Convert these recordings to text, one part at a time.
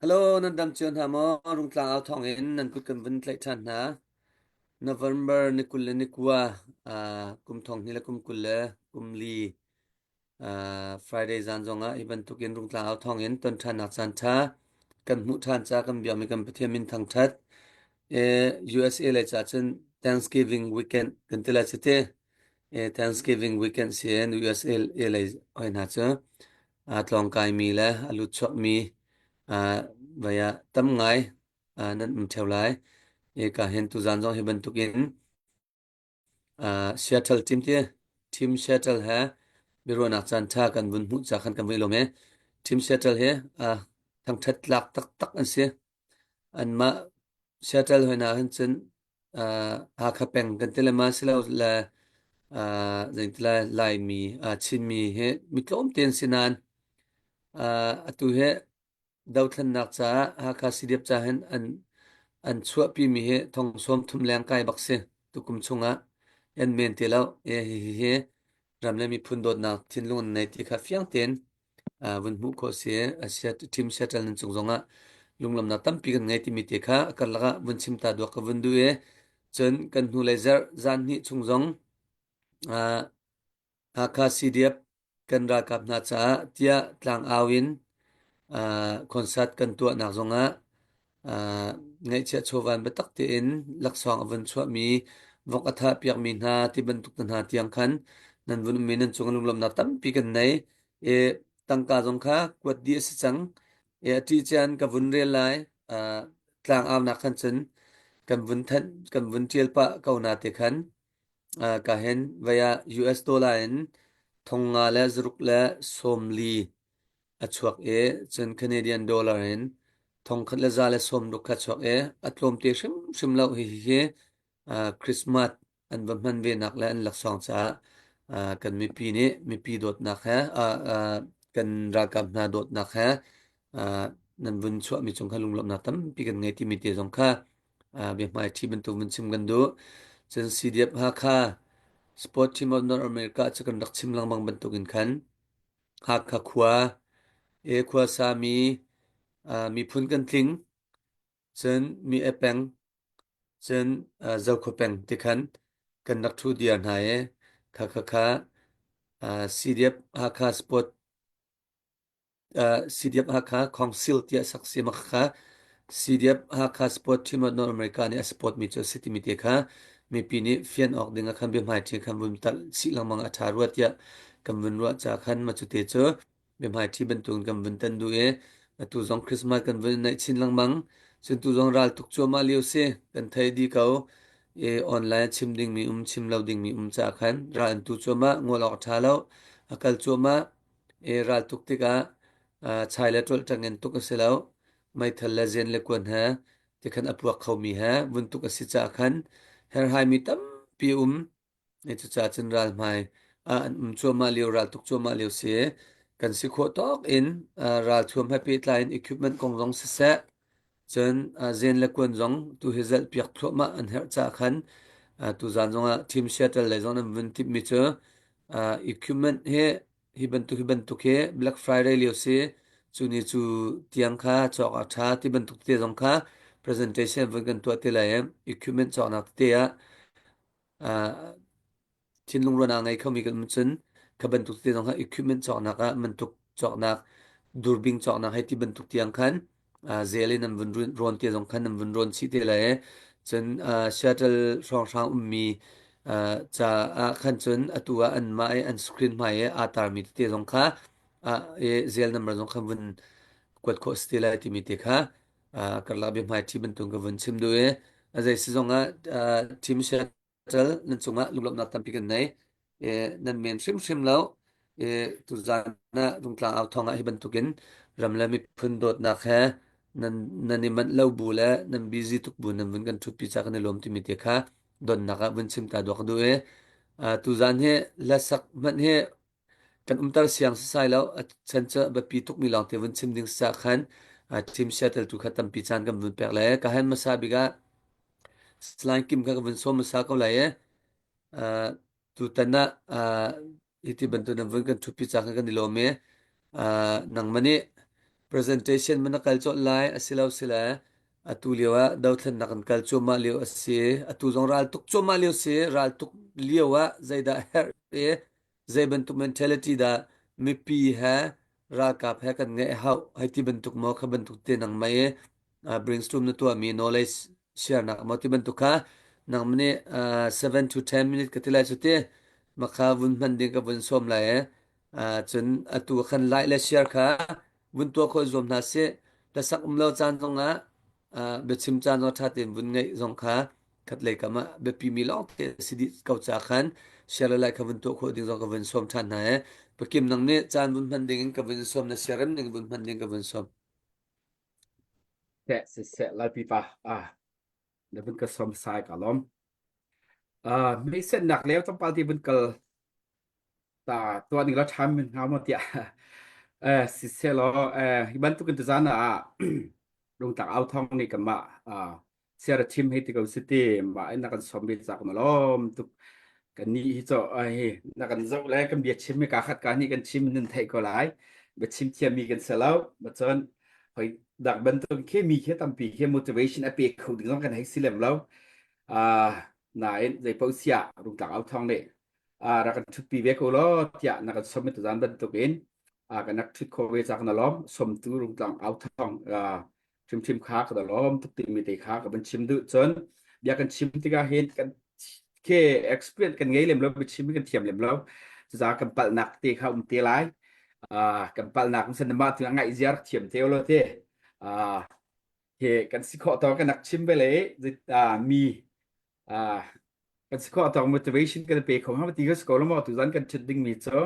Hello, nan dam cio hna maw? Rungtlang au thawng in nan kut kan vun tlaih ṭhan hna. November ni 20 le ni kua, kum thong hnih le kum 20 le kum li, Friday zan zongah hi bantukin Rungtlang au thawng in ton ṭhannak caan ṭha kan hmuh ṭhan ca kan biakmi kan Pathian min thangṭhat. USA lei ca cun Thanksgiving weekend kan ti lai cu te. Thanksgiving weekend si in USA lei hoi hna cu aa tlawngkaimi le a lut chuakmi vai ah tam ngai nan um ṭheo lai. Hika hin tuzaan zong hi bantukin Seattle team ti Team Seattle he biaruahnak caan ṭha kan vun hmuh ca khan kan vui lawm i Team Seattle hi thangṭhat tlak taktak an si. Anmah Seattle hoi hna hin cun Hakha peng kan ti le ma silo le zeiti lai Laimi Chinmi hi mi tlawmte an si nain atu hi dothlennak caah Hakha CDF ca hin an an chuahpimi hi thong sawm thum leng kai bak si tukum chungah an men ti lo. Hihi hi ram le miphun dawtnak thinlung an nei ti kha fiang tein vun hmuh khawh si. Team Seattle nan cung zongah lunglawmhnak tampi kan ngei timi te kha a karlak ah vun chim ta duak ka vun duh i cun kan hnulei zarh zan hnih chung zong Hakha CDF kan ralkap hna caah tiah tlangau in concert kan tuahnak zongah ngaihchiah chawvan biatak tein laksawng a vun chuahmi vok a thah piakmi hna ti bantuk te hna tiang khan nan vun ummi nan cung lunglawmhnak tampi kan nei. I tangka zong kha kuat dih a si cang. I a ṭih cian ka vun rel lai. Tlangaunak khan cun kan vun thanh kan vun ṭial pah ko na te khan ka hen vei ah US dollar in thong nga le zaruk le 40 a chuak i cun Canadian dollar in thongkhat le za le 60 kha chuak i a tlawmte hrimhrim lo. Hihi hi Christmas an va hman ve nak le an laksawng caah kan mipi nih mipi dawtnak he kan ralkap hna dawtnak he nan vun chuahmi cung kha lunglawmhnak tampi kan ngei timi te zong kha biahmai ṭhi bantuk vun chim kan duh. Cun CDF Hakha Sport Team of North America cu kan rak chim lengmang bantukin khan Hakha khua e khua sami miphun kan tling cun mi e peng cun Zokhua peng ti khan kan rak ṭhu diar hna i kha kha kha CDF Hakha Sport CDF Hakha Council tiah sak si ma kha CDF Hakha Sport Team of North America nih a support mi cu a si timi te kha mipi nih fian awk ding ah khan biahmaiṭhi khan vun talh chih lengmang a ṭha rua tiah kan vun ruah ca khan ma cu te cu biahmaiṭhi bantukin kan vun tan duh i atu zong Christmas kan vun naih chin lengmang. Cun tu zong ral tuk cuahmah lio si kan thei dih ko i online chim dingmi um chim lo dingmi um ca khan ral an tu cuahmah ngol awk a ṭha lo a kal cuahmah i ral tuk tikah chai le ṭolh ṭangin tuk a si lo meithal le zen le kuan he tikhan a puak khomi he vun tuk a si caah khan herhaimi tampi um. Cucaah cun ral hmai ah an um cuahmah lio, ral tuk cuahmah lio si. Kan si khawh tawk in ralthuam he pehtlai in equipment kong zong siseh, cun zen le kuan zong tu hi zalh piak thluahmah an herh caah khan tuzaan zongah Team Seattle lei zong nan vun timhmi cu equipment hi hi bantuk hi bantuk hi Black Friday lio si cu ni cu tiang kha cawk a ṭha ti bantuk te zong kha presentation vun kan tuah te lai i equipment cawknak tete ah Thinlung ruahnak ngei khomi kan um cun kha bantuk te zong kha equipment cawknak ah mantuk cawknak durbing cawknak hei ti bantuk tiang khan zel in an vun rawn te zong khan an vun rawn chih te lai. Cun Seattle hrawnghrang ummi ca ah khan cun atu ah anmah i an screen hmai i aa tarmi tete zong kha zel number zong kha vun kuat khawh si te lai timi te kha karlak biahmai ṭhi bantuk ka vun chim duh i a zei si zongah team Seattle nan cungah lunglawmhnak tampi kan nei. Nan men hrimhrim lo. Tuzaan ah Rungtlang au thawng ah hi bantukin ram le miphun dawtnak he nan nan i manh lo bu le nan busy tuk bu nan vun kan ṭhutpi ca kan i lawm timi te kha donnak ah vun chim ta duak ka duh i tuzaan hi hlasak hmanh hi Kan umter siang sasai lo. A chan cu biapi tukmi lawngte vun chim ding sa khan Team Seattle tu kha tampi caan kan vun pek le ka han hmasa bik ah Salai Kim kha ka vun sawm hmasa ko lai i tutan ah hiti bantuk nan vun kan ṭhutpi ca khan kan i lawm i nangmah nih. Presentation man na kal colh lai asilo sile atu lio ah dothlennak kan kal cuahmah lio a si. Atu zong ral tuk cuahmah lio si. Ral tuk lio ah zeidah herh i zei bantuk mentality dah mipi he ralkap he kan ngeih hau hei ti bantuk maw kha bantuk te nangmah i brainstorm na tuahmi knowledge share nak maw ti bantuk kha nangmah nih 7 to 10 minute ka ti lai cu ti makha vun hman ding ka vun sawm lai i cun atu khan like le share kha vun tuah khawh zuam hna sih. Hlasak um lo caan zongah biachim caan zong ṭha tein vun ngeih zong kha khatlei kam ah biapi mi lawng te si dih ko ca khan share le like kha vun tuah khawh ding zong ka vun sawm ṭhan hna i pakim nang nih caan vun hman ding in ka vun sawm na siarem ning vun hman ding ka vun sawm. Seh siseh Lalpipa ah na vun ka som sai ka lawm. Ah meisennak leo tlawmpal ti vun kal ta tuah ning la ṭham min hnga maw tiah eh siseh law eh hi bantuk in tuzan ah lungtak au thong nih kanmah ah siara chim hei ti ko si ti mah in na kan som bi cak na lawm tuk kan ni hi cho ai hi na kan zoh le kan bia chim mi ka khat ka ni kan chim nan theih ko lai bia chim thiam mi kan se lo ma cun hoi dak bantuk khi mi khi tampi khi motivation a pe kho ding zong kan hei si lem lo ah nain zei paoh sia rungtlak au thong nih rak kan ṭhutpi ve ko law tiah na kan som i tuzaan bantukin kan rak ṭhut khawh ve cak na lawm somtu rungtlang au thawng hrimhrim kha ka lawm tuk timi te kha ka van chim duh cun bia kan chim tikah hin kan ke experience kan ngei lem lo biachim kan thiam lem lo cucaah kan palhnak te kha um te lai kan palhnak san mah tu ngaih ziar thiam te lo te he kan si khawh to kan nak chim ve le mi kan si khawh tawk motivation kan pe kho hnga ti ka si ko lo maw tuzan kan ṭhut dingmi cu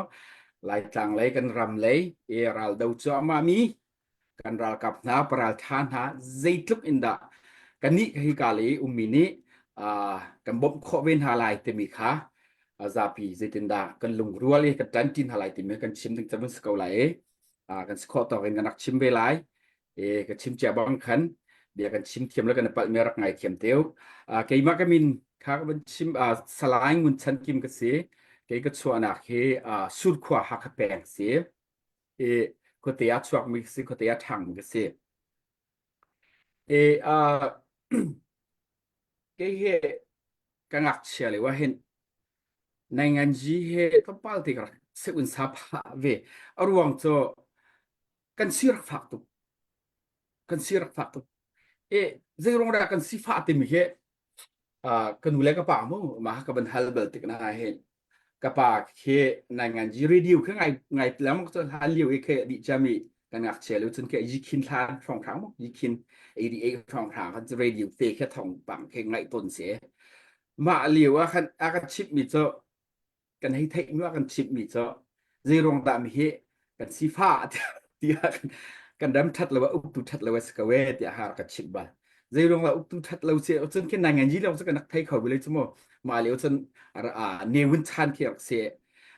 Laitlang lei kan ram lei i raldo cuahmah mi kan ralkap hna paraltha hna zeitluk in dah kannih hi ka lei ummi nih kan bawmh khawh ve hna lai timi kha zapi zeitindah kan lungrual i kan ṭanṭi hna lai timi kan chim ding cu si ko lai i kan si khawh tawk in kan rak chim ve lai. E ka chim cia bang khan bia kan chim thiam le kan palh mi rak ngai thiam teu. Keimah ka min kha ka van chim Salai Ngun Chan Kim ka si. Kei ka chuahnak hi Surkhua Hakha peng si. E khuate ah chuak mi si khuate ah ṭhang mi ka si. E kei he ka ngakchia lio ah hin nainganji he tlawmpal te ka rak seun sa phah ve. A ruang cu kan si rak fak tuk kan si rak fak tuk e zeiruang dah kan si fah timi hi ka nu le ka pa mu mah ka van hal bal tik na he ka pa khi nai ngan ji radio khi ngai ngai lam ko hlan liu i khi di chami kan ngak che lu chun ke yi khin thlan thong thang mu yi khin 88 thong thang kan radio te khi thong pang khi ngai ton se ma liu a khan a ka chip mi cho kan hei theih mi kan chimhmi cu zeiruang dah mi hi kan sifah tiah kan ram that lo uktu that lo si ko e tiah har ka chimh bal zeiruang dah uktu that lo si cun khin nai ngan ji lo cu kan rak thei kho bile chu mu mah lio cun ne wun chan khi rak si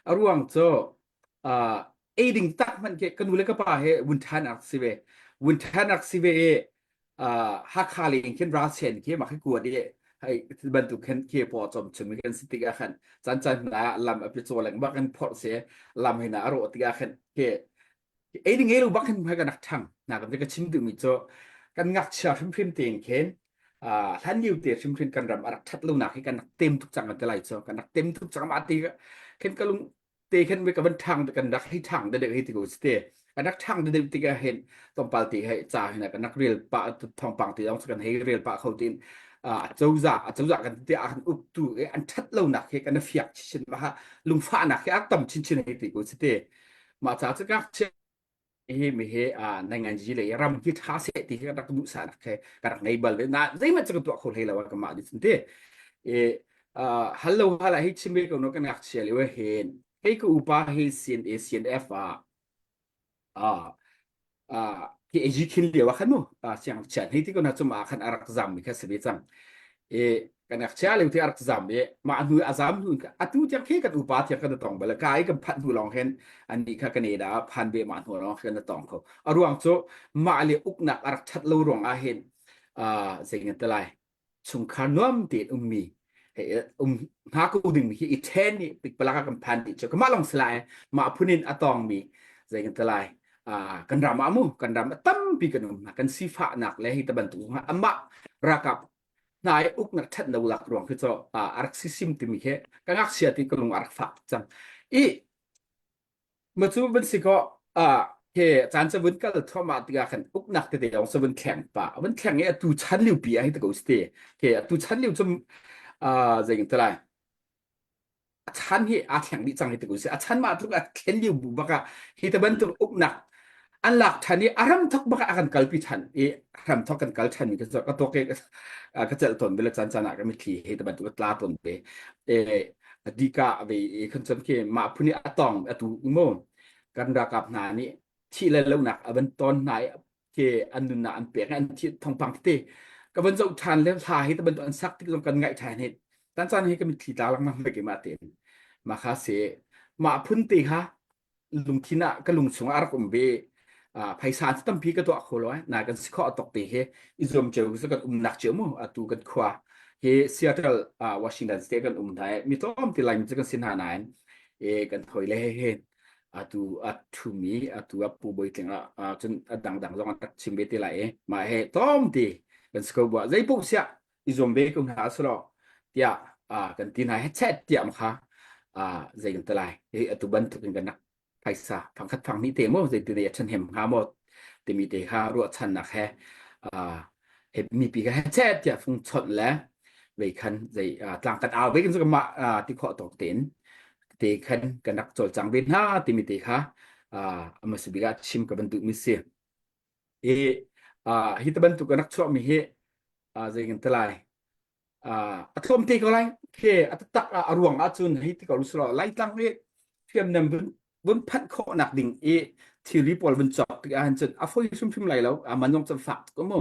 a ruang cu ei ding tak hmanh khi ka nu le ka pa he wun than ak si ve wun than ak si ve i Hakha leng khin ralchen khi mah khi kuat i hei bantuk khin khi paw chom chung kan si tik ah khan chan chan hna lam a pichaw leng bak in phorh si lam hi na a rawh tik ah khan khi ei ding ei lo bak hin kan rak ṭhang na kan ka chim duhmi cu kan ngakchia hrimhrim tein khin hlan lio te hrimhrim kan ram a rak ṭhat lonak hi kan rak tem tuk cang kan ti lai cu kan rak tem tuk cang mah ti khin ka lung te khan ka van ṭhang kan rak hei ṭhang deuh hei ti ko si te kan rak ṭhang deuh tik ah hin tlawmpal ti hei ca hin kan rak rel pah thawngpang ti zong kan hei rel pah kho tin a cozah a cozah kan ti ah kan uktu e an ṭhat lonak hi kan fiak chinchin ma lungfahnak hi a tam chinchin hei ti ko si te mah ca cu ngakchia hi mi hi nai ngan ji le ram hi ṭha seh ti hi rak duh sa nak he ka rak ngei bal ve na zeihmanh cu ka tuah kho hlei lo ka mah nih cun ti e hal lo hala hi chim ve ko no kan ngakchia lio hin kei ka upa hi CNA CNF ah ah khi AG khin lio ah khan mu siang chian hei ti ko na chum ah khan a rak zam mi kha si ve cang e kan ngakchia lio ti a rak zam i mah hnu a zam hnu atu tiang khi kan upa tiang kan tong bal ka i kan phanh hnu lawng hin annih kha Canada phan ve mah hnu lawng kan tong kho a ruang cu mah le uknak a rak that lo ruang ah hin zei ngan te lai chungkhar nuam tein ummi um hna ko ding hi i then ni pikpalak kan phan ti chu kamah long silai mah phun in a tong mi zei ngan te lai. Kan ram ah mu kan ram ah tampi kan um hna kan sifahnak le hi ta bantuk zong amah ralkap hna i uknak ṭhat lo lak ruang khi cu a rak sisim timi khi ka ngakchia ti ka lung a rak fak cang i ma cu van si ko he caan ca vun kal thluahmah tikah khan uknak tete zong sa vun thleng pa vun thleng i atu chan liu pi ah hi ta ko ste he atu chan liu cu zei kan ti lai a chan hi aa thleng dih cang hi ti si a chan mah tluk a thlen lio bu bak ah hi te bantuk uknak an lak than i a ram thok bak ah a kan kalpi than i ram thok kan kal than mi ka ka tuak ka celh ton bele chan chan ah ka mitthli hi te bantuk tla ton ve e adika ve e khan chan ke ma phuni atong atu mo kan rakap hna nih thi le lonak a van ton hna i ke an nunnak an pek an thi thongpang tete ka van zoh ṭhan le hla hi te bantuk an sak tik zong kan ngaih ṭhan hi tan caan hi ka mitthli tla lengmang ve keimah tein mah kha si mah phun te kha lungthin ah ka lung chung ah a rak um ve phaisa cu tampi ka tuah kho lo na kan si khawh tok te he i zuam cio cu kan umnak cio mu atu kan khua hi Seattle Washington State kan um hna mi tlawm ti lai mi cu kan si hna nain e kan hoi le he he atu a thumi atu a pu bawi tling ah cun a dangdang zong an rak chim ve te lai i mah he tlawm ti kan si ko bua zei paoh siah i zuam ve ko hna selaw tiah kan ti hna he chet tiah kha zei kan ti lai hi atu bantuk in kan rak phaisa phangkhat phang ni te mo zei ti dei a ṭhahnem hnga maw timi te kha ruahchannak he he mipi kha he chet tiah fung chawnh le vei khan zei tlang kan au ve kan cu mah ti khawh tawk tein te khan kan rak cawlcang ve hna timi te kha a hmasa bik ah chim ka van duhmi si. I hi te bantuk kan rak chuahmi hi zei kan ti lai a tlawm te ko lai ke a taktak a ruang ahcun hei ti ko usulaw Laitlang hi hriamnam vun vun phanh khawhnak ding i thilri pawl vun cawk tik ahhin cun a foi hrimhrim lai lo a man zong cun fak tuk mu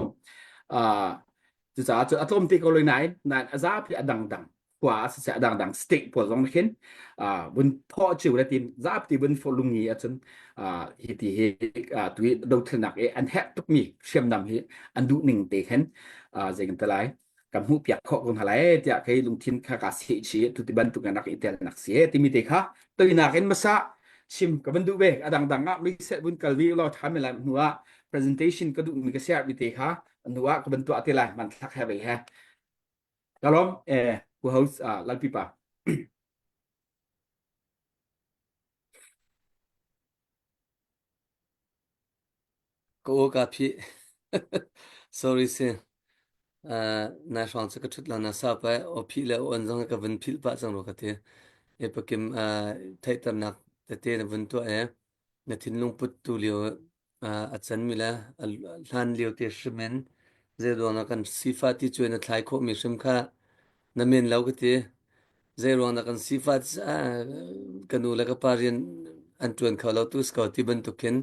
cucaah cun a tlawm te ko lai nain nain a zapi a dangdang khua ah siseh a dangdang state pawl zong khin vun thawh cio le tin zapi vun fo lungi ahcun hi ti hi tu hi dothlennak i an herh tukmi hriamnam hi an duh ning te khin zei kan ti lai kan hmuh piak khawh ko hna lai tiah kei lungthin kha ka seh chi tu ti bantuk in rak i tel nak si timi te kha toinak in masa chim ka van duh ve a dangdang ah mi set vun kal vi lo tha me lai hnu ah presentation ka duh mi ka share mi te kha hnu ah ka van tuah te lai man thlak he ve he kalom eh ku host lalpi pa. Ka aw kaa phih. Sorry si. Nai hrawng cu ka ṭhut lo na sau pah i aw phih le aw on zong ka vun philh pah cang rua ka ti. E pakim theihternak tete na vun tuah i na thinlung put tu lio a canmi le a hlan lio te hrim in zeiruang dah kan sifah ti cu na thlai khawhmi hrim kha na men lo ka ti. Zeiruang dah kan sifah ka nu le ka pa rian an ṭuan kho lo tu si ko ti bantuk khin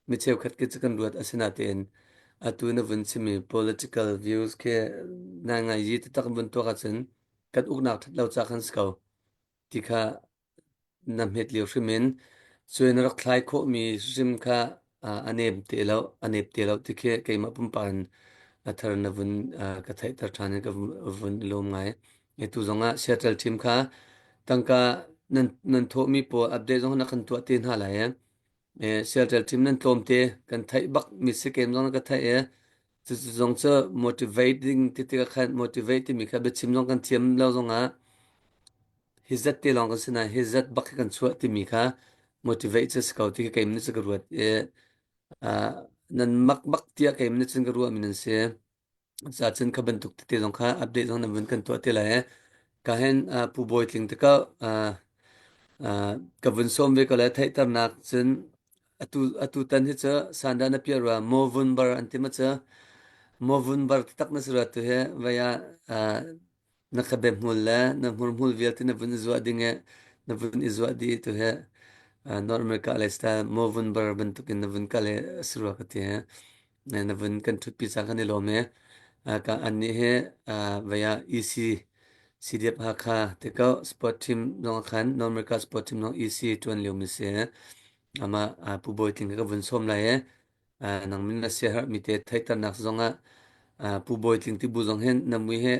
mi cheukhat khi cu kan ruat asinain atu na vun chimmi political views khi nai ngai yi taktak vun tuak ahcun kan uknak ṭhat lo ca khan si ko ti kha na hmet lio hrim in cuai na rak thlai khawhmi hrim kha a nem te lo a nep te lo ti khi keimah pumpak in a thar na vun ka theihter ṭhan i ka vun i lawm ngai. Tu zongah Seattle team kha tangka nan nan thawhmi pawl update zong na kan tuah te hna lai e Seattle team nan tlawm te kan theih bak mi si kem zong na ka theih e cucu zong cu motivating ti tikah khan motivate timi kha biachim zong kan thiam lo zongah hi zat te lawng kan si nain hi zat bak hi kan chuah timi kha motivate cu si ko ti khi keimah nih cun ka ruat i nan mak bak tiah keimah nih cun ka ruahmi nan si. Cucun kha bantuk tete zong kha update zong nan vun kan tuah te lai. Ka hin Pu Bawi Tling te ka ka vun sawm ve ko lai theihternak cun atu atu tan hi cu sanda na piah rua mo vun bar an ti ma cu mo vun bar taktak na si rua tu hi vei ah na khabe hmul le na hmurhmul vialte na vun i zuah ding i na vun i zuah dih tu hi North America le style mo vun bar bantukin na vun kal i a si rua ka ti he na vun kan ṭhutpi cang kan i lawm i ka annih hi vei ah EC CDF Hakha te ko sport team zong khan North America sport team zong EC ṭuan lio mi si amah Pu Bawi Tling ka vun sawm lai i nang min na siaherhmi te theihternak zongah Pu Bawi Tling ti bu zong hin na mui he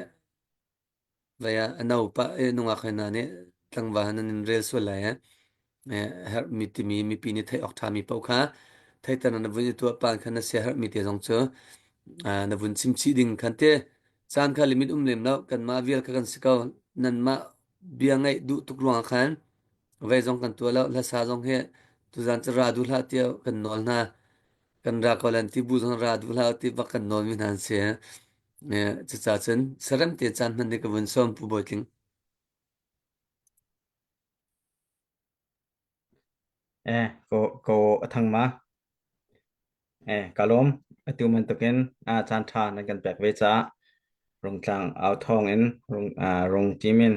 vei ah a no pah i nungak he hna nih tlangval han nan in rel sual lai eh herhmi timi mipi nih theih awk ṭhami paoh kha. Theihter na vun i tuah pan khan na siaherhmi te zong cu na vun chim chih ding khan te caan kha limit um lem lo kanmah vial kha kan si ko nanmah bia ngaih duh tuk ruangah khan vei zong kan tuah lo hlasa zong hi tuzan cu ra duh hlah tiah kan nawl hna kan ra ko lan ti bu zong ra duh hlah ti bak kan nawl mi hna an si. Cucaah cun sarem te caan hman ni ka vun sawm Pu Bawi Tling. Ko ko a thang ma. Ka lawm. Atu bantukin caan ṭha nan kan pek ve caah Rungtlang au thawng in rung rung team in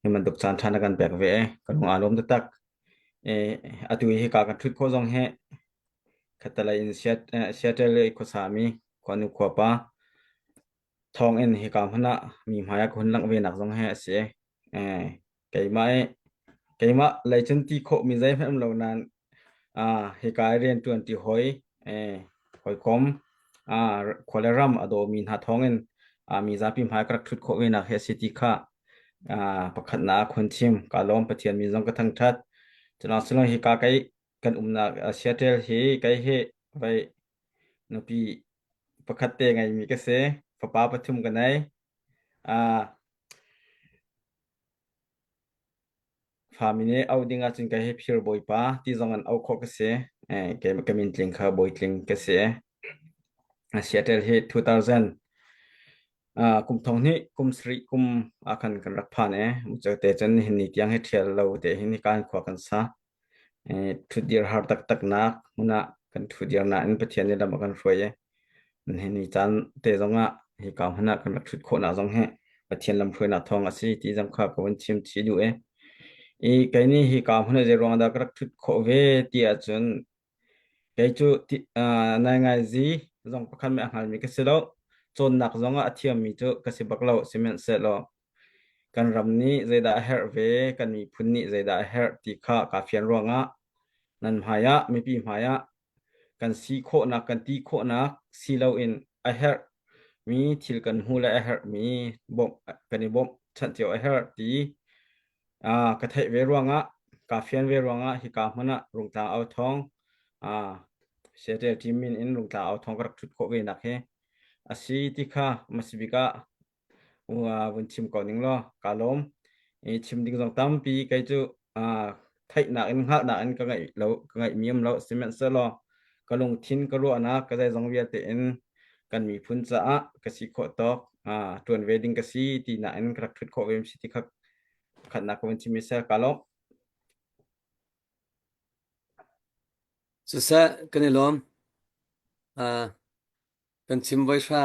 hi bantuk caan ṭha na kan pek ve. Ka lung aa lawm taktak. Atu hi hika kan ṭhut khawh zong hi khattelei in Seattle i khuasami khuanu khuapa thawng in hika hmun ah mi hmai ah ka hun langh ve nak zong hi a si. Keimah i keimah lei cun ti khawhmi zeihmanh um lo nain hika i rianṭuan ṭi hawi hawikom khua le ram a dawmi hna thawngin mi zapi hmai ka rak ṭhut khawh ve nak hi a si ti kha pakhatnak ah khun chim. Kaa lawm Pathian min zong ka thangṭhat. Cunak silong hika kei kan umnak Seattle hi kei hi vei nupi pakhat te ngeimi ka si. Fapa pathum ka nei. Fami nih auh ding ahcun kei hi phir bawipa ti zong in auh khawh ka si. Kei ka min tling kha bawi tling ka si. Seattle hi 2000 kum thong hnih kum sarih kum ah khan kan rak phan i te cun nihin ni tiang hi ṭhial lo te hin hika in khua kan sa. Ṭhutdir har taktaknak hmun ah kan ṭhudir nain Pathian nih lam a kan hruai i nihin ni caan te zongah hika hmun ah kan rak ṭhut khawhnak zong hi Pathian lamhruainak thawng a si ti zong kha ka vun chim chih duh i i kei nih hika hmun ah zeiruang dah ka rak ṭhut khawh ve ti ahcun kei cu naingaizi zong pakhat meh a hngalmi ka si lo. Cawnnak zongah a thiammi cu ka si bak lo. Sihmanhsehlaw kan ram nih zeidah a herh ve, kan miphun nih zeidah a herh ti kha kaa fian ruangah nan hmaiah, mipi hmaiah kan si khawhnak, kan ti khawhnak si loin a herhmi thil kan hmu le a herhmi bawmh kan i bawmh chanh cio a herh ti ka theih ve ruangah, kaa fian ve ruangah hika hmun ah Rungtlang au thawng Seattle team min in Rungtlang au thawng ka rak ṭhut khawh ve nak hi a si ti kha hmasabik ah vun chim ko ning law kaa lawm. I chim ding zong tampi kei cu theihnak in hngalhnak in ka ngeih lo ka ngeihmi um lo sihmanhsehlaw ka lungthin ka ruahnak ka zeizong vialte in kan miphun caah ka si khawh tawk ṭuan ve ding ka si tinak in ka rak ṭhut khawh ve si ti kha pakhatnak ka vun chim i seh kaa lawm. Siseh kan i lawm. Kan chim voi hra.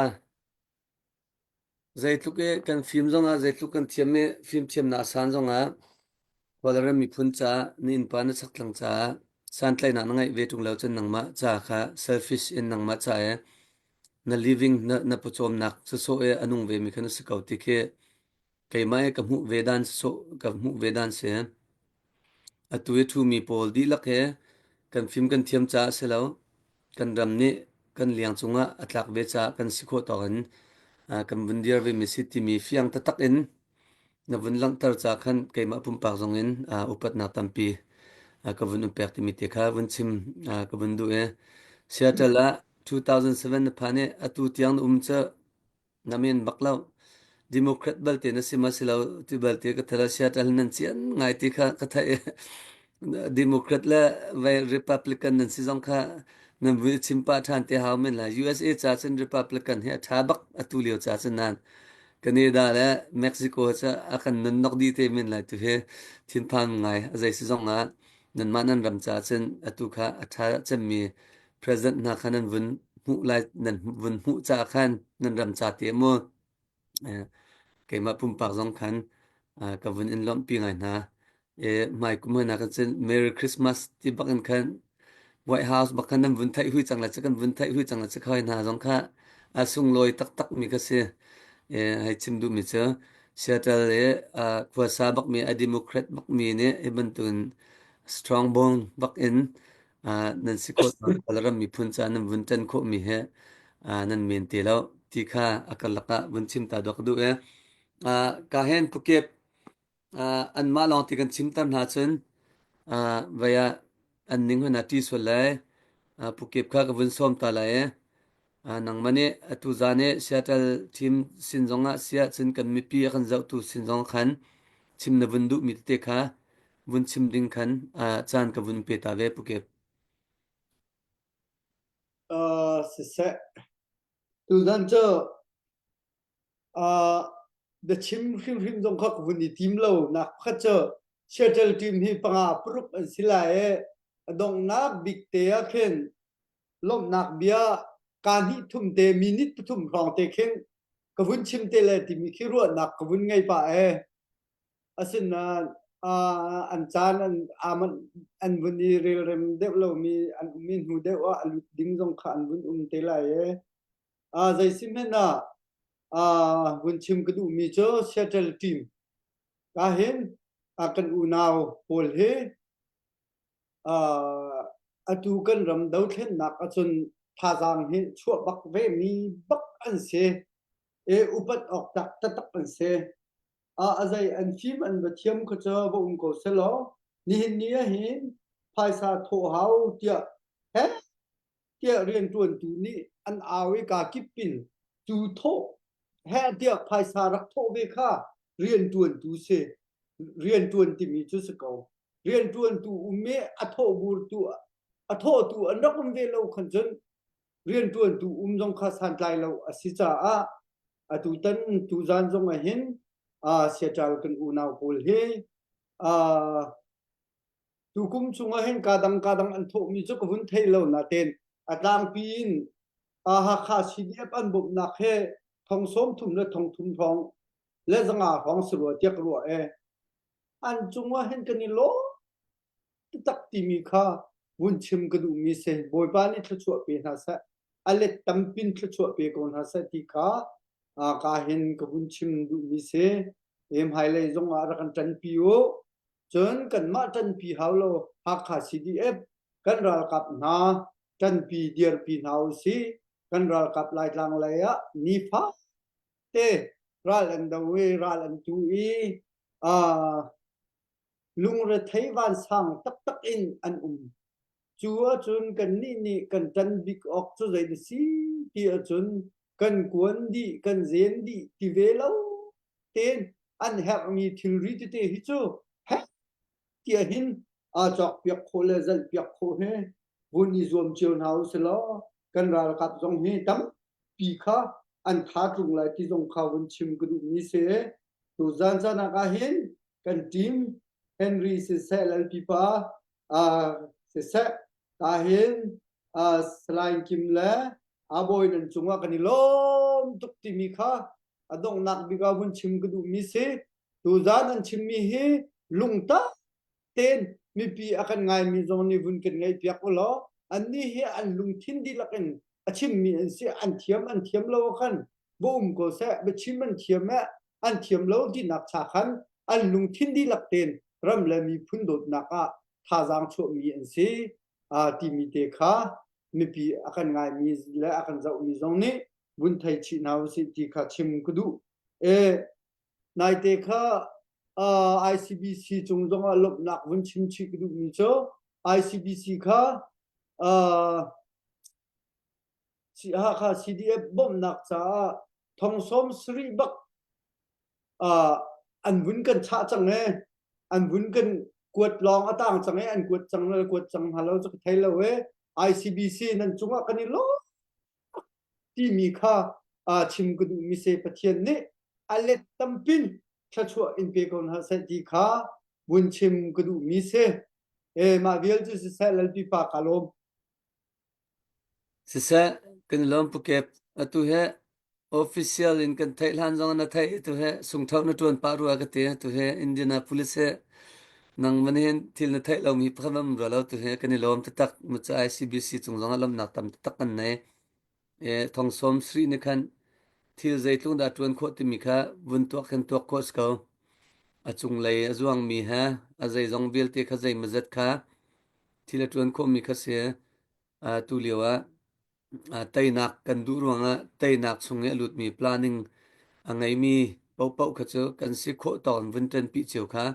Zeitluk i kan fim zongah, zeitluk kan thiam i fimthiamnak a san zongah Kawlram miphun caah na innpa na chaktlang caah santlaihnak na ngeih ve ṭung lo cun nangmah ca kha selfish in nangmah ca i na living na, na pawcawmnak sawsawh i a nung vemi kha na si ko ti khi keimah i ka hmuh ve dan sawsawh ka hmuh ve dan si. Atu i ṭhumi pawl dihlak hi kan fim kan thiam caah a si lo. Kan ram nih kan liang cungah a tlak ve caah kan si khawh tawk in kan vun dir vemi si timi fiang taktak in na vun langhter caah khan keimah pumpak zong in upatnak tampi ka vun um pek timi te kha vun chim ka vun duh i Seattle ah 2007 na phan i atu tiang na um cu Na men bak lo. Democrat balte na si ma si lo ti balte ka thela Seattle nan cian ngai ti kha ka theih. Democrat le vai Republican nan si zong kha nan vui chim pa than te hau men la USA cha cun Republican hi a tha bak atu lio cha cun nan Canada le Mexico cha a kan nun nok di te men lai tu hi thinphan ngai a zei si zong ah nanmah nan ram cha cun atu kha a tha cemmi President hna kha nan vun hmuh lai nan vun hmuh caah khan nan ram ca te mu keimah pumpak zong khan ka vun in lawmhpi ngai hna. Hmai kum hna kan cun Merry Christmas ti bak in khan White House bak khan nan vun theih hui cang la cu kan vun theih hui cang la cu khoi hna zong kha a sunglawi taktak mi ka si. Hei chim duh mi cu Seattle i khuasa bak mi a Democrat bak mi nih hi bantukin strong bone bak in nan si khawh Kawlram miphun caah nan vun ṭan khawhmi hi nan men te lo ti kha a karlak ah vun chim ta dawk ka duh i ka hen pukep anmah lawng ti kan chimter hna cun vei ah an ning hun a ṭi sual lai. Pu Kip kha ka vun sawm ta lai i nangmah nih atu zan i Seattle team sin zongah siah cun kan mipi a kan zohtu sin zong khan chim na vun duhmi tete kha vun chim ding khan caan ka vun pe ta ve Pu Kip. Siseh, tuzan cu biachim hrimhrim zong kha ka vun i tim lo nak pakhat cu Seattle team hi panga paruk an si lai i a donghnak bik te ah khin lawmhnak bia ka hnih thum te minute pathum hrawng te khin ka vun chim te le timi khi ruahnak ka vun ngei pah e. Asinain an caan an an vun i relrem deuh lomi an um i hnu deuh ah a lut ding zong kha an vun um te lai e. Zeisihmanh ah vun chim ka duhmi cu Seattle team ka hin kan unau pawl hi atu kan ram dothlennak ahcun thazaang hi chuah bak ve mi bak an si. E upat awk tak taktak an si. A zei an fim an va thiam kha cu va um ko selaw nihin ni ah hin phaisa thawh hau tiah he tiah rianṭuantu nih an au i kaa kip in cu thawh heh tiah phaisa rak thawh ve kha rianṭuantu si. Rianṭuan timi cu si ko. Rianṭuantu um i a thawh burtu a thawhtu an rak um ve lo khan cun rianṭuantu um zong kha santlai lo a si caah atutan tuzan zong ah hin Seattle kan unau pawl hi Tukum chungah hin kadang kadang an thawhmi cu ka vun thei lo natein a tlangpi in Hakha CDF an bawmhnak he thong 30 le thong thum hrawng le zanga hrawng si rua tiah ka ruah e. An cungah hin kan i lawm taktak timi kha vun chim ka duhmi si. Bawipa nih thluachuah pe hna seh. A let tampin thluachuah pe ko hna seh ti kha ka hin ka vun chim duhmi si. Hmailei zongah rak kan ṭanpi u. Cun kanmah ṭanpi hau lo Hakha CDF kan ralkap hna ṭanpi dirpi hna usih. Kan ralkap Laitlang lei ah nifa te ral an do i ral an tu i lungrethei vansang taktak in an um. Cu ahcun kannih nih kan ṭan bik awk cu zei dah si ti ahcun kan kuan dih, kan zen dih ti ve lo tein an herhmi thilri tete hi cu heh tiah hin aa cawkpiak khawh le zalhpiak khawh hi vun i zuam cio hna u silaw kan ralkap zong hi tampi kha an tha tlung lai ti zong kha vun chim ka duhmi si. Tuzan caan ah hin kan team Henry siseh Lalpipa siseh ka hin Salai Kim le Abawi nan cungah kan i lawm tuk timi kha a donghnak bik ah vun chim ka duhmi si. Tuzan an chimmi hi lungtak tein mipi a kan ngaimi zong nih vun kan ngaihpiak u law annih hi an lungthin dihlak in a chimmi an si an thiam an thiam lo khan va um ko seh biachim an thiam eh an thiam lo tinak cha khan an lungthin dihlak tein ram le miphun dawtnak ah thazaang chuahmi an si timi te kha mipi a kan ngaimi le a kan zohmi zong nih vun thei chih hna usih ti kha chim ka duh. E, naite kha ICBC cung zongah lawmhnak vun chim chih ka duhmi cu ICBC kha Hakha CDF bawmhnak caah thong sawm sarih bak an vun kan chah cang e an vun kan kuat lawng a tang cang e an kuat cang le kuat cang hna lo cu ka thei lo e ICBC nan cungah kan i lawm timi kha chim ka duhmi se Pathian nih a let tampin thluachuah in pe ko hna seh ti kha vun chim ka duhmi si. E mah vial cu siseh Lalpi pa ka lawm. Siseh kan i lawm pukep atu he official in kan theih hlan zong na theih atu he sungthoh na tuan pah rua ka ti atu he Indianapolis he nang man hin thil na theih lomi pakhat um rua lo tu he kan i lawm taktak mu cu ICBC cung zong ah lawmnak tam taktak kan nei. E thong sawm sri ni khan thil zeitlung dah tuan khawh timi kha vun tuak khan tuak khawh si ko. A cunglei a zuangmi he a zeizong vialte kha zeimawzat kha thil a tuan khawhmi kha si. Tu lio ah teinak kan duh ruangah teinak chung i a lutmi planning a ngeimi paohpaoh kha cu kan si khawh tawk in vun ṭanpi cio kha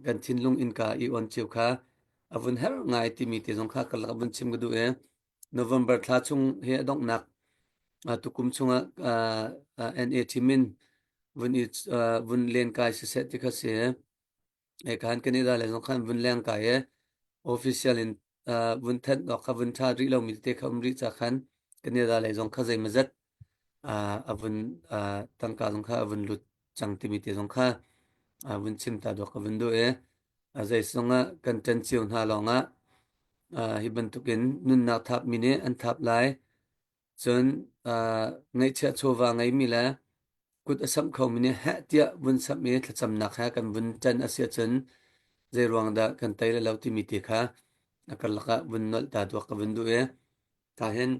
kan thinlung innka i on cio kha a vun herh ngai timi te zong kha ka lak vun chim ka duh i. November thla chung hi a donghnak tukum chungah NA team in vun i vun len kai siseh ti kha si. Khan Canada le zong khan vun leng kai i official in vun thanh awk kha vun ṭha rih lomi tete kha um rih ca khan Canada lei zong kha zeimawzat a vun tangka zong kha a vun lut cang timi te zong kha vun chim ta dawk ka vun duh i a zeizong ah kan ṭan cio hna lawngah hi bantukin nunnak thapmi nih an thap lai. Cun ngaihchiah chawva ngeimi le kut a samh khomi nih heh tiah vun samh i thlacamnak he kan vun ṭan a si ahcun zeiruang dah kan tei le lo timi te kha a karlak ah vun nolh ta duak ka vun duh i ka hin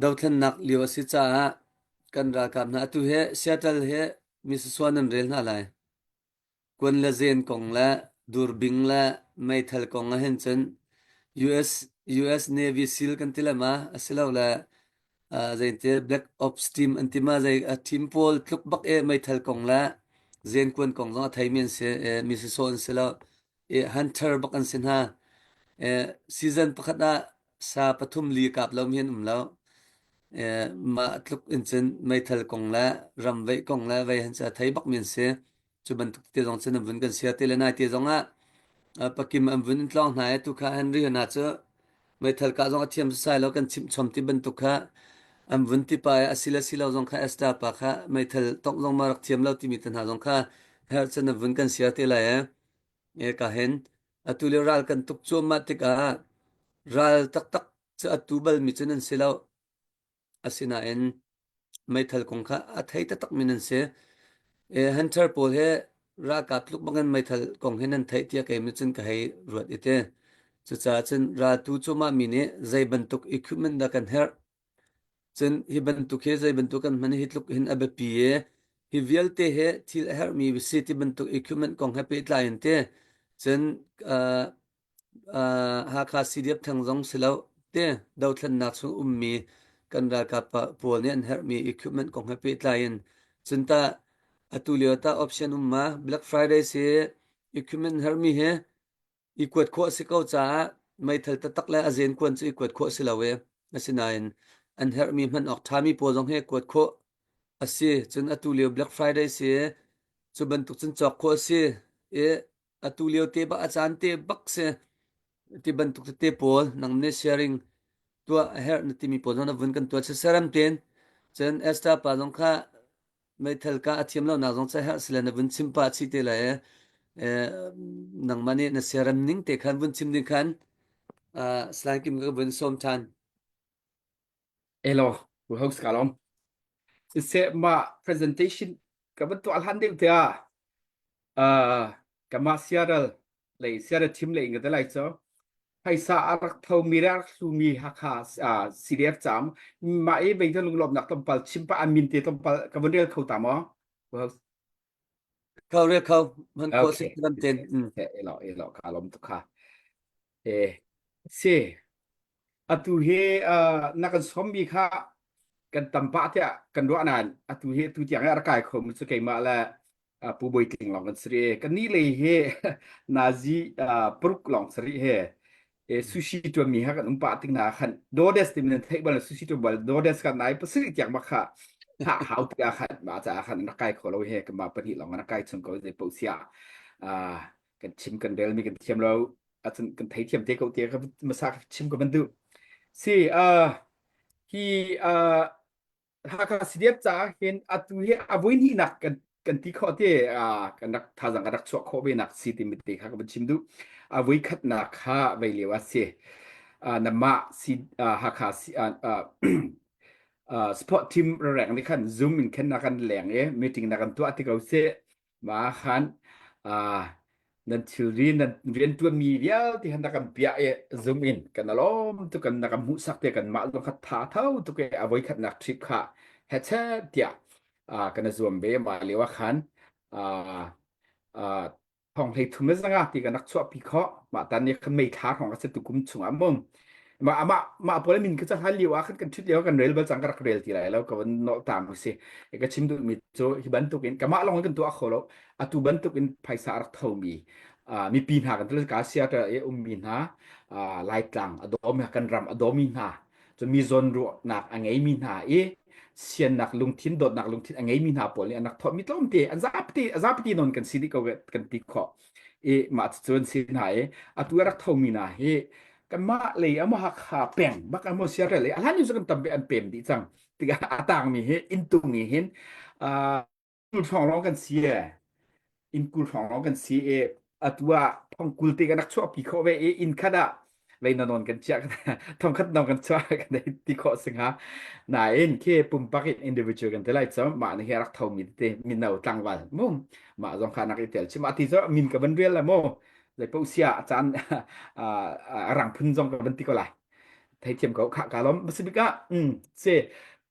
dothlennak lio a si caah kan ralkap hna atu hi Seattle hi mi sasua nan rel hna lai. Kuan le zen kong le durbing le meithal kong ah hin cun US US Navy SEAL kan ti le ma asilole uh, zeinte Black Ops team an ti ma zei a team pawl tluk bak e meithal kong le zen kuan kong zong a theimi an si e, mi sisawh an si lo e hunter bak an si hna e, season pakhat ah sa pathum li kap lo mi an um lo e, mah tluk in cun meithal kong le ram veih kong le vei han cha thei bak mi an si Cu bantuk te zong cun an vun kan sia te le nai te zong ah pakim an vun in tlawng hna i tu kha Henry hna cu meithal kah zong a thiam sasai lo kan chimh chom ti bantuk kha an vun ti pa i asile silo zong kha Esther pa kha meithal tongh zong ma rak thiam lo timi te hna zong kha herh cun an vun kan sia te lai e e ka hen atu le ral kan tuk cuahmah tikah ral taktak cu atu bal mi cu nan si lo Asinain meithal kong kha a thei taktakmi nan si. Hunter pawl he ralkap tluk bangin meithal kong hi nan theih tiah keimah cun ka hei ruat i ti. Cucaah cun raltu cuahmah mi nih zei bantuk equipment dah kan herh? Cun hi bantuk hi zei bantuk kan hman hi tluk hin a biapi i hi vialte hi thil a herhmi si ti bantuk equipment kong he pehtlai in ti. Cun uh, Hakha CDF theng zong si lo te dothlennak chung ummi kan ralkap pawl nih an herhmi equipment kong he pehtlai in cun tah atu lio tah option um ma Black Friday si equipment herhmi hi i kuat khawh a si ko caah meithal taktak le a zen kuan cu i kuat khawh a si lo i asinain an herhmi hman awk ṭhami pawl zong hi kuat khawh a si cun atu lio Black Friday si cu bantuk cun cawk khawh a si i atu lio te bak a caan te bak si ti bantuk tete pawl nang nih sharing tuah a herh na timi pawl zong na vun kan tuah saram ten cun Esther pa zong kha meithal ka a thiam lo nak zong cha herh sile na vun chim pa chi te lai eh nangmah nih na siaram ning te khan vun chim ding khan slide kim ka vun som than Elo, hu host ka lom. Siseh ma presentation ka van tuah hlan deuh tiah uh, kama Seattle lei Seattle team lei nga lai cho phaisa a rak tho mi le a rak hlu mi Hakha uh, CDF cham ma e bei thon lunglawm nak tompal chimpa an min te tompal ka van rel kho ta mo Kho re kho man kho si Okay. ram ten. Elo elo ka lom tu kha. Eh si atu hi na kan sawmmi kha kan tam pah tiah kan ruah nain atu hi tu tiang i a rak kai khomi cu keimah le Pu Bawi Tling lawng kan si rih i kannih lei hi nazi paruk lawng si rih he sushi tuanmi ha kan um pah tik na khan Dodes timi nan theih bal sushi tuan bal Dodes kan nai pasarih tiang bak kha ha hau tik ah khan mah caah khan rak kai kho lo he kan mah pahnih lawng rak kai chung ko zei paoh siah kan chim kan relmi kan thiam lo acun kan theithiam te ko tiah ka masa chim ka van duh si uh, hi uh, Hakha CDF caah hin atu hi a voi hnihnak kan kan ti khawh te uh, kan rak thazang kan rak chuah khawh ve nak si timi te kha ka van chim duh a voi khatnak kha vei lio a si uh, namah si uh, Hakha si uh, uh, uh, sport team reng nih khan zoom in khen na kan leng i meeting na kan tuah ti ko si Ma khan uh, nan thilri nan riantuanmi vialte han na kan piah i zoom in kan alawm tu kan na kan hmuhsak te kan mah zong kha tha tho tuk i a voikhatnak trip kha hechet tiah uh, kan zuam ve ma lio ah khan uh, uh, thong hlei thum le zanga ti kan rak chuahpi khawh mah tan ni khan mei thla hrawng a si tu kum chung ah mum ma ama ma pawl min ka hlan lio ah khan kan thut lio kan rel bal cang ka rak rel ti lai lo ka van nol ta mu si e ka chim duh mi cu hi bantuk in kamah long kan tuah kho lo atu bantuk in phaisa rak tho mi Mipi hna kan tel ka Seattle i ummi hna Laitlang a dawmi kan ram a dawmi hna cu mi zawnruahnak a ngeimi hna i siannak lungthin dawtnak lungthin a ngeimi hna pawl nih an rak thawhmi tlawmte an zapi zapi non kan si dih ko kan ti khawh i mah cu an si hna i atu a rak thomi hna hi kanmah lei amo Hakha peng bak amo Seattle lei a hlan cu kan tampi an pem dih cang tikah a tangmi hi inntung i hin kul hrawng lawng kan si e inn 20 hrawng lawng kan si i atu ah thong 20 te kan rak chuahpi khawh ve i inn khat ah vei na nawn kan chiah thong khat nawn kan chuah kan ei ti khawh si hnga nain khi pumpak in individual kan ti lai cu mah nih hi a rak thomi tete mino tlangval mu mah zong kha nak i tel chim ati cu min ka van rial la mu zei paoh sia a caan a rang phun zong ka van ti ko lai theithiam ko kha ka lom masibik ah se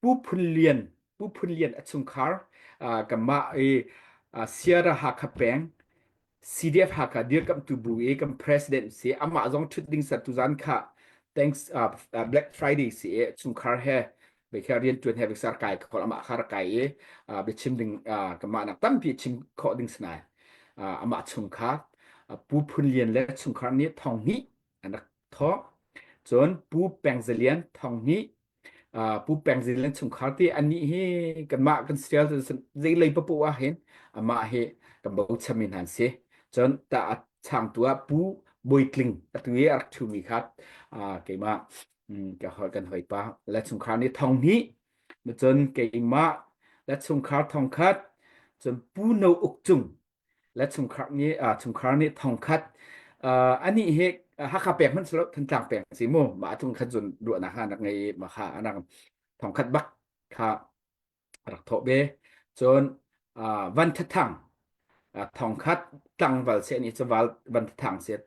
pu phun lian Pu Phun Lian a chungkhar kanmah i Sierra Hakha peng CDF Hakha dirkamhtu bu i kan president si amah zong ṭhut ding sa tuzan kha thanks uh, Black Friday si i chungkhar he bekha rian ṭuan he beksar kai khol amah kha kai i biachim ding kanmah nak tampi chim khawh ding sanai amah chungkhar Pu Phun Lian le chungkhar nih thong hnih an rak thawh cun Pu Peng Zalian thong hnih Pu Peng Zing le chungkhar ti anih hi kanmah kan sial zei lei papoh ah hin amah hi kan bochan mi hna an si. Cun ta a changtu ah Pu Bawi Tling atu i a rak ṭhumi kha keimah ka hoi kan hawipa le chungkhar nih thong hnih cun keimah le chungkhar thong khat cun Pu No Uk Cung le chungkhar nih chungkhar nih thongkhat anih hi Hakha pek hmanh silo Thantlang peng si mu mah thung khat zun ruahnak ha nak ngei ma kha anak thongkhat bak kha rak thawh be cun van thathang thongkhat tlangval se ni chu val van thathang se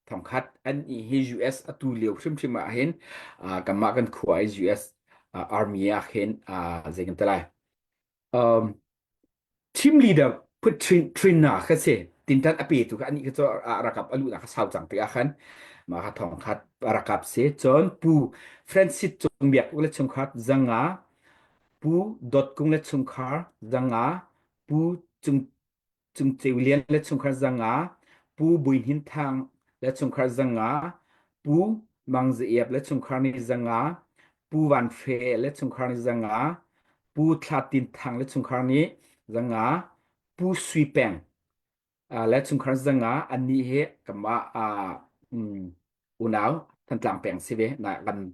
thongkhat an i hi US atu lio hrimhrim ah hin kanmah kan khua i US army ah khin zei kan te lai um, team leader put train na kha si tintan a pe tu kha ani kha cu a rakap a luhnak kha sau cang tikah khan mah kha thong khat rakap si cun pu Francis Cung Biak le chungkhar zanga pu Dot Kung le chungkhar zanga pu Cung Cung Ceu Lian le chungkhar 500, Pu Bui Hnin Thang le chungkhar 500, Pu Mang Za Iap le chungkhar nih 500, Pu Van Hre le chungkhar nih 500, Pu Thla Tin Thang le chungkhar nih 500, Pu Sui Peng le chungkhar 500 annih hi kanmah unau Thantlang peng si ve na kan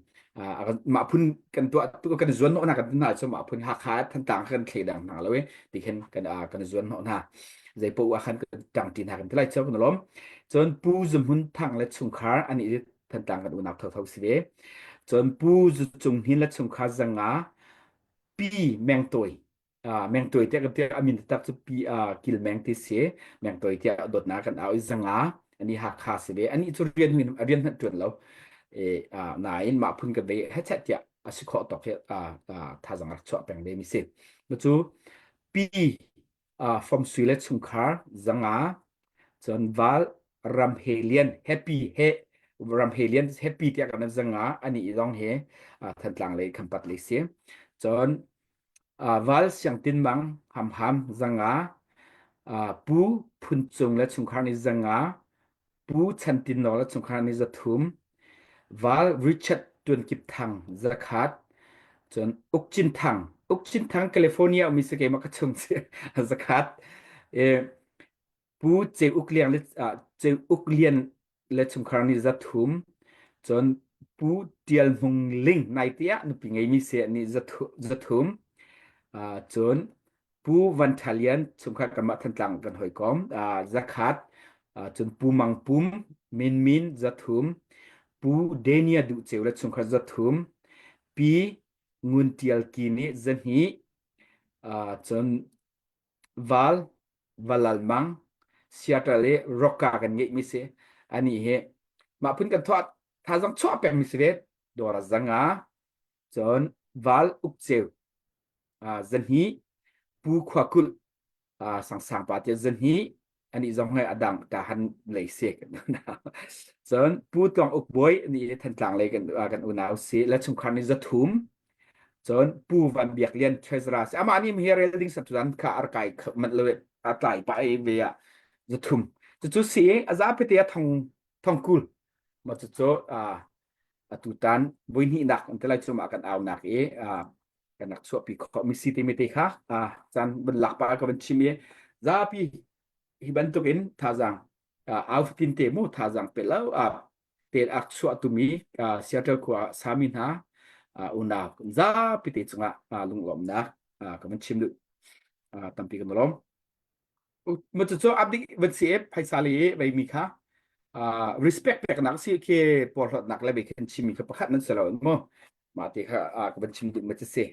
mah phun kan tuah tu kan zuan hnawh hna kan hna cu mah phun Hakha Thantlang kan thleidang hna lo i ti khin kan kan zuan hnawh hna zei poah ah khan kan ṭang ṭi hna kan ti lai cu kan lawm cun Pu Zuhmun Thang le chungkhar ani Thantlang kan unau thotho si ve cun Pu Zu Cung Hnin le chungkhar 500 Pi Meng Tawi mengtuai tiah kan ti a min taktak cu pi kil meng ti si mengtuai tiah dawtnak kan au i 500 ani Hakha si ve ani cu rian huin rian hmanh tuan lo e nain mah phun kan ve hechet tiah a si khawh tawk hi thazang rak chuah peng ve mi si cu pi fom sui le chungkhar 500 cun val ram he lian happy he ram he lian happy tiah kan 500 ani zong he Thantlang lei Khampat lei si cun Val Siang Tin Mang Hamham 500, Pu Phun Cung le chungkhar nih 500, Pu Chan Tin Nawl le chungkhar nih 300, Val Richard Tuan Kip Thang 100, cun Uk Cin Thang, Uk Cin Thang California ummi si keimah ka chung si 100, Pu Ceu Uk Liang le Ceu Uk Lian le chungkhar nih 300, cun Pu Tial Hmung Ling naite ah nupi ngeimi si nih 300, cun Pu Van Tha Lian chungkhar kanmah Thantlang kan hawikom 100, cun Pu Mang Pum Min Min 300, Pu Dania Duh Ceu le chungkhar 300, Pi Ngun Tial Ki nih 200, cun Val, Valalmang, Seattle i Rocka kan ngeihmi si. Anih hi mah phun kan thuah thazang chuah pengmi si ve. Dawr 500 cun Val Ukceu 200 Pu Khua Kulh Sangsang pa tiah 200 anih zong he a dang ta han lei si cun Pu Tluang Uk Bawi anih Thantlang lei kan kan unau si le chungkhar nih 300 Cun Pu Van Biak Lian treasurer si amah nih hi rel ding satuan kha ar kai manh lo a tlai pa i ve ah 300. Cucu si a zapi te a thong thong kul ma cucu atutan voi hnihnak an ti lai cu mah kan aunak i kan rak chuahpi khawh mi si te mi te kha caan van lak pa ka van chim i zapi hi bantuk in thazaang au fatin te mu thazaang pe lo te ak chuah tumi Seattle khua sami hna unau zapi te cungah lunglawmnak ka van chim duh tampi kan lawm. Ma cu abdik van si e phaisa le vei mi kha respect peknak si khi porhlawtnak le ve khin chim mi kha pakhat nan si lo mu mah te kha ka van chim duh ma cu si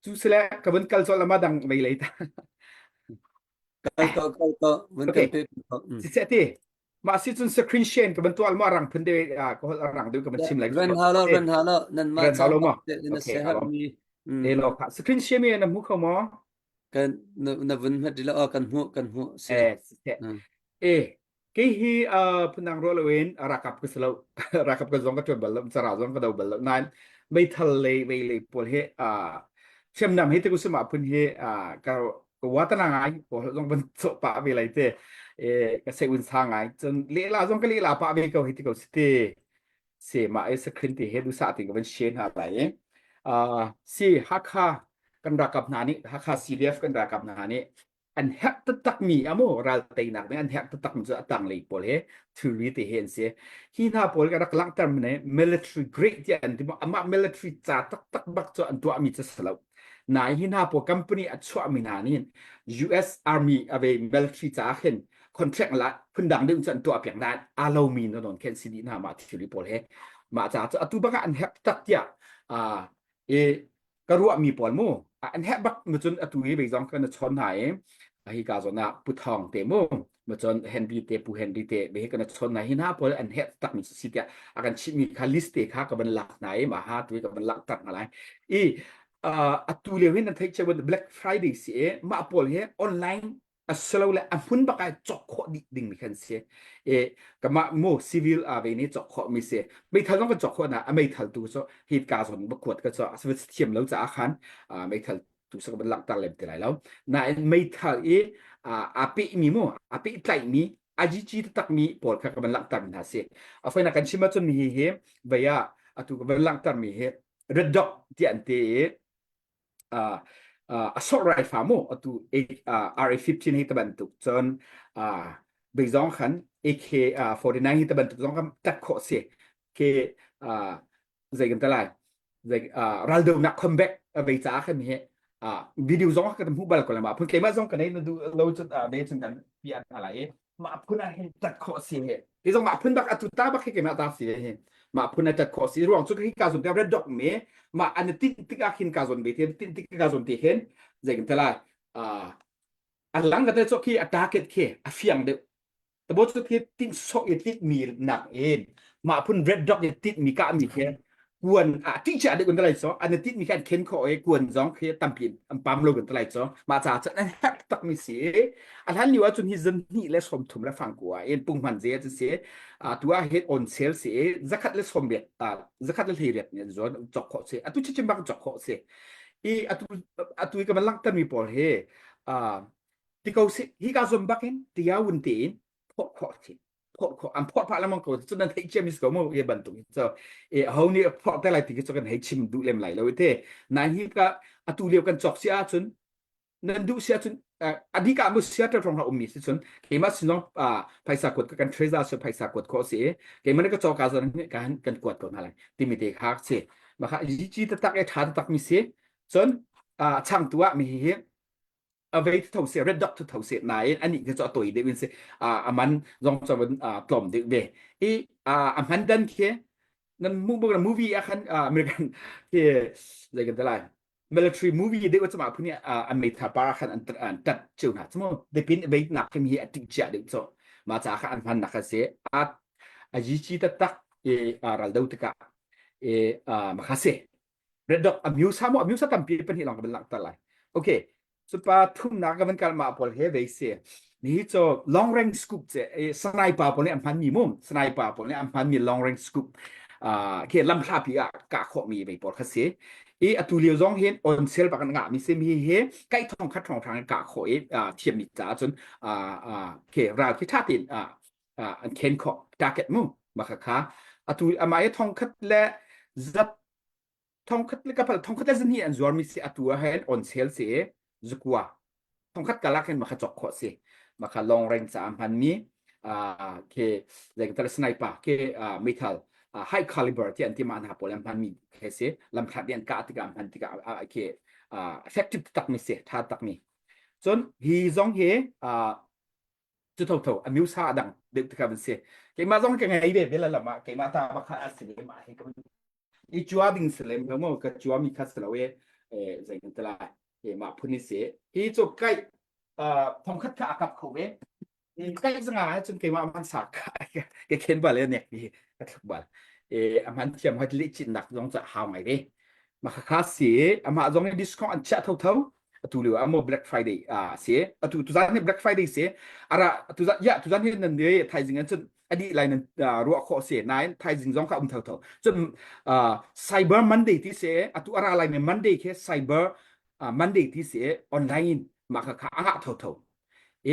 cu sile ka van kal cawlh lama dang vei lei ta Kal ko kal ko van okay kan pe ko. Si se ti mah si cun screen share ka van tuah ma rang phun de ka hol rang deuh ka van chim lai Ran hau lo ran hau lo nan mah ran hau lo ca ma te na okay se alo mi. le lo kha screen share mi na mu kho mo Kan na, na vun hmat rih lo aw kan hmuh kan hmuh si. Eh, si Mm. Eh, kei hi uh, phundang ruah loin rakap ka si lo. Rakap ka zong ka ṭuan bal lo, cara zong ka do bal lo. Nain meithal lei vei lei pawl hi uh, hriamnam hi te kusuma phun hi uh, ka ka watana ngai pawl zong van cawh pah ve lai te eh ka se un sa ngai cun lehla zong ka lehla pah ve ko hi ti ko si te se ma e screen ti he du sa ti ka van share hna lai i uh, si Hakha kan rakap hna nih Hakha CDF kan rakap hna nih an herh taktak mi amu ral teinak nih an herh taktak mi cu a tanglei pawl he thilri te he an si hi hna pawl ka rak langhter mi ne military grade tiah an ti amah military ca taktak bak cu an tuah mi cu si lo nai hi hna pawl company a chuah mi hna nih US Army ave military ca khin contract la phundang deuh cu an tuah piak nain aa lomi na non khen si dih hna mah thil pawl he mah ca cu atu bak ah an herh tak tiah i ka ruahmi pawl mu an herh bak mu cun atu hi bei zong kan chawn hna i hi ka zawn ah pu thong te mu mu cun Henry te pu Henry te be kan chawn hna hi hna pawl an herh tak mi si tiah a kan chimmi kha list te kha ka van lak hna i ma ha tu ka van lak tak hna lai i atu lio hin nan theih che Black Friday si e mah pawl hi online asilole a hmun bak ah cawk khawh dih dingmi khan si e kamah mu civil a ve nih cawk khawh mi si meithal zong kan cawk khawh na a meithal tu cu hit ka zon ba kuat ka cho asawit thiam lo caah khan meithal tu sa ban langhter lem ti lai lo nain meithal i a pe mi mu a pe tlai mi a ji chi tak mi pawl kha ka ban langhter mi hna si a foina kan chim ahcun mi hi hi vaya atu ka ban langhter mi hi red dog ti an te i uh, uh, assault rifle mu atu uh, RA15 hi ta bantuk cun uh, bei zong khan AK uh, 49 hi ta bantuk zong kan tat khawh si ke uh, zei kan ta lai zei uh, raldonak comeback vei ca khan hi uh, video zong kan hmu bal ko la ma phun keimah zong kan ei na du lo cun uh, ve cun kan pi an lai i mah phun ah hin tat khawh si he hi zong mah phun bak atu ta bak hi keimah ta si he mah phun ah tat khawh si ruang cu hi ka zon te red dog me mah an tin tik ah khin ka zon be te tin tik ka zon te hin zei kan te lai a a lang ka te cho khi a target khi a fiang deuh tabo chu khi tin sok i tit mi nak in mah phun red dog i tit mi ka mi khi kuan a ti cha de kun lai so an tit mi khan khen kho e kuan zong khi tampi an pam lo kun lai cho ma cha chan an hek tak mi si a hlan liu ahcun hi zan hnih le som thum le fang kua in pung hman ze chu si a tu ah het on sale si zakhat le som riat a zakhat le hlei riat ne zon chok kho si atu chichim bak chok kho si i atu atu i ka man langter mi pawl he a ti ko si hi ka zon bakin tia wun te in phawh khawh si phawh khawh an phawh phah lengmang ko cu nan theih cia mi si ko mu ye bantuk so e ho nih phawh te lai ti cu kan hei chim duh lem lai lo te nai hi ka atu lio kan chok si ahcun nan duh si ahcun adika mu Seattle rong ha ummi si cun keimah sinong phaisa kuat kan treasure se phaisa kuat kho si keimah ka choka zon kan kan kuat ko hna lai timi te kha si maka ji tak e tha tak mi si cun chang tu ah mi hi a vei tho se red dot tho se nain ani ke cho toi deuh in se a man zong cho tlom deuh ve i a hman dan khi nan mu movie a khan American ke zei kan lai military movie deuh chama phun an meitha par khan an an tat cheu hna chumo depin vei nak kim hi a ti chia deuh cho ma cha kha an hman nak se a a yi chi tak tak e ral do tika e ma kha se red dog a myu sa mo a myu sa tampi pan hi long ka lang ta lai okay supa thum nak ka van kal ma pawl he vei se ni cho long range scoop che sniper pawl nih an hman mi mum sniper pawl nih an hman mi long range scoop. Khi lamhlapi ah kah khawhmi vei pawl kha si. I atu lio zong hin on sale bak an ngahmi si mi hi kai thong khat thong thang kah khawh i thiammi caah cun khi ral khi tha tein an khen khawh target mu mah kha kha atu amah i thong khat le zat thong khat le kapal thong khat le zani an zuar mi si atu ah hin on sale si zukua thong khat kalak hin makha chok khawh si makha long range ca hman mi ke like sniper ke meithal high caliber ti an ti ma hna pawl an hman mi ke si lamhlat an kah tikah hman tikah ke effective tak mi si tha tak mi cun hi zong hi cu tho tho a miusa dang deuh tikah van si keimah zong ka ngei ve ve la lama keimah ta bakha a si ma hi ka i cua ding si lem lo maw ka cua mi kha si lo e zei kan ti lai e mah phun ni si hi cu kai thongkhat kha a kap kho ve kai zanga ah cun keimah man sa ka ke khen bal e nek bi ka thluk bal e a man thiam hoi le chin nak zong cha hau ngai ve ma kha kha si amah zong i discount an chia tho tho atu lio amo Black Friday a si atu tuzan ni Black Friday si ara tuzan ya tuzan hi nan ne thaizing an cun adi lai nan ruah khawh si nain thaizing zong kha um tho tho cun Cyber Monday ti se atu ara lai me Monday khe Cyber Monday ti se online in ma kha kha anga tho tho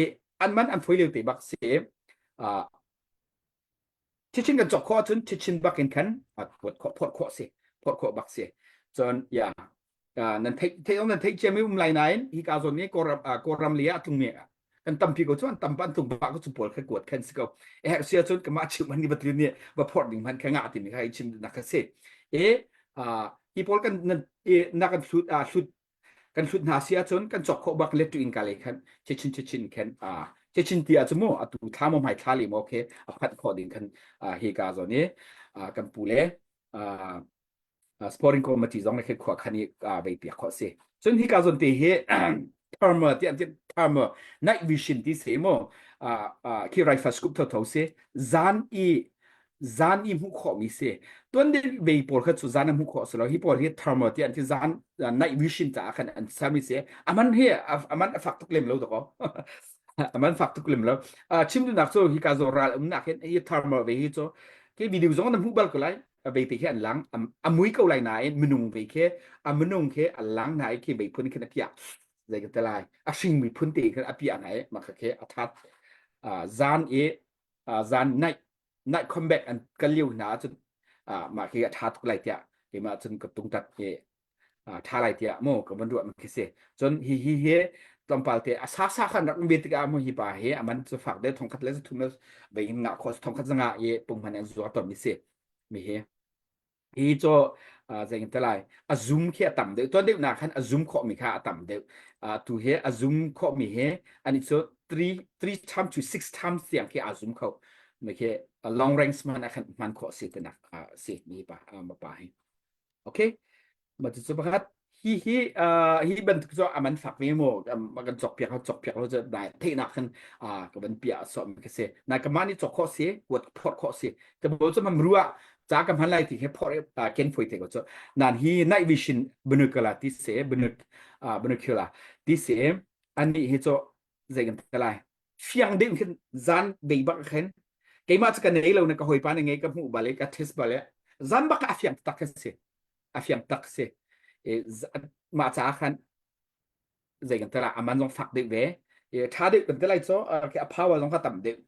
e an man an foi leu te bak se Thichin kan cawk khawh ahcun thichin bak in khan phawt khawh phawt khawh si phawt khawh bak si cun ya nan theih theih nan theih ciami um lai nain hi ka zawn ni kawlram kawlram li ah tlungmi kan tampi ko cu an tam an tlung ba ko cu pawl kha kuat khan si ko e herh sia cun kama chim man ni batlu ni va phawt ding man kha nga ti mi kha i chim nak kha si e hi pawl kan na kan hlut hlut kan hlut hna si ahcun kan cawk khawh bak let in ka le khan chechin chechin khan a chechin ti ahcun mu atu thla mo hmai thla li mo khe a phat khawh ding khan hi ka zawn i kan pu le sporting committee zong le khe khua khan i vei piak khawh si cun hi ka zawn te hi thermal ti an ti thermal night vision ti se mo khi rifle scope tho tho si zan i zan i hmuh khawhmi si tuan deuh vei pawl kha cu zan a hmuh khawh si lo hi pawl hi thermal ti an ti zan night vision caah khan an sermi si aman hi aman a fak tuk lem lo dakaw aman fak tuk lem lo chim duhnak cu hi ka zo ral umnak hin hi thermal ve hi cu ke video zong na hmuh bal ko lai ve te khi an lang a mui ko lai nain minung ve khi a minung khi a lang na i khi vei phun khin a piah zei ka te lai a hring mi phun te khin a piah na i mah kha a that zan i zan night night combat an kal lio hna ahcun mah khi a ṭha tuk lai tiah keimah cun ka tungtat hi ṭha lai tiah mu ka van ruah mi khi si cun hi hi hi tlawmpal te a sa sa khan rak um ve tikah mu hi pa hi a man cu fak deuh thongkhat le zathum le vei in ngah khawh thongkhat zanga i punghman an zuar ton mi si mi hi Hi cu zei te lai a zum khi a tam deuh tuan deuh nak khan a zum khawh mi kha a tam deuh tu he a zum khawh mi he ani cu 3 3 times to 6 times tiang khi a zum kho me khi long range man a khan hman khawh si te nak si mi pa ma pa hi okay ma cu pakhat Hi hi hi bantuk cu a man fak ve mu kan cawk piak cawk piak lo cu dai theihnak khan ka van piah sawm ka si na ka mah nih cawk khawh si kuat phorh khawh si ka bo cu mam ruah ca ka hman lai ti he phorh ken foi te ko cu nan hi night vision binocular ti se binocular ti se ani hi cu zei kan te lai fiang deuh khin zan bei bak khin keimah cu ka nei lo na ka hawipa na ngei ka hmuh bal i ka test bal i zan bak a fiang tak ka si a fiang tak si mah caah khan zei kan tela aman zong fak deuh ve tha deuh kan telai cho a power zong kha tam deuh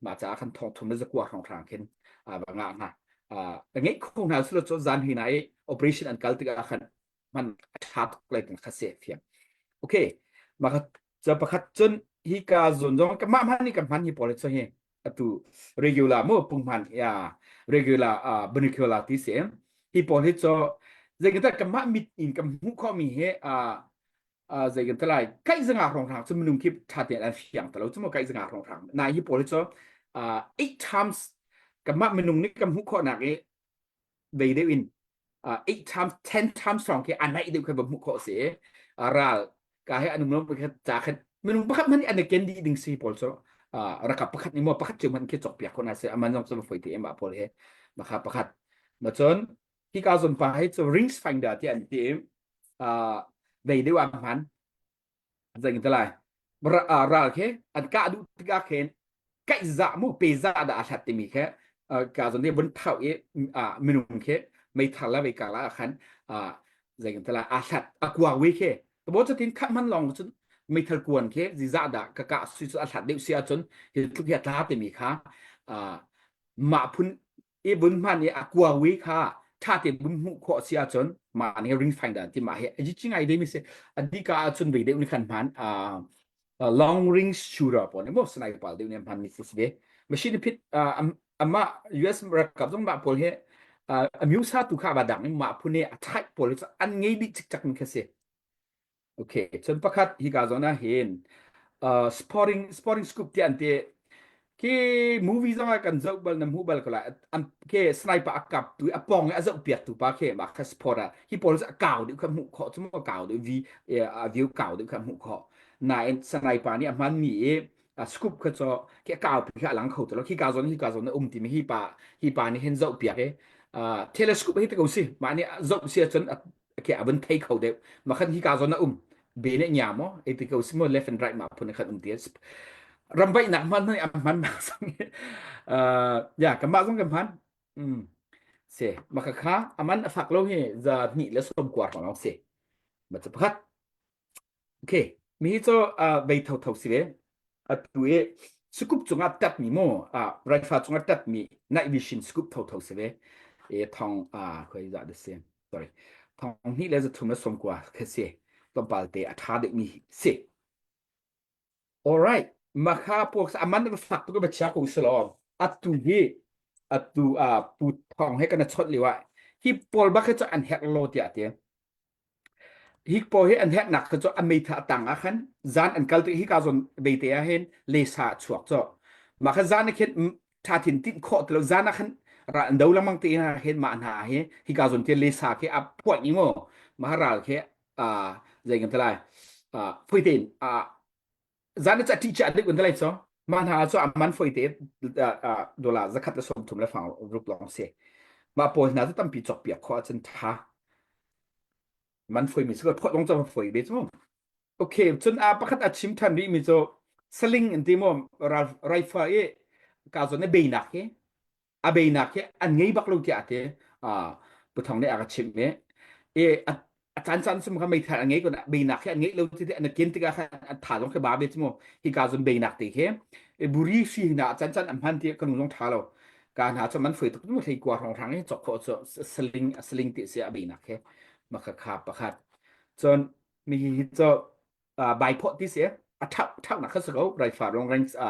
mah caah khan thong thum le zakua hrong hrang khin ba nga nga ka ngeih kho hna silo cho zan hi na i operation an kal tikah khan man a tha tuk lai kan kha se fiang okay mah ca pakhat cun hi ka zon zong ka mah hman ni ka hman hi pawl cho hi atu regular mu punghman ya regular uh, binocular ti si hi pawl hi cho zeitindah ka mah mit in ka hmuh khawh mi hi uh, uh, zei kan lai kai zanga rong rang chu minung khi tha te an fiang talo chu mo kai zanga rong rang na hi pawl hi cho uh, eight times ka mah minung nih ka hmuh khawh nak i vei deuh in uh, 8 times 10 times strong khi a naih deuh kha va hmuh khawh si uh, ral ka he anum lo kha cha khan minung pakhat man an ken di ding si pawl chu uh, rakap pakhat ni mo pakhat chu man khi chok piak khona se aman jong chu foi ti em pawl he makha pakhat ma chon hi ka zon pa he chu rings finder ti an ti uh, vei deuh am han zei te lai ral khi an kah duh tikah khin kaih za mu pe za dah a hlat timi khe. Ka zon nih vun thau i minung khi meithal la vei ka la khan zei kan tala a hlat a kuang wi khi tabo chatin khat man long cun meithal kuan khi ziza dah ka ka sui cu a hlat deuh si ahcun hi tluk hi a tla timi kha mah phun i vun hman i a kuang wi kha tha te vun hmuh khawh si ahcun mah nih ring finder ti mah hi a ji ngai dei mi si adika ahcun vei deuh ni khan hman long range shooter pawl nih maw sniper deuh nih hman mi si ve machine phit amah US ralkap zong mah pawl hi amyusa tu kha ba dang in mah phun hi a type pawl hi an ngei dih cikcak mi kha si okay cun pakhat hi ka zawn ah hin sporting sporting scoop ti an ti khi movie zong ah kan zoh bal na hmu bal ko lai an ke sniper a kap tu a pong i a zoh piak tu pa khi mah kha sport ah hi pawl cu a kau deuh kha hmuh khawh cu mu a kau deuh vi a view kau deuh kha hmuh khawh nain sniper nih a hman mi i a scoop kha cho khi a kau pi kha a lang kho to lo khi ka zawn hi ka zawn a um ti mi hi pa hi pa nih hin zoh piak i telescope hi te ko si mah nih zoh si ahcun khi a vun thei kho deuh ma khan hi ka zawn a um be ne nya mo e ti ko si mo left and right ma phun khan um ti ramvaih nak hman hman am hman ma sang ya kan ma zong kan hman um se ma kha kha aman a fak lo hi za ni le som kwar hong se ma cha pakhat Okay, mi hi cu vei thotho si ve. Atu i scoop cungah tatmi mu, rifle cungah tatmi night vision scoop thotho si ve. E thong khoi za da si. Sorry. Thong hnih le zathum le sawmkua kha si. Tlawmpal te a ṭha deuhmi si. All right. Makha puak aman va fak tuk va chia ko selaw. Atu hi atu pu thong he kana chot liwa. Hi pawl bak hi cu an herh lo tiah ti. Hi pawl hi an herhnak kha cu a meitha a tang ah khan zan an kal tik hika zawn beite ah hin lesa a chuak cu mah kha zan ah khin tha thin tinh khawh ti lo zan ah khan ra an do lengmang te ah hin mah hna hi hika zawn te lesa khi a phuah ni mu mah ral khi a zei kan ti lai foi tein a zan ah ṭih chia deuh kan ti lai cu mah hna cu a man foi te dollar zakhat le 30 le fang rup lawng si mah pawl hna cu tampi cawk piak khawh ahcun ṭha man foi mi cu phawt lawng cu foi be cu okay cun a pakhat a chim than rih mi cu saling an ti maw rifle i ka zawn i beinak hi a beinak hi an ngei bak lo tiah te puthong nih a ka chimh i e a caan caan sum kha meithal an ngei ko beinak hi an ngeih lo ti an ken tikah khan an tha zong khi ba be chu hi ka zon beinak te khi e buri hri hna a caan caan an hman ti kan zong tha lo ka hna chu man foi tuk mu thlei kwa rong rang i chok kho chu saling saling ti si a beinak khi makha kha pakhat cun mi hi cho baiphawh ti si a thau thaunak kha si ko raifa long range a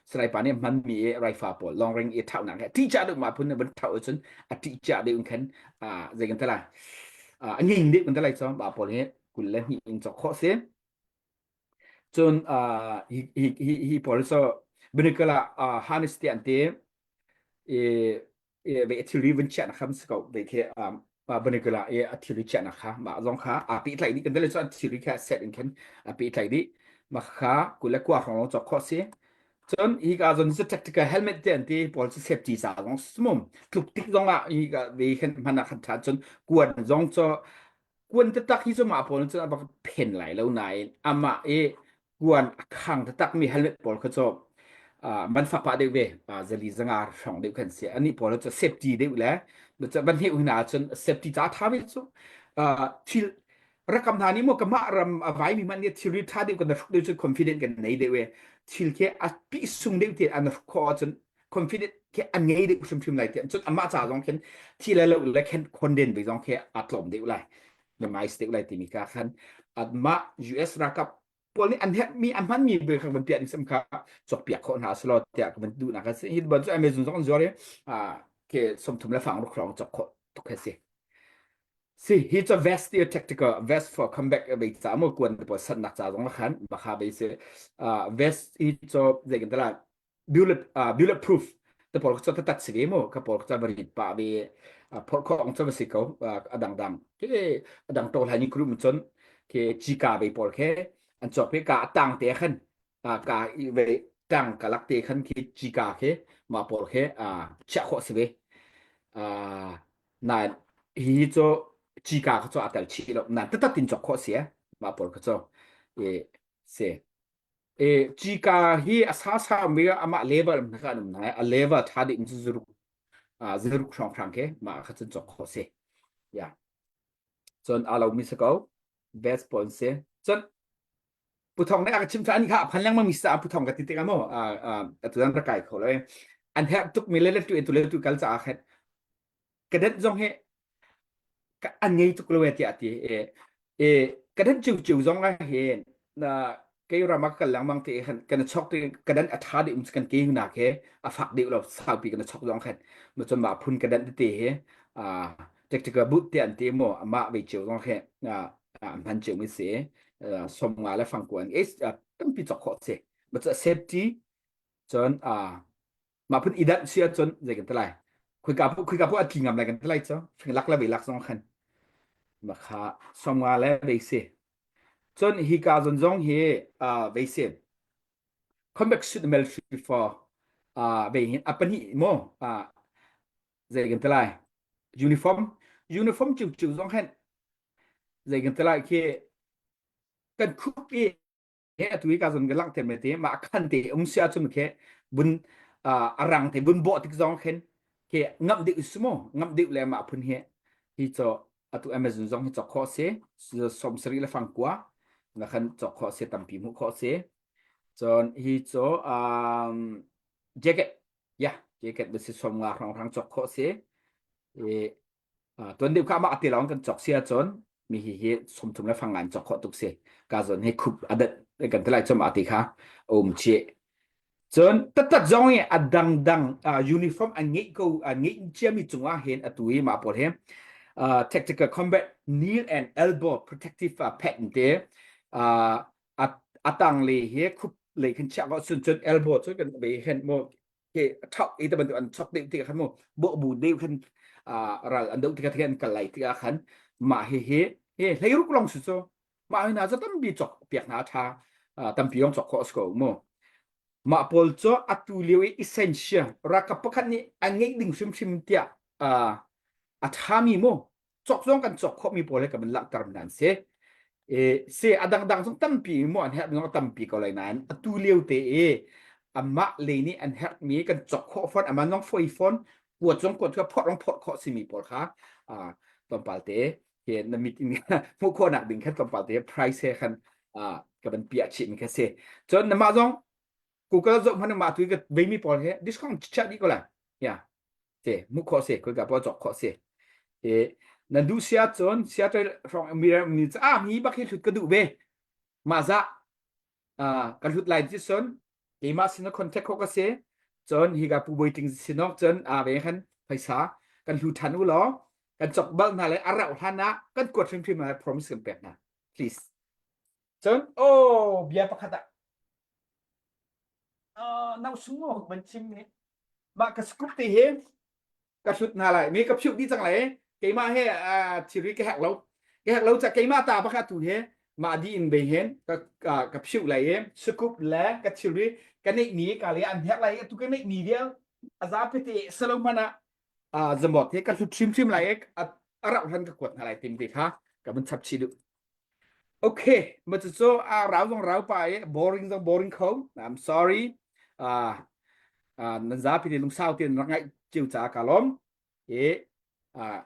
sniper nih hman mi raifa pawl long range i thaunak he ti cha deuh ma phun van thau cun a ti cha deuh khan a zei kan tala a nging deuh kan talai chom ba pawl hi kul le hnih in chok khawh si cun hi hi hi pawl so binikala harness te an te e ve thilri vun chiahnak kha si ko ve khi vernacular i a thilri chiahnak kha mah zong kha aa pehtlaih dih kan dal cu an thilri kha set in khin a pehtlaih dih mah kha kul le kua hrawng lawng cawk khawh si cun hi ka zon cu tactical helmet te an ti pawl cu safety ca zong sumum tluk tik zong ah hi ka ve khan hman ah khan tha cun kuan zong cu kuan taktak hi cu mah pawl cun a bak phen lai lo nain amah i kuan a khang taktak mi helmet pawl kha cu man fak pah deuh ve zali zanga hrawng deuh khan si ani pawl cu safety deuh le ban heu hna cun safety ca tha ve cu thil rakam hna nih mo kamah ram a vai mi man nih thilri tha deuh kan hruk deuh cu confident kan nei deuh e thil khi a pi sung deuh ti an hruk kho cun confident khi an ngei deuh hrimhrim lai ti cun amah ca zong khin thi le lo le khen khonden ve zong khi a tlawm deuh lai minimize deuh lai timi ka khan mah US ralkap pawl nih an herhmi a hmanmi bel kha van piah ding sam kha cawk piak khawh hna selaw tiah ka van duhnak a si hi ban cu Amazon zong an zuar i ke 30 le fang ruk hrawng cawk khawh tuk he si si hi cu vest ti tactical vest for comeback bei ca mo kuan te pawl sannak ca zong khan bakha bei si vest hi cu zei kan tala bullet uh, bullet proof te pawl cu tatat si ve mu ka pawl cu varit pa ve phorh khong cu si ko a dang dang ke a dang to lai ni krum chon ke chika ve pawl khe an chok pe ka tang te khan ka ve tang ka lak te khan khi chika khe ma pawl khe a chia kho si ve a na hi cho chika kha cho atal chi lo na tatat tin chok kho si ma pawl kha cho e se E, cika hi a sa sa mi amah level na kan um nai a level tha ding cu zuruk. Ziruk hrawnghrang khi mah kha cun cawk khawh si. Ya. Cun aa lomi si ko. Best pawl si. Cun Puthong nih a ka chim ani kha a phan lengmang mi sa Puthong ka ti tikah maw atu zan rak kai kho lo an herh tuk mi le le tu tu le tu kal caah khan cadet zong hi an ngei tuk lo e tiah ti e e cadet ciu ciu zong ah hin na kei ram ah kal lengmang ti khan kan chok ti cadet a tha deuh kan ke nak he a fak deuh lo saupi kan chok zong khan ma chon ma phun cadet te he a tactical boot te an ti mo ama ve ciu zong he a hman ciu mi si som nga le fang kuan e tampi chok khawh si ma safety cun a mah phun i danh si ahcun zei kan ti lai khuika pu khuika pu a tli ngam lai kan ti lai cu lak le ve lak zong khan ma kha somnga le ve si cun hi ka zon zong hi ve si convex suit military for ve hin a pahnih mo zei kan ti lai uniform uniform ciu ciu zong khan zei kan ti lai khi kan khup i he atu hi ka zon ka langhter me te ma khan te um sia chun khe bun a rang te bun bo tik zong khen ke ngam deuh sumo ngam deuh le ma phun he hi cho atu Amazon zong hi chok kho se som sari le fang kwa na khan chok kho se tampi mu kho se chon hi cho um jacket ya jacket be si som nga rang rang chok kho se e Tuan deuh kha amah te lawng kan cawk si ahcun mi hi hi sawmthum le fang ngan cawk khawh tuk si. Ka zawn hi khup a dat kan ti lai cun mah ti kha a um chih. Cun taktak zong hi a dangdang uniform an ngeih ko an ngeih ciami cungah hin atu hi mah pawl hi tactical combat knee and elbow protective pad te a tang le hi khup lei khin chiah ko cun cun elbow cu kan be hen mo ke thok i te bantuk an chok deuh tikah khan mu bawh bu deuh khan ral an doh tikah an kal lai tikah khan mah hi hi hi hleiruk long su cu mah hi na za tampi chok piak hna tha tampi yong chok khawh ko mu mah pawl cu atu lio i essential ralkap pakhat nih an ngeih ding hrimhrim tiah a thami mu cawk zong kan cawk khawhmi pawl he kan van langhter mi an si. E, se a dangdang zong tampi mu an herh zong tampi ko lai nain atu lio te i amah le nih an herhmi kan cawk khawh fawn aman zong foi fawn kuat zong kuat kha phorh zong phorh khawh simi pawl kha tlawmpal te he na mit in hmuh khawhnak ding khan tlawmpal te price he khan ka van piah chih mi kha si cun namah zong Google zoh hmanh mah tu ka veimi pawl he discount chiah dih ko lai ya te mu khawh si khoi ka pawl cawk khawh si e nan duh sia cun Seattle hrawng mi mi ah mi bak hi hlut ka duh ve mah za ka hlut lai ti cun keimah sin contact khawh ka si cun hi ka pu boi ting sinok cun a ve khan phaisa kan hlu than u law kan cawk bal hna le a rauh hlan ah kan kuat hrimhrim lai promise kan pek hna please cun oh bia pakhat ah nau sung maw ban chim ni mah ka scoop te hi ka hlut hna lai mi ka phiuh dih cang lai keimah he thilri ka hek lo ka hek lo ca keimah ta baka tu he mah di in be hen ka ka phiuh lai i scoop le ka thilri ka neih mi ka le an hek lai tu ka neih mi vial a zapi te salo mana zamot he ka hlut hrimhrim lai a rauh hlan ka kuat hna lai tim te kha ka van chap chih duh Okay, ma cu cu a rau zong rau pa i boring zong boring kho. I'm sorry. Uh, uh, nan zapi te lungsau tein rak ngaih cio caah ka lawm. E uh,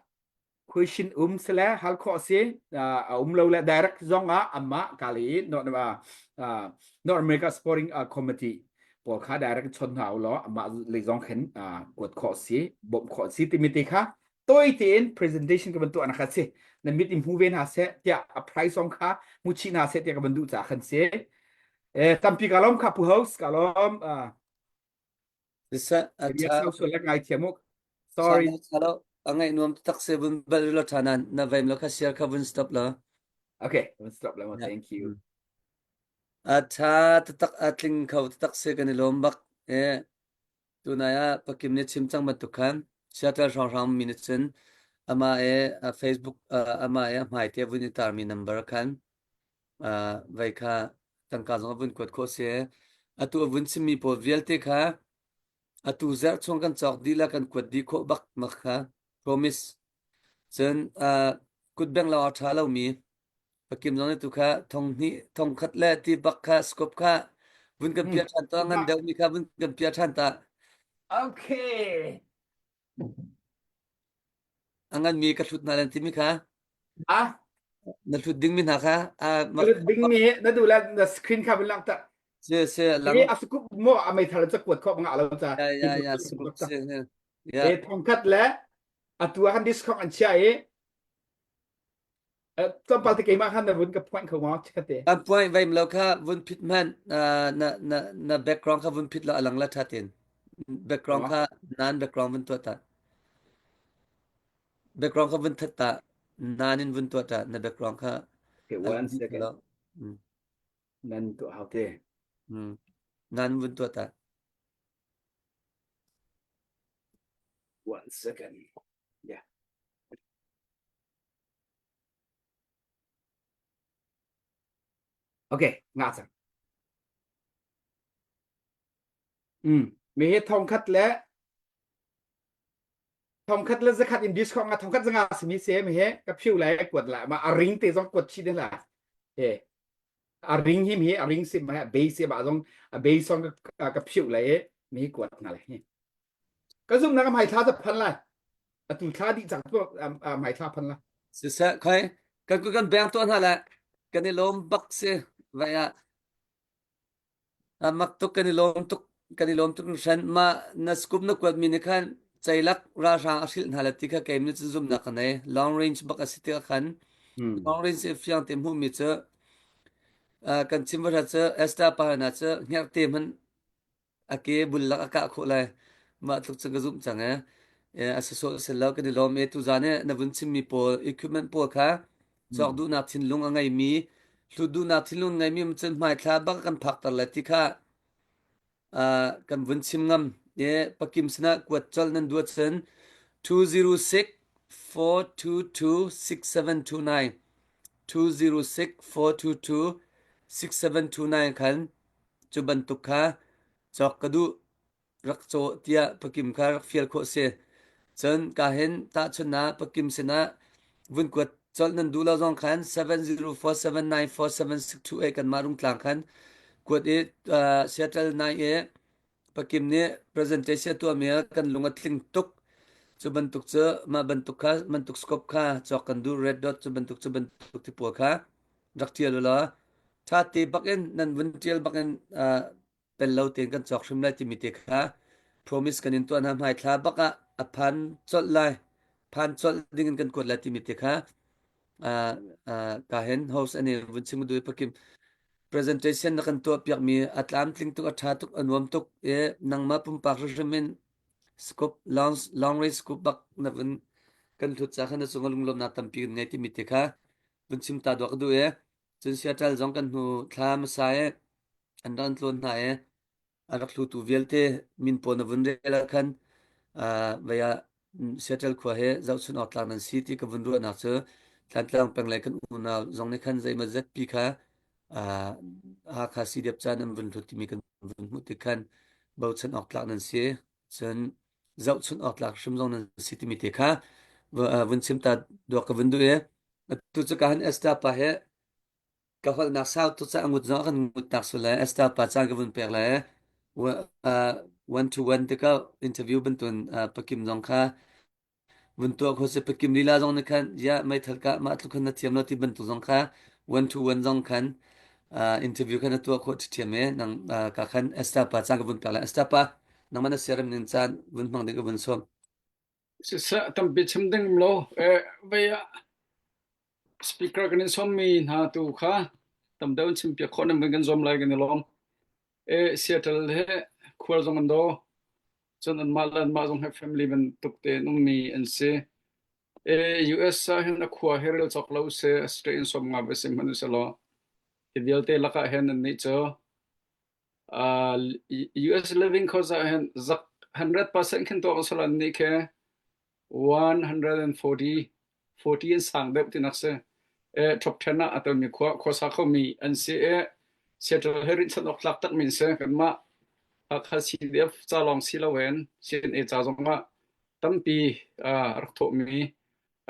question um sele hal khawh si uh, a um lo le direct zong ah amma kali North, uh, uh, North America Sporting uh, Committee pawl kha direct chon hna u law amah lei zong khin uh, kuat khawh si bawmh khawh si timi te kha Tawi tein presentation ka van tuah nak kha si. Na mit in hmu ve hna seh tiah a price zong kha hmu chih hna seh tiah ka van duh caah khan si. Eh, tampi ka lawm kha pu host ka lawm. Uh, Siseh, a bia ṭha. sau sual le ngai thiam uk. Sorry. Sa lo, a ngaih nuam tak se vun bal lo ṭha nan na veim lo kha share kha vun stop lo. Okay, vun stop la Yeah. thank you. Mm. A ṭha taktak a tling kho taktak se kan i lawm bak. Eh, Tunai ah Pakim nih chim cang bantuk khan Seattle hrawnghrang mi nih cun amah i a Facebook amah i a hmaite a vun i tarmi number khan vei kha tangka zong a vun kuat khawh si. Atu a vun chimmi pawl vialte kha atu zarh chung kan cawk dih le kan kuat dih khawh bak mak kha promise. Cun kutbeng lo a ṭha lomi Pakim zong nih tu kha thong hnih thong khat le ti bak kha scope kha vun kan piah ṭhan ta ngan deuhmi kha vun kan piah ṭhan ta. Okay. A nganmi ka hlut hna nan timi kha Ah, na hlut dingmi hna kha ah ka lut dingmi na duh le na screen kha vun lang ta. Si si lang. Hi a scoop mo a meithal ca kuat khawh nga lo ca. Ya ya ya scoop si. Ya. E thongkhat le atu ah khan discount an chia i tlawmpal te keimah khan na vun ka point kho ma chikkhat te. An point vaim lo kha vun phit hmanh na na na background kha vun phit lo alang la thatin. Background kha nan background vun tuah ta. Background kha vun that ta. Nan in vun tuah ta na background kha. Okay, one second. Nan tuah hau te. Nan vun tuah ta. One second. Yeah. Okay, nga cang. Mm. Me he thongkhat le thongkhat le zakhat in discount nga thongkhat zanga simi se me he ka phiu lai kuat la ma a ring te zong kuat chi de la. He a ring hi mi a ring sim ma base ba zong a base song ka ka phiu lai e mi kuat na le hi. Ka zum na ka mai thla za phan lai. Atu thla di chang tu mai thla phan la. Siseh khoi kan kan beng tuah hna le kan i lawm bak si vai ah mak tuk kan i lawm tuk kan i lawm tuk hran ma na scoop na kuat mi nih khan ceilak ralhrang a hrilh hna le ti kha keim nih cun zumnak ka nei long range bak a si ti khan long range i fiang te hmuh mi cu kan chim va cu Esther pa hna cu hngerhte hmanh a ke bul lak a kah khawh lai. Mah tluk cun ka zumh cang ee. A sawsawh si lo kan i lawm e. Tuzaan i na vun chimmi pawl equipment pawl kha cawk duhnak thinlung a ngeimi hlut duhnak thinlung ngeimi cun hmaithla bak kan phakter lai ti kha kan vun chim ngam. E pakim sinah kuat colh nan duat cun 206 422 6729 206 422 6729 khan Cu bantuk kha cawk ka duh, rak caw tiah pakim kha rak fial khawh a si. Cun ka hin tahchunhnak pakim sinah vun kuat colh nan duh lo zong khan 704794762 kanmah rungtlang khan kuat i uh, Seattle nai i pakim nih presentation a tuahmi ah kan lung a tling tuk. Cu bantuk cu mah bantuk kha bantuk scope kha cawk kan duh red dot cu bantuk cu bantuk ti pawl kha rak ṭial u law ṭhate bakin nan vun ṭial bakin uh, pel lo tein kan cawk hrim lai timi te kha promise kan in tuah hna hmaithla bak ah a phan colh lai phan colh ding in kan kuat lai timi te kha uh, uh, ka hen host ani vun chim du pakim presentation na kan tuah piak mi a tlamtling tuk a tha tuk a nuam tuk e nangmah pumpak hrim in scope long long range scope bak na vun kan thut cha khan na cung lunglawmnak tampi kan ngei timi te kha vun chim ta dua ka duh i cun Seattle zong kan hnu thla hmasa i an rak an tlawn hna i a rak hlutu vialte min pawl na vun rel ah khan vei ah Seattle khua he zohchun awk tlak nan si ti ka vun ruahnak cu Thantlang peng le kan unau zong nih khan zeimaw zetpi kha Hakha CDF caan an vun hlut timi kan vun hmuh tik khan bochan awk tlak nan si cun zohchun awk tlak hrim zong nan si timi te kha vun chim ta duak ka vun duh i Atu cu ka han Esther pa he ka holhnak sau tuk ca ngut zong kan ngut tak su le Esther pa caan ka vun pek le one to one te ka interview bantun pakim zong kha vun tuah kho se pakim lila zong nih khan ya meithal ka mah tluk khan na thiam lo ti bantuk zong kha one to one zong khan interview khan na tuah khawh ṭhiam e nang ka khan Esther pa caan ka vun pek le Esther pa nangmah na siaram nin caan vun hmang ding ka vun sawm. Siseh tampi chim ding um lo. Vei ah speaker kan in sawmmi hna tu kha tam deuh in chimpiak khawh nan kan zuam lai kan i lawm. Seattle he khual zong an daw. Cun anmah le anmah zong he family bantuk tein ummi an si. US ah hin a khua hi rel cawk lo si, state in sawm nga va si hmanh usih law hi vialte lakah hin annih cu US living cost ah hin zak 100% khin tuak usih law annih khi 140 40 in sang deuh tinak si. Top 10 ah a telmi khua khuasa khomi an si i Seattle he rinhchanh awk tlak takmi an si. Kanmah Hakha CDF ca lawng si loin CNA ca zongah tampi rak thawhmi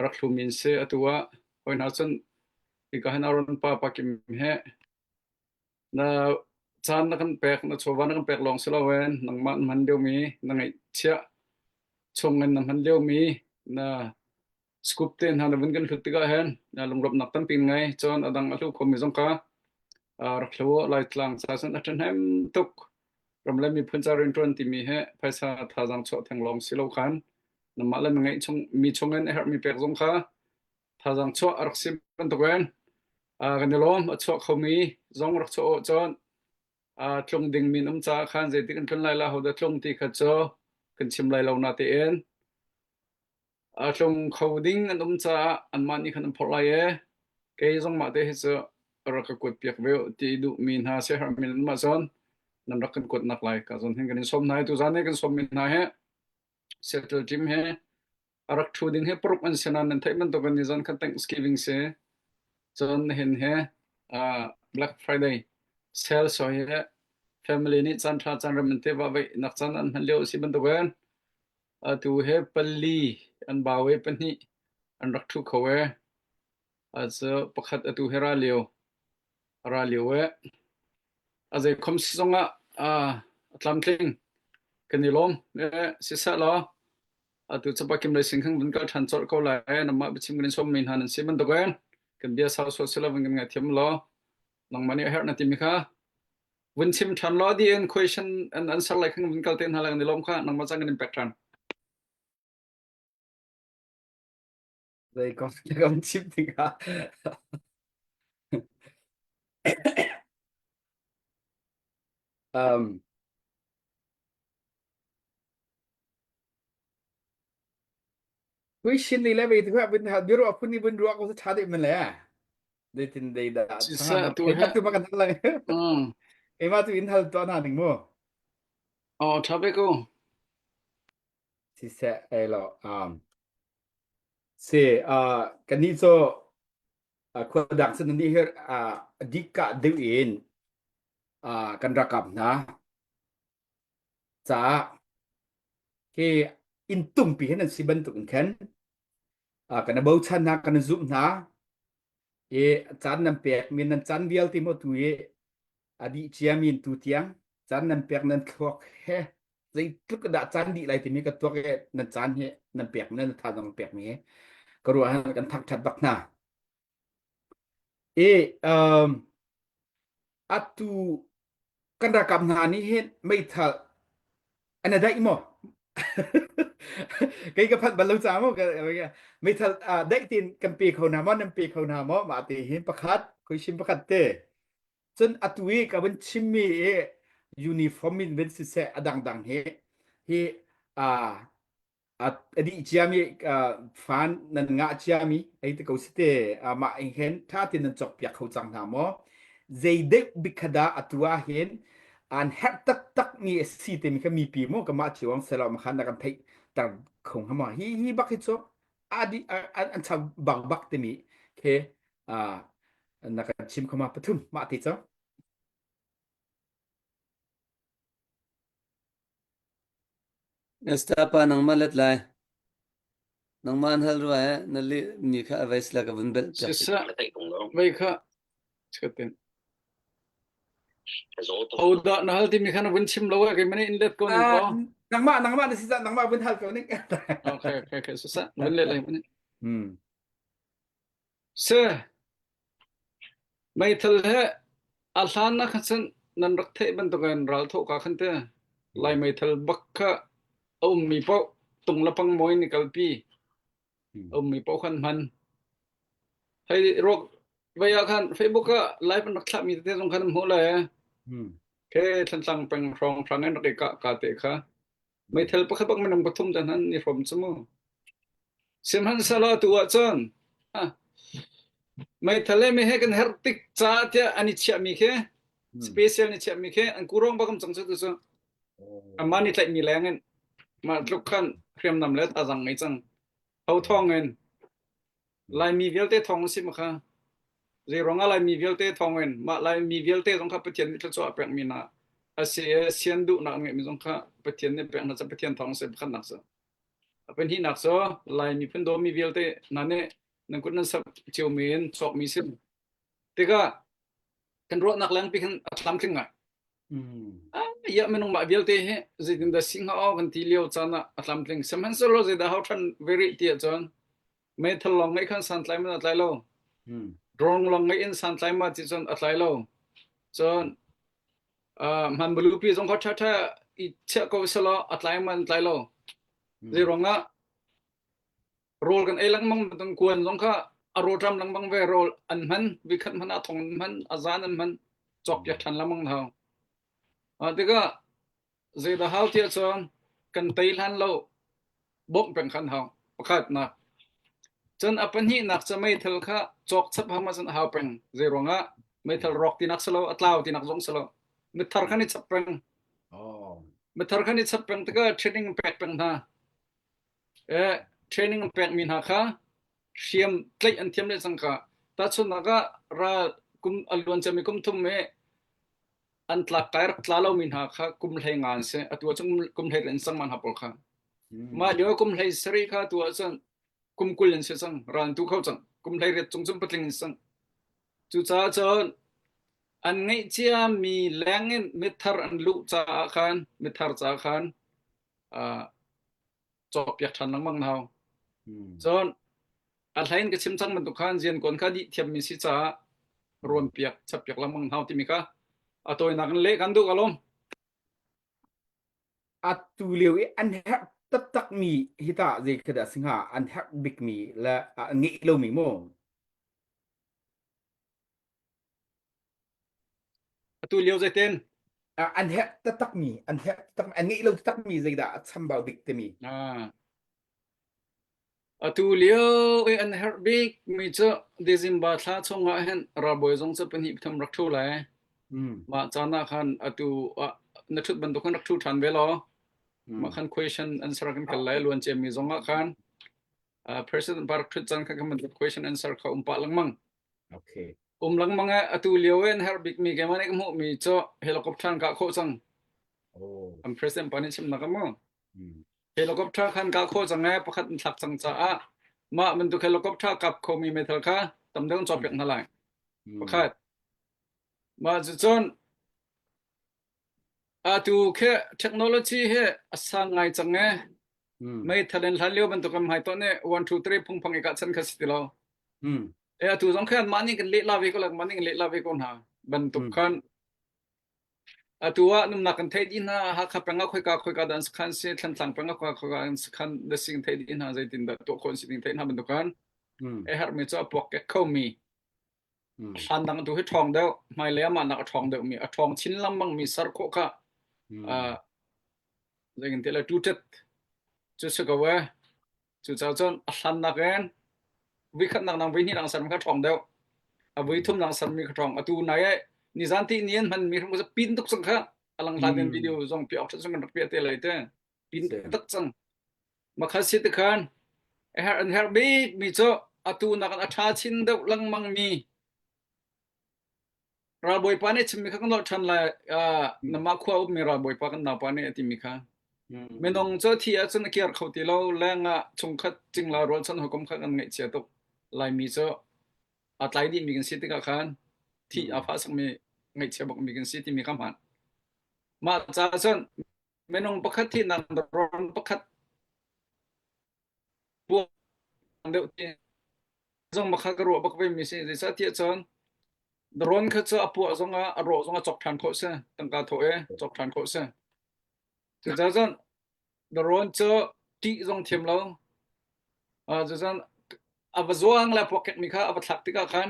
rak hlumi an si. Atu ah hawi hna cun hika hin Aaron pa pa Kim he Na caan na kan pek, na chawva na kan pek lawng si loin nangmah na hman deuhmi na ngeihchiah. Chung in na hman liomi na scoop te hna na vun kan hlut tikah hin na lunglawmhnak tampi ngei. Cun a dang a hlu khomi zong kha rak hlu Laitlang ca cun a ṭhahnem tuk. Ram le miphun ca rianṭuan timi he phaisa thazaang chuah theng lawng si lo khan namah le na ngeih chung mi chungin a herhmi pek zong kha thazaang chuah a rak si bantukin kan i lawm. A chuah khomi zong rak chuah awh cun tlung ding min um caah khan zeitik an tlun lai la hodah tlung ti kha cu kan chim lai lo natein a tlung kho ding an um caah anmah nih khan an phorh lai e kei zong mah te hi cu rak ka kuat piak ve ti duh mi hna se har min mah cun nan rak kan kuat nak lai ka zon hin kan in som hna tu zan kan som min hna he Seattle team he a rak ṭhu ding hi paruk an si nain nan theih bantuk in nizan kha Thanksgiving si. Cun nihin hi uh, Black Friday sale so hi family nih caan ṭha caan rem an te va veih nak caan an hman lio a si bantukin atu he pali an bau i pahnih an rak ṭhu kho e. A cu pakhat atu hi ra lio a ra lio e. A zei khom si zongah uh, a tlamtling kan i lawm. Eh, siseh law atu capa kim lei sing khang vun kal ṭhan colh ko lai namah biachim kan in sawm mi hna nan si bantuk in kan bia sau sual sila vun kan ngaithiam law nangmah nih a herh na timi kha vun chim ṭhan law di in question an answer lai khang vun kal te hna lai kan i lawm kha nangmah cang kan in pek ṭhan Zei kong kan chim tikah um Question ni le ve tu vun hal biro phun ni vun ruak ko tha deuh man le. Zeitin dei dah Siseh tu he tu ma kan hal lai. Mm. Keimah tu in hal to na ding mu. Oh tha be ko. Siseh ei lo um se uh kan ni cho khua dang sun ni her uh dika deuh in uh kan rakap hna caah hi inn tungpi hin an si bantuk in khan kan i bochan hna kan i zumh hna i caan nan pek mi nan caan vialte maw tu i a dih ciami in tu tiang caan nan pek nan thluak he zeitluk dah caan dih lai timi ka tuak i nan caan hi nan pek mi nan thazaang pek mi hi ka ruah kan thangṭhat bak hna i um, atu kan ralkap hna nih hin meithal an daih maw kei ka phanh bal lo ca maw meithal daih tin kan pe kho hna maw nan pe kho hna maw mah te hin pakhat question pakhat te cun atu i ka vun chimmi i uniform in vun siseh a dangdang hi hi a dih ciami fan nan ngah ciami ei te ko si te mah in hin tha tin nan cawk piak kho cang hna maw zei deuh bik kha dah atu ah hin an herh taktak mi a si te mi kha mipi mu ka mah chiwang selo ma khan na kan theih tar kho hnga ma hi hi bak hi chu adi an cham bang bak te mi khe na kan chim khoma pathum ma ti cho Esther pa nangmah let lai. Nangmah an hal rua eh na leh mi kha a vais la ka vun belh piak. Siseh vei kha chatin. Hodah na hal timi kha na vun chim lo eh keimah nih in let ko ning ko. Nangmah nangmah na si cah nangmah vun hal ko ning. Okay okay okay siseh vun let lai mani. Hmm. Se Meithal he a hlan ah khan cun nan rak theih bantukin ralthawh ka khan te Lai meithal bak kha a ummi paoh tung le pang mawi in i kalpi. A ummi paoh khan hman. Hei ruak vei ah khan Facebook ah live an rak thlahmi tete zong khan an hmuh lai. Ke Thlantlang peng hrawng hrang in rak i kah ka te kha. Meithal pakhat bak minung pathum te hnan i hrawm cu mu. Sihmanhsehlaw atu ahcun meithal le meheh kan herh tik caah tiah an i chiahmi khi special ni chiahmi khi an kurong bak um cang cu tu cu. Amah nih tlaihmi leng in mah tluk khan hriamnam le thazaang ngei cang. Ho thawng in Laimi vialte thawng si ma kha. Zei ruangah Laimi vialte thawng in mah Laimi vialte zong kha Pathian nih thluachuah a pekmi hna a si i sian duhnak an ngeihmi zong kha Pathian nih pek hna ca Pathian thawng si pakhatnak cu. A pahnihnak cu Lai miphun dawmi vialte hna nih nan kut nan sap ciomi in cawkmi si. Tikah kan ruahnak lengpi khan a tlamtling ngai. Ya minung mah vialte hi zeitin dah si hnga aw kan ti lio caan ah a tlamtling. Sihmanhsehlaw zeidah hau ṭhan ve rih ti ahcun meithal lawng ngeih khan santlai man a tlai lo. Drone lawng ngeih in santlai ma ti cun a tlai lo. Cun hman balupi zong kha ṭhaṭha i chiah ko selaw a tlai man tlai lo. Zei ruangah rawl kan ei lengmang bantuk kuan zong kha a rawṭam lengmang ve rawl an hman vikhat hman ah thong an hman a zan an hman cawkpiak ṭhan lengmang hau. Tikah zeidah hau tiah cun kan tei hlan lo bawmh peng khan hau pakhatnak. Cun a pahnihnak cu meithal kha cawk chap hau ma cun a hau peng. Zei ruangah meithal rawk tinak si lo a tlau tinak zong si lo. Mithar khan i chap peng. Mithar khan i chap peng tikah training pek peng hna. Training an pekmi hna kha hriam tlaih an thiam le cangka. Tahchunhnak ah ral kum a luan ciami kum thum i an tlak kai rak tla lomi hna kha kum hlei nga an si. Atu ahcun kum hlei in cang ma hna pawl kha. Mah lio kum hlei sarih kha atu ahcun kum 20 in si cang. Ral an tu kho cang. Kum hlei riat cung cun patling in si cang. Cucaah cun an ngeih ciami leng in mithar an luh caah khan mithar caah khan cawkpiak ṭhan lengmang na hau. Cun a hlei in ka chim cang bantuk khan ziankuan kha dih thiammi si caah ruanpiak chappiak lengmang na hau timi kha a tawinak in leh kan duh ka lawm. Atu lio i an herh taktakmi hi tah zei khi dah si hnga an herh bikmi le a ngeih lomi mu? Atu lio zeitin? An herh taktakmi, an herh taktak, an ngeih lo taktakmi zeidah a chambau bik timi? Ah. Atu lio i an herh bik mi cu December thla chungah hin ralbawi zong cu pahnih pathum rak ṭhu lai. Mah caan ah khan atu ah na ṭhut bantuk khan rak ṭhu ṭhan ve law mah khan question answer kan kal lai luan ciami zong ah khan President pa rak ṭhut caan kha kan bantuk question answer kha um pah lengmang. Okay. Um lengmang e atu lio in herh bikmi keimah nih ka hmuhmi cu helicopter an kah khawh cang. Oh. An president pa nih chimnak a Helicopter khan kah khawh cang e pakhat an thlak cang caah mah bantuk helicopter kap khomi meithal kha tam deuh an cawpiak hna lai. Pakhat. Mah cucun Atu khi technology hi a sang ngai cang e. Meithal in hlan lio bantuk kan hmai tawn i 1 2 3 phungphang i kah chan kha si ti lo. E atu zong khan mah nih kan leh la ve ko la mah nih kan leh la ve ko hna bantuk khan atu ah nunnak kan theih dih hna Hakha peng ah khoika khoika dan sakhan si Thlantlang peng ah khoika khoika an sakhan da sing theih dih hna zeitin dah tuah khawh si ding theih hna bantuk khan e herhmi cu a puak kek khomi Hlan dang tu hi ṭhawng deuh, hmailei ah mah nak a ṭhawng deuhmi, a ṭhawng chin lengmang mi ser khawh kha uh, zeitin ti lai tuṭet cu si ko ee. Cucaah cun a hlan nakin voikhatnak nang voihnih nang sermi kha ṭhawng deuh. A voithum nang sermi kha ṭhawng. Atu nai eh nizan ti ni an hmanmi hrim kha pin tuk cang kha. A lang hlan in video zong piah awk ṭhat zong kan rak piah te lai te. Pin tak cang. Makha si te khan a herh an herh bik mi cu atu nakin a ṭha chin deuh lengmang mi ralbawipa nih chimmi kha kan nolh ṭhan lai. Uh, namah khua ummi ralbawipa kan naupa nih a timi kha. Minung cu thi ahcun a kir kho ti lo lengah chungkhat cingla rualchan hawikom kha kan ngaihchia tuk. Laimi cu a tlai dihmi kan si tikah khan thi a fah sakmi ngaihchia bakmi kan si timi kha hmaan. Mah caah cun minung pakhat thihnak ron pakhat puak deuh ti zong makha ka ruah bak ve mi si zeicahtiah cun drone kha cu a puah zong ah a rawh zong ah cawk ṭhan khawh si tangka thawh e cawk ṭhan khawh si cucaah cun drone cu ṭih zong thiam lo cucun a va zuang le puak kek mi kha a va thlak tikah khan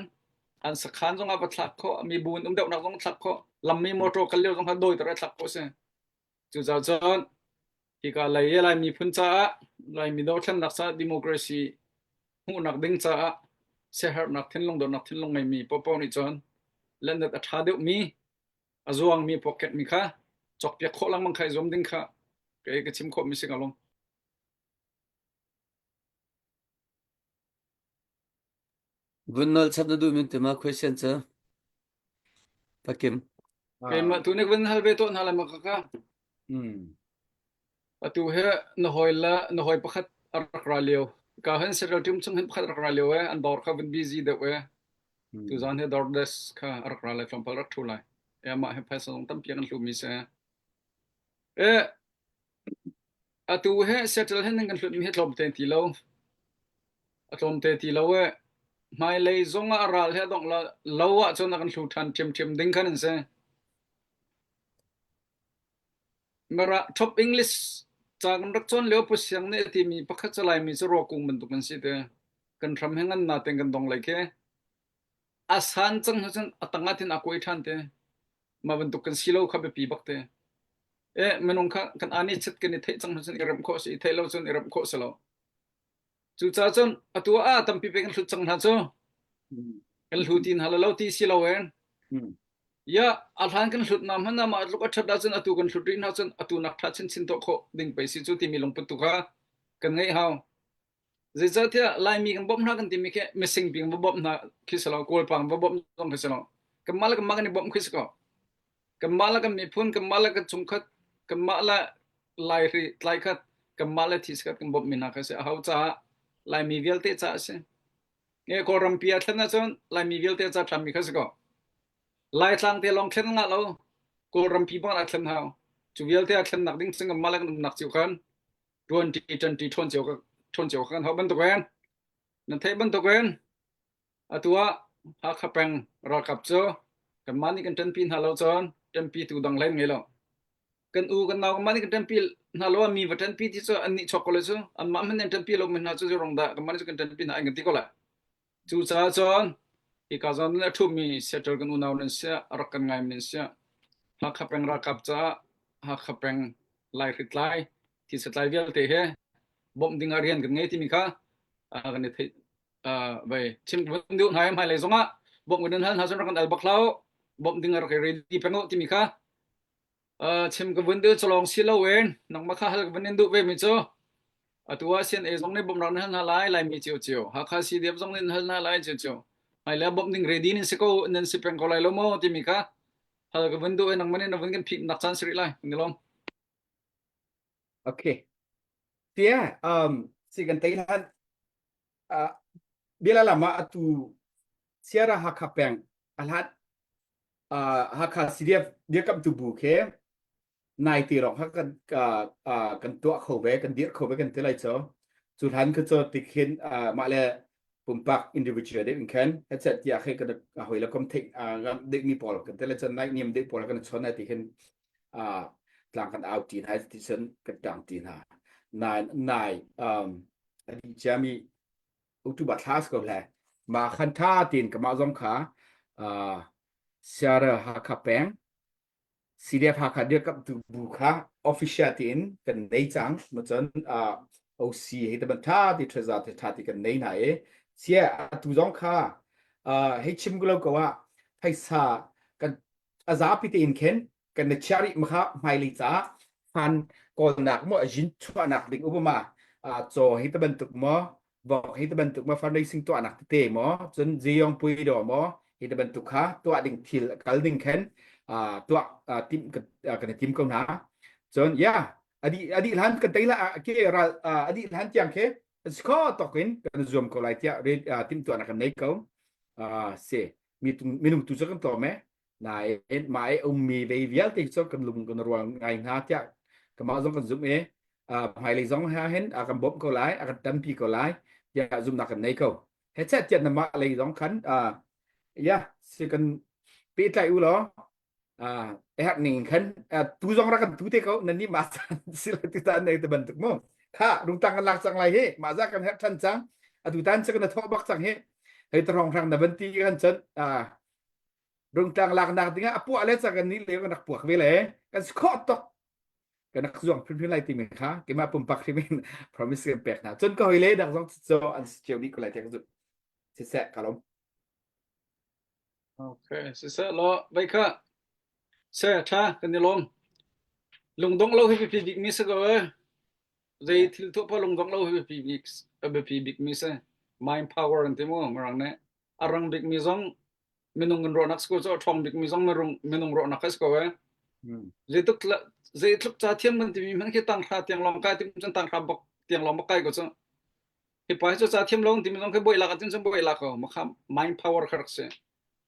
an sakhan zong a va thlak khawh mi bu in um deuhnak zong thlak khawh lammi motor kal lio zong kha dawi ter a thlak khawh si Cucaah cun hika lei i Lai miphun caah Laimi dothlennak caah democracy hmuhnak ding caah siaherhnak thinlung dawtnak thinlung ngeimi paohpaoh nih cun lennet a ṭha deuhmi a zuangmi puakkekmi kha cawkpiak khawh lengmang kha i zuam ding kha kei ka chim khawhmi si ka lung. Vun nolh chap na duhmi tima question cu Pakim. Keimah tu nih vun hal ve tawn hna lai ma kaka. Atu he na hawi la na hawi pakhat a rak ra lio. Ka han central team chung hin pakhat rak ra lio e an dawr kha vun busy deuh e. Tu zan he dawr des kha a rak ra lai tlawmpal rak thu lai. E amah he phaisa zong tampi a kan hlumi si. E atu he Seattle he nan kan hlutmi he tlawmte ti lo. A tlawmte ti lo e. Hmailei zong ah a ral he a dongh la lo ahcun a kan hlu ṭhan ṭhiamṭhiam ding khan an si. Mara Top English ca kan rak cawn lio Pu Siang nih a timi pakhat cu Laimi cu ruakung bantuk an si te. Kan hram he ngan natein kan dong lai khi. A san cang hnu cun a tang ah tin a kuai ṭhan te. Mah bantuk kan si lo kha biapi bak te. E minung kha kan ani chet kan i theih cang hnu cun i remh khawh si i theih lo cun i remh khawh si lo. Cucaah cun atu ah tampi pe kan hlut cang hna cu. Kan hlu ti hna lo ti si lo en. Ya a hlan kan hlut na hmanh ah mah tluk a ṭhat ahcun atu kan hlut rih hna cun atu nak ṭha chinchin tuah khawh ding pei si cu timi lungput tu kha kan ngeih hau. Zeicahtiah Laimi kan bawmh hna kan timi khi mising bing va bawmh hna khi si lo, Kawl pa va bawmh zong khi si lo. Kanmah le kanmah kan i bawmh khi si ko. Kanmah le kan miphun, kanmah le kan chungkhat, kanmah le Laihri tlaikhat, kanmah le thisikhat kan bawmhmi hna kha si. Aho caah Laimi vialte caah a si. Nge Kawlrampi ah thlen ahcun Laimi vialte ca thlammi kha si ko. Laitlang te lawng thlen ngah lo. Kawlrampi bang ah thlen hau. Cu vialte ah thlennak ding cun kanmah le kan umnak cio khan ṭuanṭi ṭanṭi ṭhawn cio ṭhawn cio kan hau bantuk in nan theih bantuk in atu ah Hakha peng ralkap cu kanmah nih kan ṭanpi hna lo cun ṭanpi tu dang hlei ngei lo. Kan u kan nau kanmah nih kan ṭanpi hna lo mi va ṭanpi ti cu an nih chok ko le cu anmah hmanh nih an ṭanpi lo mi hna cu rong dah kanmah nih cu kan ṭanpi hna an kan ti ko lai. Cucaah cun hika zawn in a ṭhumi Seattle kan unau nan si a rak kan ngaimi nan si Hakha peng ralkap caah Hakha peng Laihritlai thisatlai vialte he bawmh ding ah rian kan ngei timi kha kan i theih vai chim kan duh hna hmailei zongah bawmh kan hal hna cun rak kan al bak hlah bawmh ding ah rak i ready peng u timi kha chim ka vun duh chalong si loin nangmah kha hal ka vun in duh ve mi cu atu ah CNA zong nih bawmh rak nan hal hna lai Laimi cio cio Hakha CDF zong nih nan hal hna lai cio cio hmailei ah bawmh ding ready nan si ko nan si peng ko lai lo maw timi kha hal ka vun duh i nangmah nih na vun kan phih nak caan si rih lai kan i lawm Okay. Tia um si kan tei hlan uh, biala lama atu Sierra Hakha peng ahlat uh, Hakha CDF dirkamtu bu khe nai ti rong kha kan uh, kan tuah kho ve kan dir kho ve kan ti lai cho cu hlan kha cho tikhin uh, mah le pumpak individual deuh in khan headset tiah khe kan hoi le kom theih deuh mi pawl kan tele chan nai niam deuh pawl kan chon ai ti khin tlang kan au ti hna ti cun kan tang ti hna nai nai um adi chiami utu ba thlas ko le ma khan tha tin kama zong kha Sierra Hakha peng CDF Hakha dirkamhtu bu kha official tiin kan nei cang macun uh, OC hei te ban tha ti theza te tha ti kan nei hna i sia atu zong kha uh, hei chim ko lo ko ah phaisa kan a zapi tein khin kan na chiah rih ma kha hmailei caah fan kawlnak maw jin chuahnak ding upama chaw hi te bantuk maw vok hi te bantuk maw fundraising tuahnak tete maw cun ziyong pui do maw hi te bantuk kha tuah ding thil kal ding khen tuah tim kan tim ko hna cun ya adi adi hlan kan tei la ke ral adi hlan tiang khe sikho tokin kan zuam ko lai tiah tim tuahnak kan nei ko se minung tu cu kan tlawm e nain mah i ummi ve vialte cu kan lung kan rual ngai hna tiah kamah zong kan zumh i hmailei zong ha hin a kan bawmh ko lai a kan tampi ko lai tiah zumhnak kan nei ko he chet tiah namah lei zong khan ya si kan pehtlai u law herh ning khan tu zong rak kan tu te ko nan nih mah caan sila tu tan nei te bantuk mu kha rungtang kan lak cang lai hi mah za kan herh than cang atu tan cu kan thawh bak cang hi hei tarong hrang na ban ti kan cun rungtlang laknak dingah a puah le cang kan nih le kan rak puak ve le kan si khawh tok kan rak zuang hrimhrim lai timi kha keimah pumpak hrim in promise kan pek hna cun ka hoi le dang zong cu an si cio dih ko lai tiah ka zumh siseh ka lawm Okay, siseh law vai kha se tha kan i lawm lungdong lo hi biapi bik mi si ko e zei thil tuah pa lungdong lo hi biapi bik biapi bik mi si mind power an ti mu mirang nih a rang bik mi zong minung kan ruahnak si ko cu a ṭhawng bik mi zong minung ruahnak kha si ko e zeitluk zeitluk ca thiam kan timi hmanh khi tanghra tiang lawng kai tim cun tanghra bak tiang lawng bak kai ko cu hi pa hi cu ca thiam lo timi zong khi boi lak ah cun boi lak ko makha mind power kha rak si.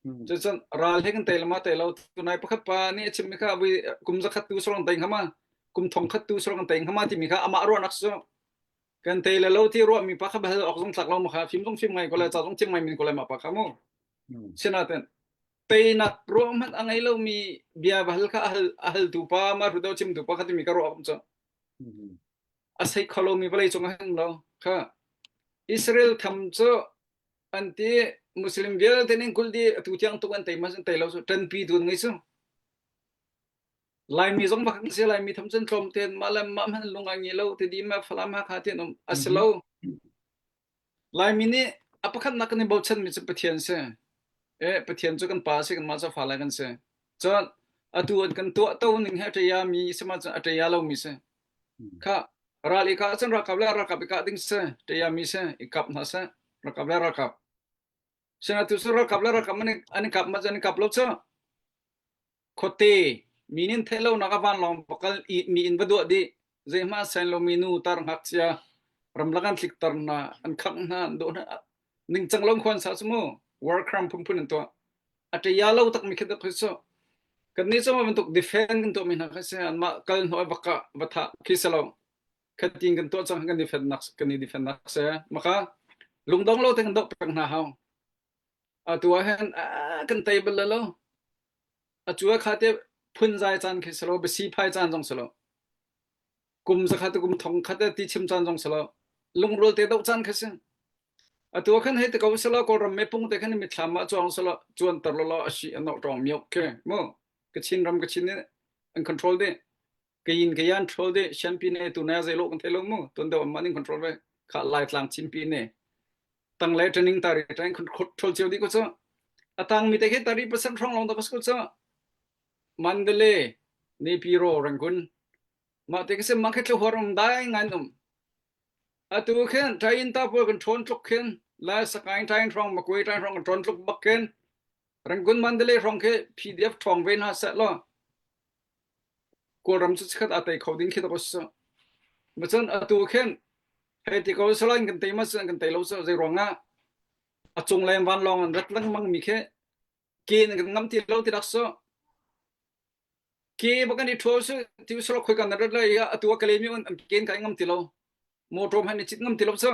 Cucun ral he kan tei lama tei lo tunai pakhat pa nih a chimmi kha vui kum zakhat tu sorang tei hngama kum thong khat tu sorang tei hngama timi kha amah ruahnak cu kan tei le lo ti ruahmi pa kha bahal ok zong tlak lo ma kha fim zong fim ngai ko le ca zong chim ngai min ko le ma pa kha mu sinaten teinak ruah hmanh a ngei lomi bia bahal kha a hal a haltu pa ma rudo chimtu pa kha timi ka ruah cu a sei kho lomi vawlei cung ah hin lo kha Israel tham cu an ti Muslim vialte ning kul di atu tiang tuk an tei ma tei lo su ṭanpi tu ngei su Laimi zong bak si Laimi tham cun tlawm ten mah le mah hman lung a ngi lo ti di ma Falam Hakha ti an um a si lo Laimi nih a pakhatnak kan i bochanmi cu Pathian si. Eh, Pathian cu kan pa si, kanmah cu fale kan si. Cun atu an kan tuah to ning hi a ṭaya mi si ma cun a ṭaya lomi si. Kha ral i kah cun ralkap le ralkap i kah ding si, ṭaya mi si, i kap hna seh, ralkap le ralkap. Sina tu cu ralkap le ralkap an i an i kap ma cun an i kap lo cu. Khuate mi nih theih lonak ah vanlawng va kal i mi inn va duah dih. Zeihmah sen lomi nu tar ngakchia ramlak an tlikter hna, an khangh hna, an dawh hna. Ningcang lo khuan sa cu mu. War crime phunphun an tuah. A ṭaya lo takmi khi khi cu. Kannih cu mah bantuk defend kan tuahmi hna kha si. Anmah kal hnawh i va kah, va thah khi si lo. Khatin kan tuah cang kan defend nak kan i defend nak si. Maka lungdong lo te kan doh peng hna hau. Atu ah hin kan tei bal lo. Atu ah kha te phunzai caan khi si lo, biasi phai caan zong si lo. Kum zakhat kum thong khat ti chim caan zong si lo. Lungrual te doh caan khi si. Atu ah khan hei te ko si lo, Kawlram mepung te khan mithlam ah cuang si lo, cuan ter lo lo a si a nok tong miok ke. Mu, Kachin ram Kachin nih an control dih. Kayin kayan control dih, Shanpi ne tu na zei lo kan thei lo mu. Tuan deuh an in control ve. Kha Laitlang Chinpi ne. Tangle training tari tang control cio dih ko cu. Atang mi te khi tari percent hrawng lawng ta ko cu. Mandalay, Naypyidaw, Rangoon. Mah te khi mah khi thluhuar um dai ngan um. Atu khin tain ta pawl kan ṭhawn tluk khin Lai Sakaing tain hrawng Makwe tain hrawng kan ṭhawn tluk bak khin Rangoon Mandalay hrawng khi PDF ṭhawng ve hna seh law Kawlram cu chikkhat aa tei kho ding khi ta ko si. Macun atu khin hei ti ko selain kan tei ma kan tei lo cu zei ruang ah a cunglei vanlawng an rat lengmang mi khi ke in kan ngam ti lo ti dak su. Ke bak an i ṭhual su ti uslo khoi kan rat lai atu a kale mi an ken kai ngam ti lo. Motor hmanh i cit ngam ti lo cu.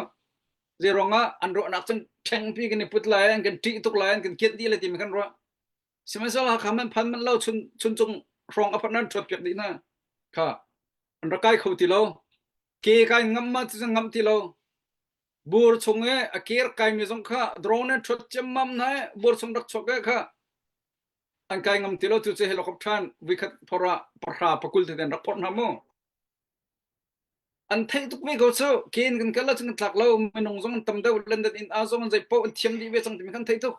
Zei ruang ah an ruahnak cun ṭhengpi kan i put lai an kan ṭih tuk lai an kan kianh dih lai ti mi kan ruah. Sihmanhsehlaw Hakha man phan manh lo chun chuncung hrawng a phanh an ṭhuat piak dih hna. Kha an rak kai kho ti lo. Ke kai ngam ma cu ngam ti lo. Bur chung i a ke rak kai mi zong kha drone an ṭhuat ciammam hna i bur chung rak chuak e kha an kai ngam ti lo tu cu helicopter ṭhan vuikhat phor ah pahra pakul te rak phorh hna mu. An theih tuk ve ko cu ke in kan kal ahcun kan tlak lo minung zong an tam deuh London in a zong an zei paoh an thiam dih ve cang timi kan theih tuk.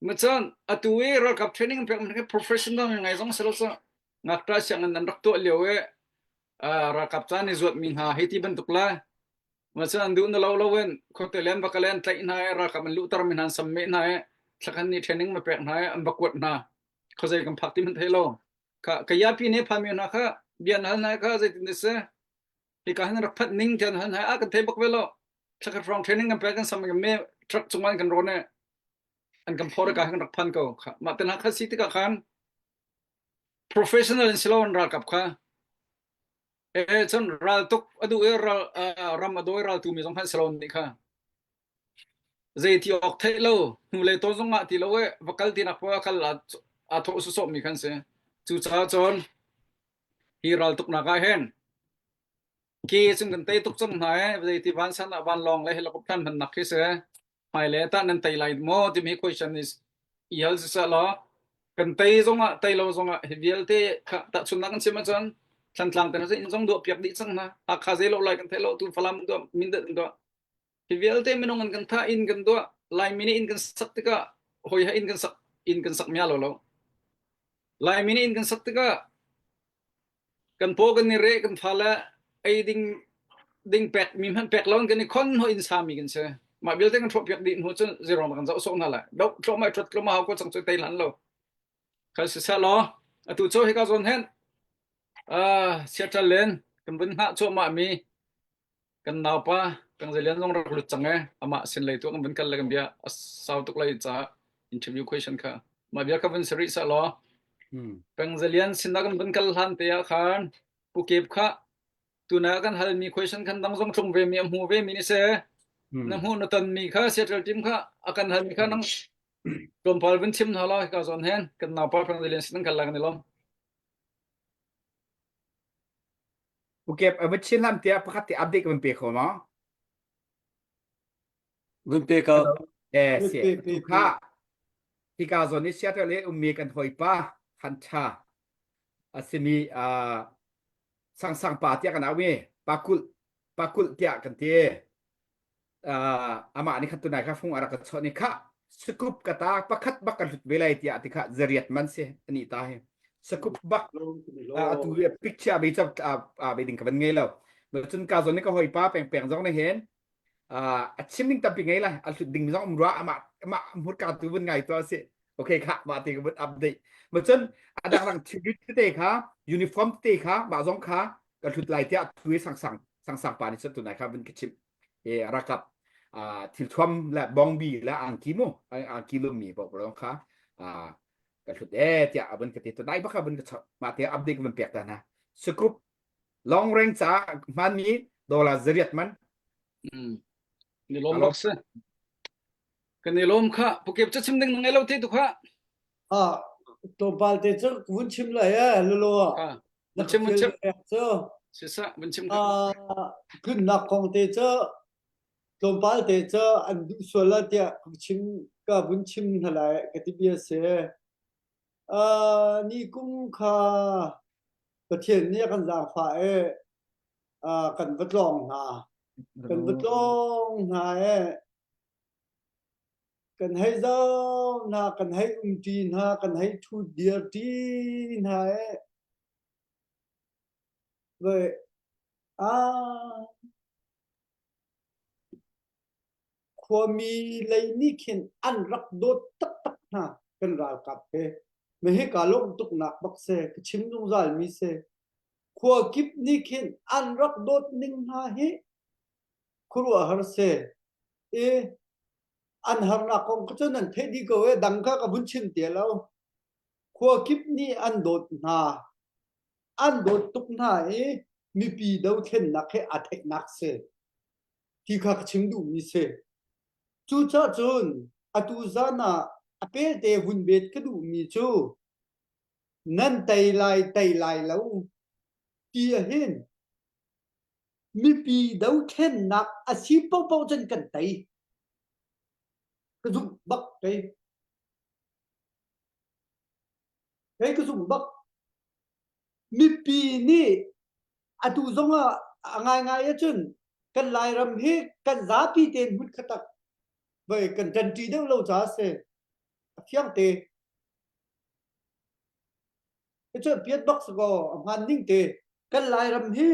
Macun atu i ralkap training an pek mi professional ngai zong si lo cu ngakṭah sianginn an rak tuah lio i ralkap caan i zuat mi hna hei ti bantuk la macun an duh na lo lo in khuate len va kale an tlaih hna i ralkap an luhter mi hna an sam meh hna i thlakhan nih training ma pek hna i an va kuat hna khuazei kan phak ti hmanh thei lo kha kayapi ne phan mi hna kha bia hal hna kha zeitin si hika hin rak phanh ning tian hal hna a kan thei bak ve lo thlakhat hrawng training kan pek kan sam kan me truck cung an kan rawn i an kan phor ka kan rak phan ko kha mah te hna kha si tikah khan professional in silo an ralkap kha e cun ral tuk adu e ral ram adoi ral tu mi zong khan silo nih kha zei ti ok theih lo hnu le ton zong ah ti lo e va kal ti nak pa kal a tho su so mi khan si cu ca cun hi ral tuk nak ah hen ke cung kan tei tuk cang hna e zei ti van san ah van long le helicopter hman nak khi se hmailei tah nan tei lai maw timi question is i hal siseh law kan tei zongah tei lo zongah hi vialte kha tahchunnak kan chim ahcun Thlantlang te hna inn zong duah piak dih cang hna Hakha zei lo lai kan thei lo tu Falam duah Mindat an duah hi vialte minung an kan thah inn kan duah Laimi nih inn kan sak tikah hoi ha inn kan sak inn kan sak mia lo lo Laimi nih inn kan sak tikah Kan paw kan i reh, kan fale ei ding ding pek mi hmanh pek lo in kan i khon hnu inn sami kan si. Mah vialte kan hrawh piak dih hnu cun zero kan zoh sawh hna lai. Doh thluahmah ṭhuat thluahmah hau ko cang cu tei hlan lo. Khal si seh law atu cu hika zawn hen uh, Seattle len kan vun hngah cuahmah mi kan naupa Peng Zelian zong rak lut cang e amah sin lei tu kan vun kal le kan bia a sau tuk lai caah. Interview question kha. Mah bia kha vun sari sa law. Peng Zalian sinah kan vun kal hlan te ah khan Pu Kep kha tuna kan halmi question khan dang zong tlung ve mi a hmu ve mi ni se. Na hmu na ton mi kha Seattle team kha a kan hal mi kha nang tlawmpal vun chim hna la ka zawn hen kan naupa Peng Zalian sin kan kal la kan i lawm. Okay, a va chin lam tiah pakhat te update ka van pe kho ma? Vun pe ko. Eh, si. Tu kha hika zawn i Seattle i ummi kan hawipa Han Tha a simi uh, Sangsang pa tiah kan au i pa kulh pa kulh tiah kan ti. Uh, amah nih khan tunai kha fung a rak ka chawh ni kha sikup ka ta pakhat bak kan hlut ve lai tiah ti kha zariat man si ani ta hi sakup bak atu picture be chap a be ding ka van ngei lo cun ka zon ni ka hoi pa peng peng zong ne hen a chim ding tampi ngei lai a hlut ding zong um rua ama ama hmurka tu vun ngai to si okay kha ma te ka vun update ma cun adang dang thil te kha uniform te kha ma zong kha ka hlut lai tiah thui sang sang sang sang pa ni cun tunai kha vun ka chim e rakap thil thuam le bongbi le angki mu angki lum mi bo kha ka hlut e tiah a vun ka ti to dai baka vun ka chap ma te update vun pek ta na scoop long range ca hmanmi dollar zariat man mm ni lom bak se kan ni lom kha pukep cha chim ding ngai lo te tu kha a tlawmpal te cu vun chim lai e lolo vun chim vun chim cu sisa vun chim kha tlunnak kong te cu tlawmpal te cu an duh sual la tiah ka chim ka vun chim hna lai ka ti bia si. Uh, ni kum kha Pathian nih a kan zaangfah i uh, kan va tlawng hna. Kan va tlawng hna i kan hei zau hna, kan hei umṭi hna, kan hei ṭhu dirṭi hna i voi ah Khuami lei nih khin an rak dawt taktak hna kan ralkap he. Mah hi kaa lawmh tuknak bak si, ka chim zungzalmi si. Khua kip nih khin an rak dawt ning hna hi khuaruahhar si. I an harnak kong kha cu nan theih dih ko e, dang kha ka vun chim te lo. Khua kip nih an dawt hna. An dawt tuk hna i mipi dothlennak he aa theihnak si. Ti kha ka chim duhmi si. Cucaah cun atu zan ah a pelte vun bet ka duhmi cu nan tei lai tei lai lo ti ahhin mipi dothlennak a si paohpaoh cun kan tei. Ka zumh bak kei. Kei ka zumh bak. Mipi nih atu zong ah a ngaingai ahcun kan Lairam hi kan zapi tein hmun khat ah voi kan ṭanṭi deuh lo caah a si. A fiang te. Cu piat bak si kaw a hmaan ning te. Kan Lairam hi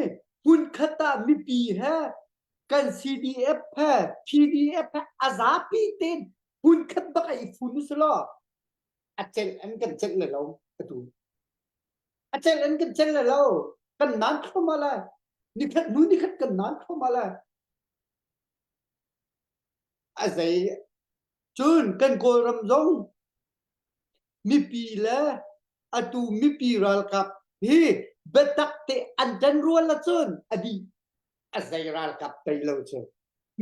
hmun khat ah mipi he kan CDF he PDF he a zapi tein hmun khat bak ah i fun usulaw a celh an kan celh le lo atu. A celh an kan celh le lo kan naan thluahmah lai. Nikhat hnu nikhat kan naan thluahmah lai. A zei cun kan Kawlram zong mipi le atu mipi ralkap hi biatak te an ṭan rual ahcun a dih. A zei ralkap tei lo cu.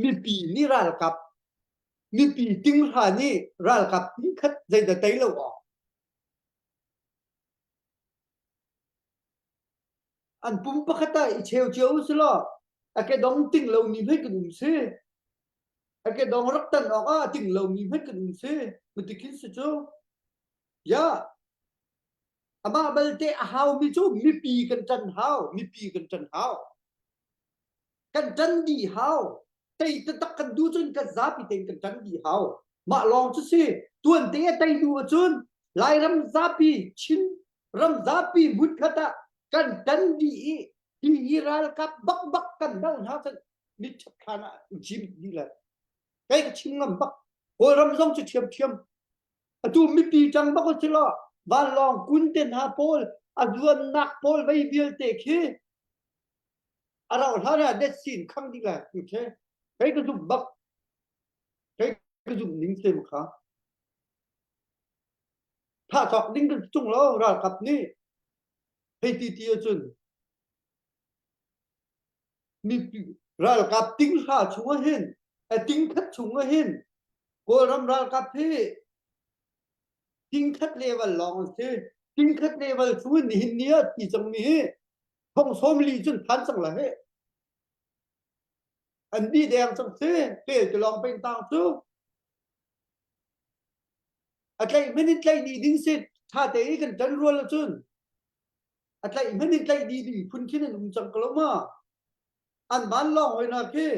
Mipi nih ralkap mipi tinghra nih ralkap tingkhat zeidah tei lo awk. An pum pakhat ah i cheu cio u silaw a kedong ting lomi hmanh kan um si. A kedong rak tan awk ah a ting lomi hmanh kan um si. Mutikhin si cu. Ya, amah balte a haumi cu mipi kan ṭan hau, mipi kan ṭan hau. Kan ṭan dih hau. Tei taktak kan duh cun kan zapi tein kan ṭan dih hau. Mah lawng cu si. Tuan te a tei duh ahcun Lairam zapi, Chin ram zapi hmunkhat ah kan ṭan dih i hi hi ralkap bakbak kan doh hna cun mit ṭhat hlan ah jim dih lai. Kei ka chim ngam bak. Kawlram zong cu ṭhiamṭhiam. Atu mipi ṭang bak u silaw vanlawng kun te hna pawl a zuannak pawl vei vialte khi a rauh hlan ah det sin khang dih lai okay kei ka zumh bak kei ka zumh ning sem kha. Thah cawk ding kan tung lo ralkap nih hei ti ti ahcun mipi ralkap ting hra chung ah hin a ting khat chung ah hin Kawlram ralkap hi ting khat level lawng an si. Ting khat level chung in nihin ni ah ti cangmi hi thong sawm li cun phan cang la he. An di deng cang si pel ti lawng peng tang cu. A tlaih hmanh in tlaih dih ding si ṭha te i kan ṭan rual ahcun a tlaih hmanh in tlaih dih ding phun khin an um cang ko lo ma. An van lawng hoi na khi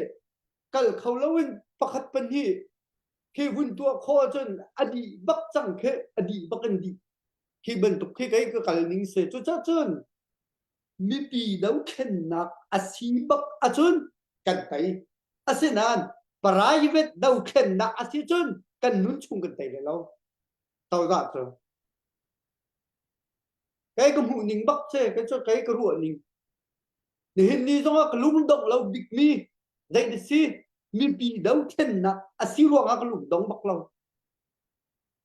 kal kho loin pakhat pahnih khi vun tuah khawh ahcun a dih bak cang khi a dih bak in dih khi bantuk khi kei ka kal ning si cucaah cun mipi dothlennak a si bak ahcun kan tei asinain private dothlennak a si cun kan nun chung kan tei lai lo cozah cu kei ka hmuh ning bak si kei cu kei ka ruah ning nihin ni zongah ka lung dong lo bikmi zei ti si mipi dothlennak a si ruangah ka lung dong bak lo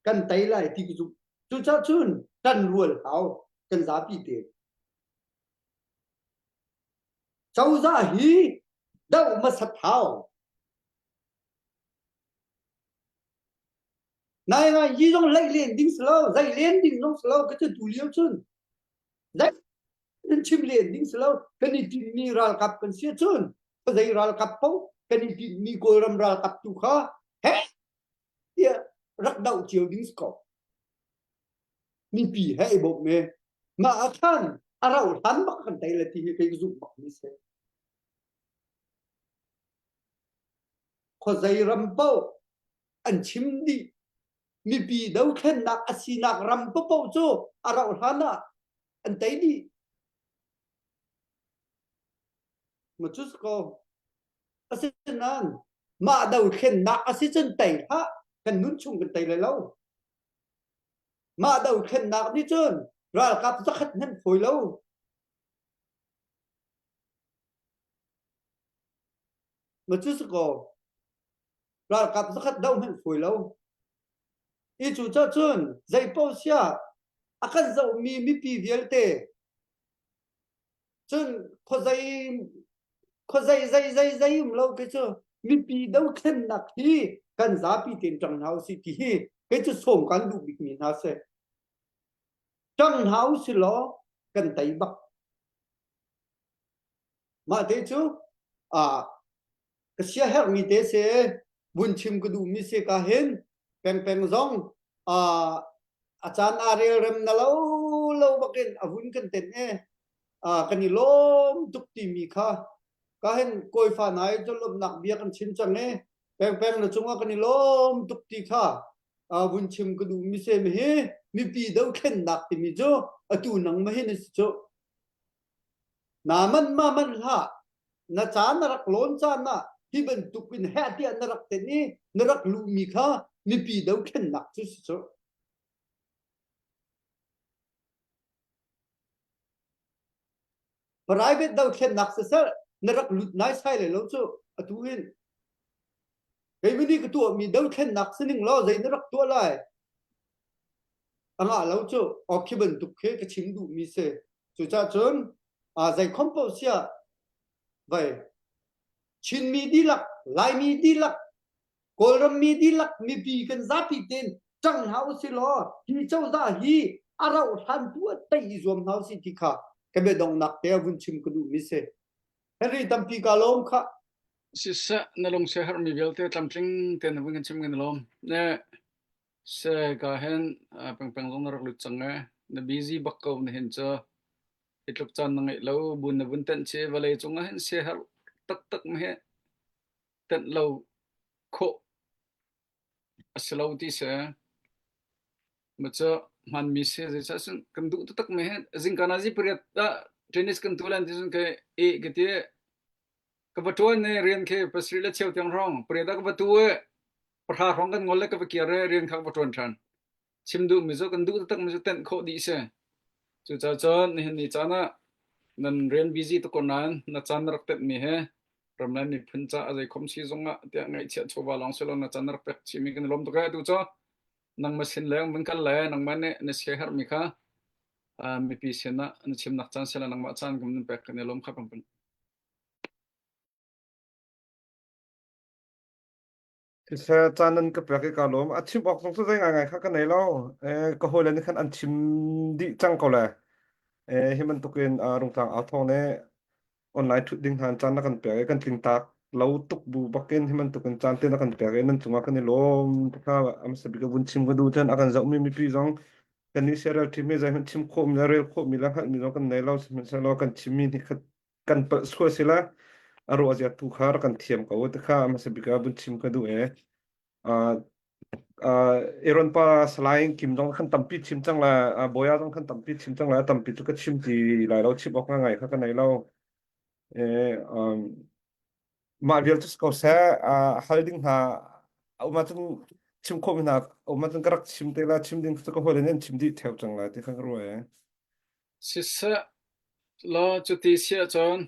kan tei lai ti ka zumh cucaah cun kan rual hau kan zapi te Cozah hi doh hmasat hau. Nai ngai hi zong laih len ding si lo, zai len ding zong si lo, ka cu tu lio cun. Zai in chim len ding si lo, kan i tinhmi ralkap kan si cun, zei ralkap paoh kan i tinhmi Kawlram ralkap tu kha he tiah rak doh cio ding si ko. Mipi he i bawmh me. Mah ah khan a rauh hlan bak kan tei le ti hi kei ka zumh bak mi si. Khuazei ram paoh an chim dih. Mipi dothlennak a sinak ram paohpaoh cu a rauh hlan ah an tei dih. Ma cu si ko. Asinain mah dothlennak a si cun tei hlah kan nun chung kan tei lai lo. Mah dothlennak nih cun ralkap zakhat hmanh fawi lo. Ma cu si kaw ralkap zakhat doh hmanh fawi lo. I cu cun zeipaoh siah a kan zohmi mipi vialte cun khuazei khuazei zei zei zei um lo khi cu mipi dothlennak hi kan zapi tein ṭang hna usih ti hi kei cu sawm kan duh bikmi hna si. Ṭang hna usih law kan tei bak. Mah te cu ah ka siaherhmi te si vun chim ka duhmi si ka hin pengpeng zong ah a caan aa relrem na lo lo bakin a vun kan tenh e kan i lawm tuk timi kha ka hin kawifa nai cu lawmhnak bia kan chim cang e pengpeng na cungah kan i lawm tuk ti kha vun chim ka duh mi sem hi mipi dothlennak timi cu atu nang ma hin si cu na man ma man hlah na ca na rak lawn caan ah hi bantuk in heh tiah na rak ten i na rak luhmi kha mipi dothlennak cu si cu Private dothlennak siseh na rak lut naisai lai lo cu atu hin keimah nih ka tuahmi dothlennak sining law zei na rak tuah lai a ngah lo cu aw khi bantuk khi ka chim duhmi si cucaah cun zei khom paoh siah vai Chinmi dihlak Laimi dihlak Kawlram mi dihlak mipi kan zapi tein ṭang hna usih law hi cozah hi a rauh hlan tu ah tei i zuam hna usih ti kha ka biadonghnak te ah vun chim ka duhmi si. Henry tampi ka lawm khah. Siseh na lung siaherhmi vialte tlamtling tein na vun kan chim kan i lawm. Ne se ka hen pengpeng zong na rak lut cang e. Na busy bak ko na hin cu. Hi tluk caan na ngeih lo bun na vun tenh che vawlei cung ah hin siaherh taktak ma he tenh lo khawh a si lo ti si. Ma cu hmanmi si zeicah cun kan duh taktak mi hi zingka nazi pariat ah tennis kan tu lan ti cun kai e ka ti ka va ṭuan i rian khi pasarih le cheu tiang hrawng pariat ah ka va tu i pahra hrawng kan ngol le ka va kir i rian kha ka va ṭuan ṭhan. Chim duhmi cu kan duh taktak mi cu tenh khawh dih si. Cucaah cun nihin ni caan ah nan rian busy tuk ko nain na caan na rak tenhmi he ram le miphun ca a zeikhom si zong ah tiah ngaihchiah chawva lawng si lo na caan na rak pek chihmi kan i lawm tuk ee atu cu. Nangmah sin leng vun kal le nangmah nih na siaherhmi kha mipi sinah na chimnak caan sila nangmah caan kan in pek kan i lawm kha pangpang. Siseh caan nan ka pek i ka lawm. A chim awk zong cu zei ngaingai kha ka nei lo. Eh, ka hawile nih khan an chim dih cang ko le. Eh, hi bantukin uh, Rungtlang au thawng nih online ṭhut ding hna caan na kan pek i kan tling tak lo tuk bu bakin hi bantukin caan te na kan pek i nan cungah kan i lawm. Kha amsa bik vun chim ka duh cun a kan zohmi mipi zong kan nih siarel ṭhim hi zeihmanh chim khawhmi le rel khawhmi le hngalhmi zong kan nei lo sihmanhsehlaw kan chimmi nih khat kan palh sual sila a ruah zia tu kha rak kan thiam ko ti kha hmasa bik ah vun chim ka duh e uh, uh, Aaron pa Salai Kim zong khan tampi chim cang la uh, Boya zong khan tampi chim cang la tampi cu ka chim ti lai lo chim awk ngai kha ka nei lo e um, mah vial cu si ko seh uh, hal ding hna uma cun chim khawh mi hna uma cun ka rak chim te la chim ding cu ka hawile nih an chim dih theo cang la ti kha ka ruah e Siseh law cuti si ahcun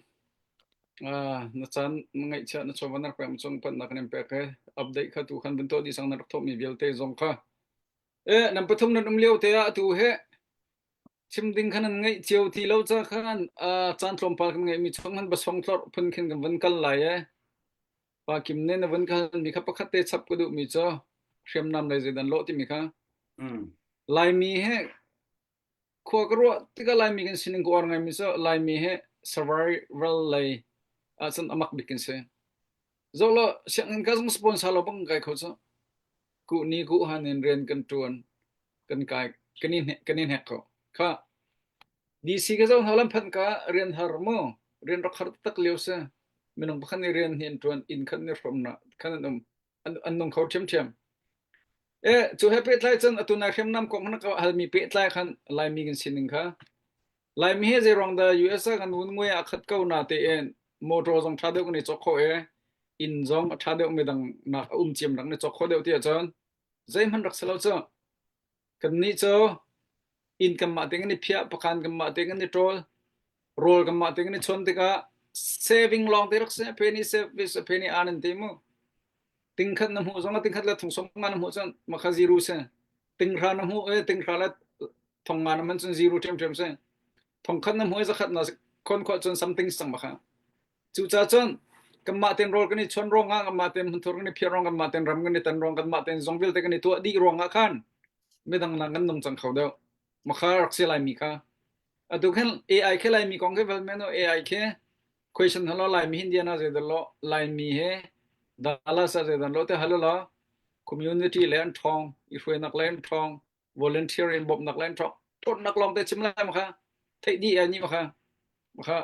na caan na ngeihchiah na chawva na rak pek cung pannak kan in pek i update kha tu khan vun tuah dih sang na rak thawhmi vialte zong kha eh nan pathum nan um lio te ah atu he chim ding khan nan ngeih cio ti lo ca khan caan tlawmpal kan ngeihmi chung han basong tlorh phun khin kan vun kal lai e pa kim ne na vun kal mi kha pakhat te chap ka duh mi cu hriamnam lei zeidan lawh timi kha Laimi he Khua ka ruah tikah Laimi kan sining ka uar ngaimi cu Laimi hi survival lei ahcun a mak bik kan si. Zoh law sianginn ka zong sponsor lo bang kai kho cu. Kuh ni kuh han in rian kan ṭuan kan kai kan i kan i hnek kho. Kha DC ka zoh hna lam phanh ka rian har mu rian rak har tak lio si. Minung pakhat nih rian hi an ṭuan inn khan ni hrom na khan an um an, an nung kho ṭhiamṭhiam. E, cu he pehtlai cun atu nai hriamnam kong na ka halmi pehtlai khan Laimi kan sining kha. Laimi he zeiruang dah US ah kan vun ngui ah khat ko na tein motor zong ṭha deuh kan i cawk kho e, inn zong a ṭha deuh midang nak a um ciam rak ni cawk kho deuh ti ahcun zeihmanh rak si lo cu. Kannih cu inn kanmah tein kan i phiah, pakhan kanmah tein kan i ṭawl, rawl kanmah tein kan i chuan tikah saving lawng te rak si, penny save this, penny earn an ti mu. Tingkhat na hmuh zong ah tingkhat le thong som nga na hmuh cun makha zero si. Tinghra na hmuh e tinghra le thong nga na man cun zero ṭhiamṭhiam si. Thongkhat na hmuh i zakhat na khon khawh cun something sang makha. Cucaah cun kanmah tein rawl kan i chuan ruangah, kanmah tein hmunthur kan i phiah ruang, kanmah tein ram kan i tan ruang, kanmah tein zong vialte kan i tuah dih ruangah khan midang nak kan nung cang kho deuh. Makha rak si laimi kha. Atu khan AI khi Laimi kong khi val men AI khi question halo Laimi Indiana zeidan lo Laimi he Dallas ah zeidan lo te halo lo community le an ṭhawng i hruainak le an ṭhawng volunteer in bawmhnak le an ṭhawng ṭhawnnak lawng te chim lai ma kha theih dih ai ni ma kha kha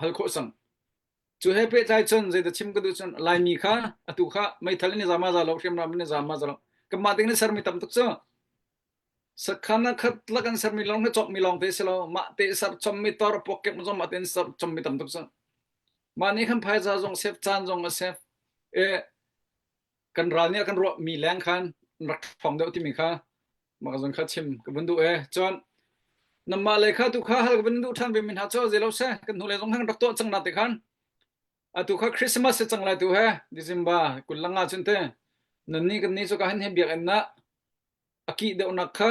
hal khawh sang cu he pehtlai cun zeidah chim ka duh cun Laimi kha atu kha meithal in i zama za lo hriamnam in i zama za lo kanmah ding na sermi tam tuk cu sakhan na khat lak an sermi lawng na cawkmi lawng te si lo mah te ser chommi tor pok kek zong mah te ser chommi tam tuk cu mah nih khan phaisa zong sef caan zong a sef e kan ral nih a kan ruah mi leng khan rak thong deuh timi kha mah zong kha chim ka vun duh e cun namah le kha tu kha hal ka vun duh ṭhan ve mi hna cu zei lo se kan hnu le zong khan rak tuah cang na te khan atu kha Christmas se cang lai tu he December kul langa cun te nan ni kan ni cu ka han he biakinn na a kih deuhnak kha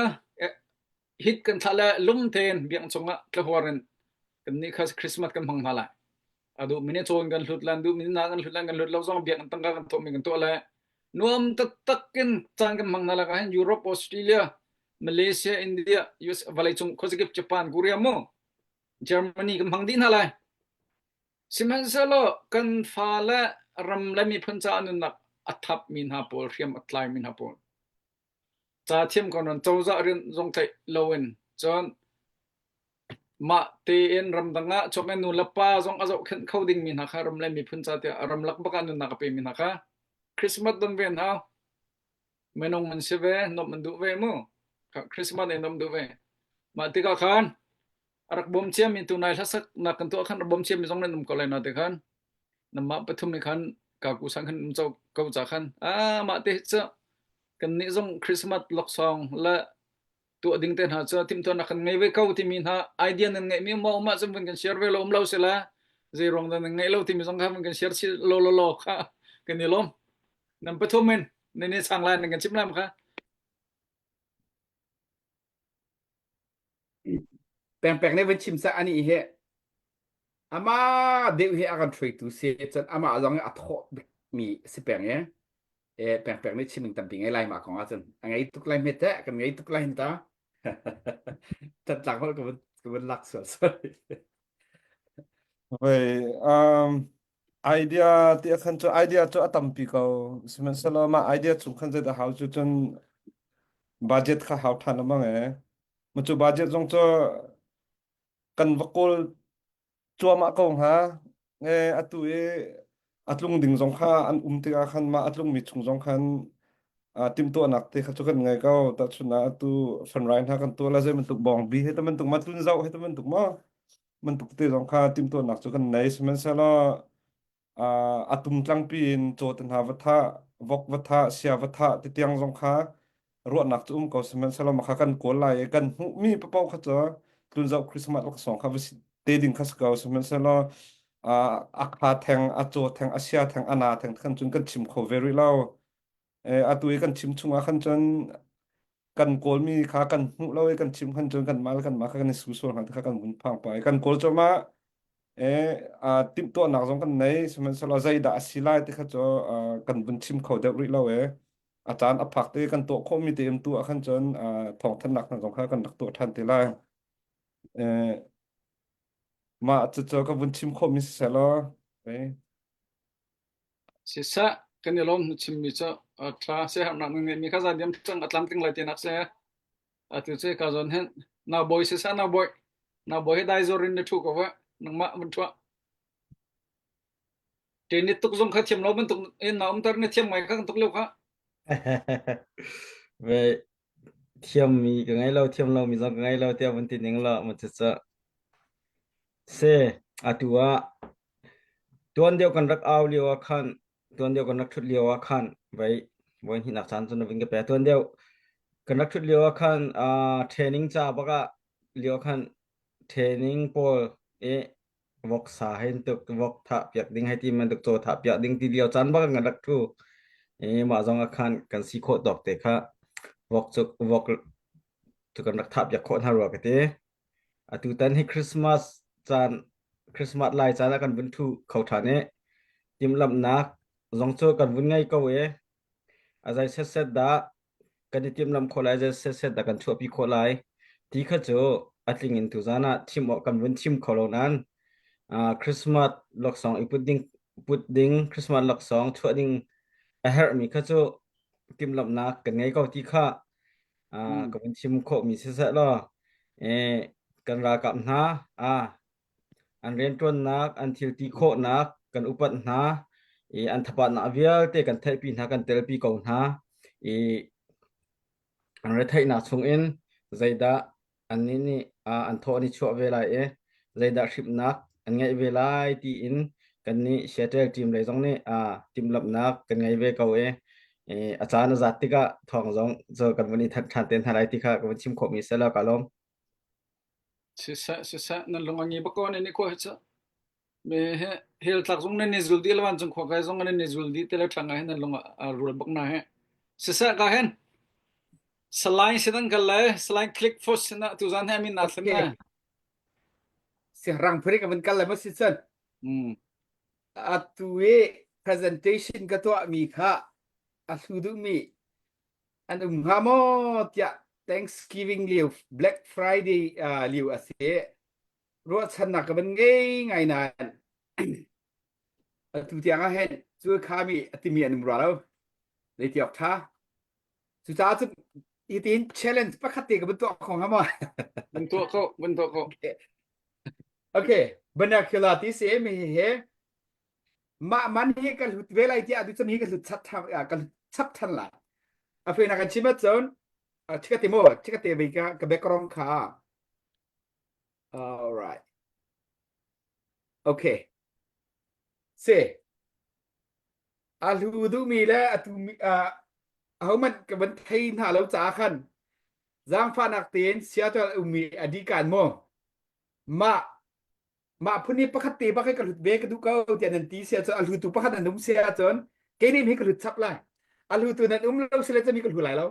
hit kan thlah le lung tein biakinn chungah tlahuar in kan nih kha Christmas kan hmang hna lai. A duh mi nih cawn kan hlut lan duh mi na kan hlut lan kan hlut lo zong biakinn tangka kan thawh mi kan tuah le nuam taktak in caan kan hmang hna lai hin Europe, Australia, Malaysia, India, US vawleicung khuazakip Japan, Korea mu Germany kan hmang dih hna lai. Sihmanhsehlaw kan fale ram le miphun caah nunnak a thap mi hna pawl hriam a tlai mi hna pawl Ca thiam ko nain cozah rian zong tlaih loin cun mah tein ramdang ah chuak nu le pa zong a zohkhenh kho dingmi hna kha ram le miphun ca tiah ramlak bak ah nunnak a pemi hna kha Christmas don ve hna minung an si ve nuamh an duh ve mu Christmas in nuamh duh ve mah tikah khan a rak bawm ciami tunai hlasaknak kan tuah khan rak bawm ciami zong nan um ko lai na te khan namah pathum i khan kaku sang khan um ko ca khan ah mah te cu kan nih zong Christmas laksawng le tuah ding te hna cu timhtuahnak kan ngei ve ko timi hna idea nan ngeih mi um um ahcun vun kan share ve lo um lo sila zei ruang dah nan ngeih lo timi zong kha vun kan share si lo lo lo kha kan i lawm nan pathum in nan i sang lai nan kan chim lai ma kha. Pengpeng nih van chim sah ani hi ama deuh hi a kan hruaitu si cun amah zong hi a thawh bikmi si peng i e pengpeng nih chim ding tampi ngei lai mah kong ahcun a ngei tuk lai hmet teh kan ngei tuk lai hin ta Tantlang holh ka van ka van lak sual sorry. Wei, um, idea ti a khan cu idea cu a tampi ko. Sihmanhsehlaw mah idea chung khan zeidah hau cu cun budget kha hau ṭhan lengmang e. Ma cu budget zong cu kan va kawl cuahmah ko hnga. E, atu i a tlung ding zong kha an um tikah khan mah a tlungmi chung zong khan uh, timhtuahnak te kha cu kan ngei ko. Tahchun ah atu fanrai hna kan tuah la zei bantuk bawngbi he te bantuk ma tlun zoh he te bantuk maw bantuk te zong kha timhtuahnak cu kan nei. Sihmanhsehlaw uh, a tum tlangpi in caw te hna va thah, vok va thah, sia va thah ti tiang zong kha ruahnak cu um ko sihmanhsehlaw mah kha kan kawl lai i kan hmuhmi paoh kha cu tlunzoh Christmas laksawng kha va si te ding kha si ko sihmanhsehlaw uh, a kha theng a caw theng a sia theng a na theng khan cun kan chim kho ve rih lo eh, atu i kan chim chungah khan cun kan kawlmi kha kan hmuh lo i kan chim khan cun kan mal kan mah kha kan i su sual hna kha kan vun phang pa i kan kawl cuahmah eh uh, timhtuahnak zong kan nei sihmanhsehlaw zeidah a si lai ti kha cu uh, kan vun chim kho deuh rih lo e a caan a phak te kan tuah khawhmi te in tu ah khan cun uh, thawngthanhnak hna zong kha kan rak tuah ṭhan te lai. Eh, mah cucu ka vun chim khawhmi si seh law. Eh. Siseh, kan i lawm na chimmi cu a ṭha siaherhnak na ngeihmi kha zan diam cang a tlamtling lai tinak si. Atu cu ka zawn hin nau bawi siseh nau bawi nau bawi hi dai zor in na ṭhu ko va nangmah vun ṭhuah. Ṭenit tuk zong kha thiam lo bantuk in na umter na thiam ngai kha kan tuk lio kha. Ve thiammi ka ngei lo thiam lomi zong ka ngei lo tiah vun ti ning law mu cucu si atu ah tuan deuh kan rak au lio ah khan tuan deuh kan rak ṭhut lio ah khan vei voi hnihnak caan cu na vun ka pe tuan deuh kan rak ṭhut lio ah khan uh, training ca bak ah lio khan training pawl i voksa hein tuk vok thah piak ding hei ti man tuk caw thah piak ding ti lio caan bak kan rak thu i mah zong ah khan kan si khawh tawk te kha vok cu vok cu kan rak thah piak khawh hna rua ka ti atu tan hi Christmas caan Christmas lai caan ah kan vun thu kho ṭhan i timhlamhnak zong cu kan vun ngei ko i a zei setset dah kan i timhlamh khawh lai zei setset dah kan chuahpi khawh lai ti kha cu a tling in tuzan ah thim awk kan vun thim kho lo nain uh, Christmas laksawng i put ding put ding Christmas laksawng chuah ding a herhmi kha cu timhlamhnak kan ngei ko ti kha uh, ka vun chim khawhmi siseh law eh, kan ralkap hna ah An rianṭuannak, an thilti khawhnak kan upat hna i an thapatnak vialte kan theihpi hna, kan telpi ko hna i an retheihnak chungin zeidah annih nih an thaw an i chuah ve lai i zeidah hrimhnak an ngeih ve lai tiin kannih Seattle team lei zong nih timhlamhnak kan ngei ve ko i a caan a zat tikah thawng zong cu kan vun i thanh ṭhan te hna lai ti kha ka vun chim khawhmi si lo ka lawm. Siseh siseh nan lung a ngi bak ko nan i khua hi cu. Me he hel tlak zong nan i zul dih le vancung khua kai zong nan i zul dih te le ṭha ngai hin nan lung a rual bak na he. Siseh ka hen Salai sidan kal le Salai click first sinah tuzan he amin na thlen na. Sihrang phuri ka van kal le ma si cun. Mm. Atu i presentation ka tuah mi kha a hlu duh mi an um hnga maw tiah Thanksgiving lio Black Friday uh, lio a si. Ruahchannak ka van ngei ngai nain atu tiang ah hin cu khami a timi an um rua lo. Zeiti awk ṭha. Cucaah cun hitin challenge pakhat te ka van tuah kho hnga maw? Van tuah ko, van tuah ko. Okay. Okay, vernacular ti si mi he Mah man hi ka hlut ve lai tiah tu hi ka hlut chap than ka hlut chap than lai. A fe na kan chim ahcun chikate mo chikate ve ka ka background kha. All right. Okay. Se a hlu duhmi le atu ahohmanh ka van thei hna lo caah khan zaangfahnak tein Seattle ummi a dikan maw mah mah phun hi pakhat te bak hi ka hlut ve ka duh ko tiah nan ti sia cun a hlutu pakhat nan um sia cun kei nih hi ka hlut chap lai a hlutu nan um lo sile cun hi ka hlu lai lo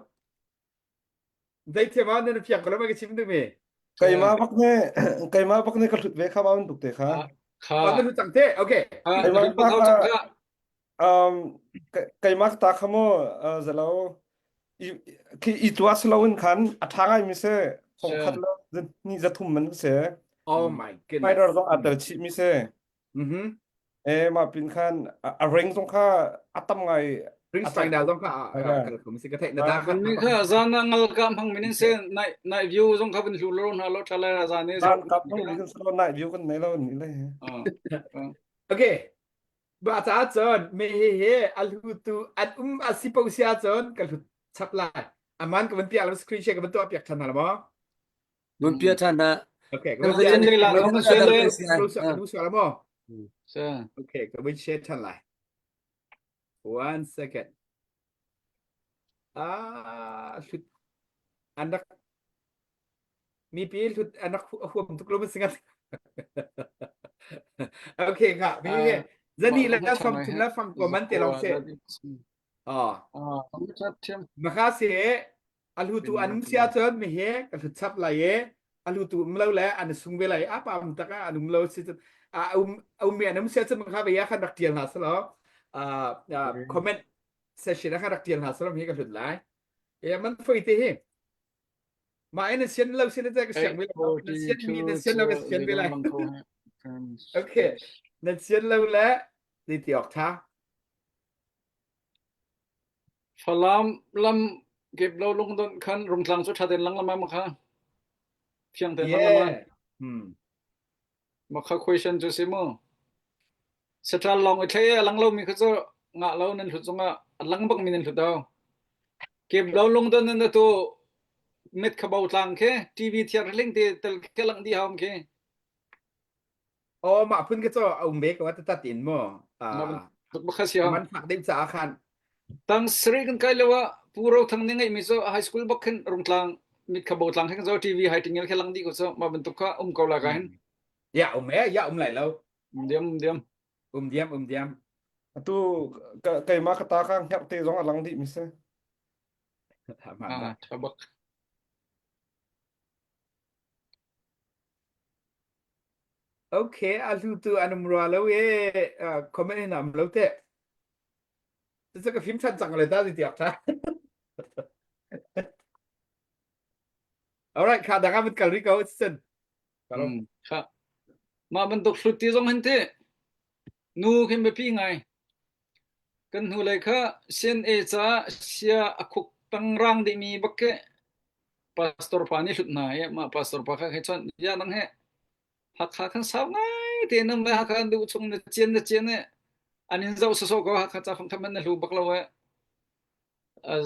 zeithiam ah nan fiang ko lo mai ka chim duh mi. Keimah bak nih keimah bak nih ka hlut ve kha ma bantuk te kha. Kha. Oh, na hlut cang te. Okay. Keimah ta kha um keimah ta kha mu zalo i khi i tua silo in khan a tha ngai mi se thong khat lo ni za thum man se. Oh my goodness. Spider zong aa tel chih mi se. Mhm. E mah pin khan a ring zong kha a tam ngai. Ring strike da zong kha kal khum si ka theih na da kha. Ni kha zan na ngal ka hmang min se nai nai view zong kha vun hlu lo na lo thala zan ne. Zan kap hmang min se lo nai view kan nei lo ni le. Okay. Ba ca cun me he he a hlu tu an um a si po sia cun ka hlut chap lai. Aman ka van piak lo screen share ka van tuah piak than hna la maw? Mun pia ṭhan hna. Okay, Kan Okay, ka vun share ṭhan lai. One second. Ah, hlut an rak mipi hlut an rak huam tuk lo singat. Okay, ka mi he zani la fam thum la fam ko man te long se. Ah. Maka se a hlutu an um si ahcun mi he ka hlut chap lai i a hlutu um lo le an sung ve lai a pa um tak ah an um lo si a um um mi an um si ahcun kha ve ya khan rak tial hna selaw comment session ah khan rak tial hna selaw mi ka hlut lai e man foi te hi ma in sian lo sin te ka siang ve lo na sian mi na sian lo ka sian ve lai okay na sian lo le ni ti ok tha Falam lam kep lo lungdonh khan Rungtlang cu ṭha tein lang lama ma kha fiang tein lang lama. Hmm. Ma kha question cu si mu. Central lawng i thlei a lang lomi kha cu ngah lo nan hlut zongah a lang bak mi nan hlut do. Kep lo lungdonh nan atu mit kha bo tlang khi TV thiar ling te tel khi lang di haum khi. Oh mah phun ka cu a um ve ko ta tin mu. Ah bak si man fak deuh caah khan. Tang sari kan kai lo ah Pu Ro Thang nih ngeihmi cu high school bak khin Rungtlang mit kha bo tlang khin zo TV hai tingel khe lang di ko so ma bantuk kha um ko la ka hin. Ya um e ya um lai lo. Um diam um diam. Um diam um diam. Atu keimah ka ta ka hngerh te zong a lang dih mi si. Ah tha bak. Okay, a hlu tu an um rua lo e comment in am lo te. Cucu ka fim ṭhan cang le ta ti tiak ṭha. Alright, kha dang ah kal ri ko cun. Mm, kha. Mah bantuk hlut ti zong hin ti nu khin biapi ngai. Kan hnu lei kha CNA ca sia a khuk tangrang dihmi bak ke pastor pa nih hlut hna i mah pastor pa kha hei chawnh ya nang he Hakha khan sau ngai te nam le Hakha an duh chung na cian na cian e an in zoh sawsawh ko Hakha ca fang khat na hlu bak lo e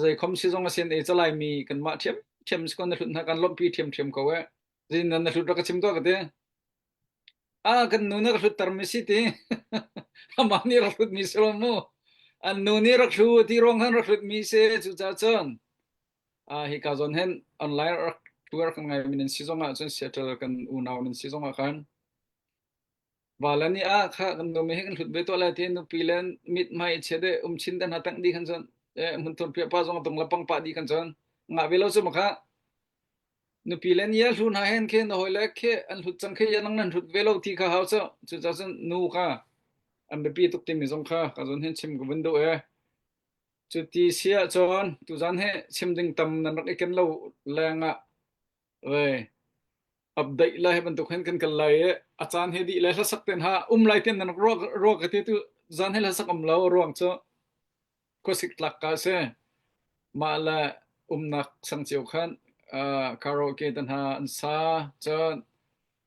zei khom si zong a sian e calai mi kan mah thiam thiam si kon na hlut hna kan lomhpi thiam thiam ko e zin nan na hlut rak ka chim to ka te a kan nu na ka hlut tar mi si ti amah nih rak hlut mi si lo mu an nu nih rak hlu ti ruang han rak hlut mi si cu ca cun Ah hika zawn hin online rak tuar kan ngai min si zong ah cun Seattle kan unau nan si zong ah khan vala nih ah kha kan nu mi he kan hlut ve to lai ti nupi le mit hmai che de um chin den ha tang di khan cun e mun thur pia pa zong tung la pang pa di khan cun nga ve lo chu ma kha nupi le nia hlu na hen khe na hoi le khe an hlut chang khe ya nang nan hlut ve lo ti kha hau chu chu cha cun nu kha an biapi tuk ti mi zong kha ka zon hin chim ka vun du e Cuti si ahcun tuzan hi chim ding tam nan rak i ken lo lengah vei update lai bantuk hin kan kal lai i a caan hi dih le hlasak ten ha um lai ten nan rak ruah ruah ka ti tu zan hi hlasak um lo ruang cu khuasik tlak ka si mah le umnak sang cio khan uh, karaoke te hna an sa cun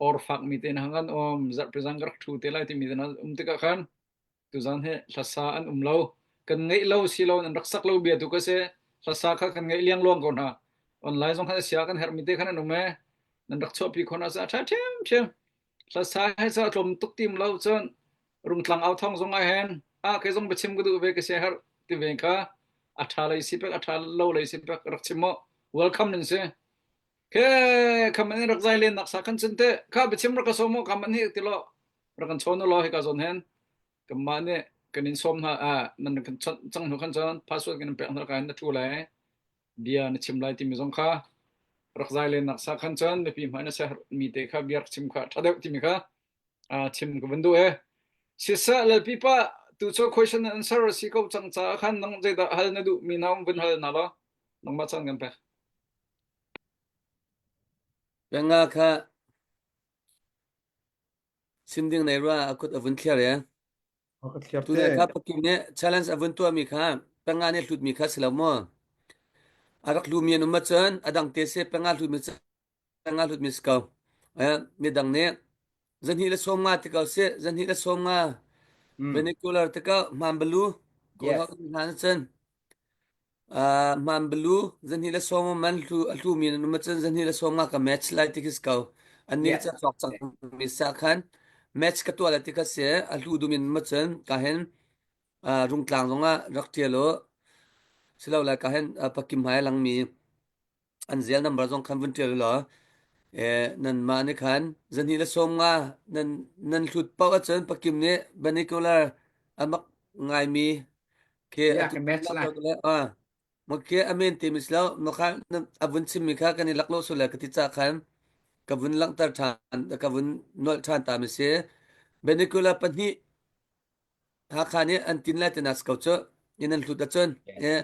or fak mi te hna an um zarhpi zang ka rak thu te lai timi te hna um tikah khan Tuzaan hi hlasa an um lo. Kan ngeih lo si lo an rak sak lo bia tu ka si. Hlasa kha kan ngeih liangluang ko hna. Online zong khan sia kan herhmi te khan an um e. Nan rak chuahpi khon ah a ṭha ṭhiamṭhiam. Hlasa he sa tlawm tuk tim lo cun rungtlang au thong zong ah hen a kei zong biachim ka duh ve ka sia herh ti ve kha a ṭha lei si pek a ṭha lo lei si pek rak chim mu. Welcome nan si. Ke kham an rak zai len nak sa khan cun te kha biachim rak ka som mu kam an hi ti lo rak kan chawn law hika zawn hen kanmah nih kan in sawm hna ah nan kan chawnh cang hnu khan cun password kan in pek hna kai na thu lai bia na chim lai timi zong kha. Rak zai len nak sa khan cun mipi hmai na siaherh mi te kha bia rak chim kha ṭha deuh timi kha chim ka van duh e. Siseh lalpipa tu cu question and answer a si ko cang caah khan nang zeidah hal na duh mi na um vun hal na law nangmah caan kan pek. Penga kha chim ding nei rua a kut a vun thliar e. Ka thliar Tu le te. kha pakim nih challenge a vun tuahmi kha penga nih hlutmi kha si lo maw? A rak hlumi an um ahcun a dang te si penga hlutmi cu penga hlutmi si ko. Eh, midang nih zahnih le 50 ti ko si zahnih le 50 Mm. vernacular ti ko hmaan balu kawl Yes. hok hna cun Uh, hmaan balu zahnih le sawm man hlu a hlumi nan um ahcun zahnih le 50 ka match lai ti khi si ko. Annih Yes. ca cawk cang mi sa khan match ka tuah lai ti kha si a hlu dum in um ahcun ka hin uh, rungtlang zongah rak ṭial u silo lai ka hin uh, pakim hmai langmi an zel number zong khan vun ṭial u law eh, nan mah nih khan zahnih le 50 nan nan hlut paoh ahcun pakim nih vernacular a mak ngaimi Khi Yeah, atu ka match lai. le ah ma khi amen ti mi silo ma kha a vun chim mi kha kan i lak lo sule ka ti ca khan ka vun langhter ṭhan ka vun nolh ṭhan ta mi si Benicula pahnih Hakha nih an tin lai tina ko cu in an hlut ahcun Yes. eh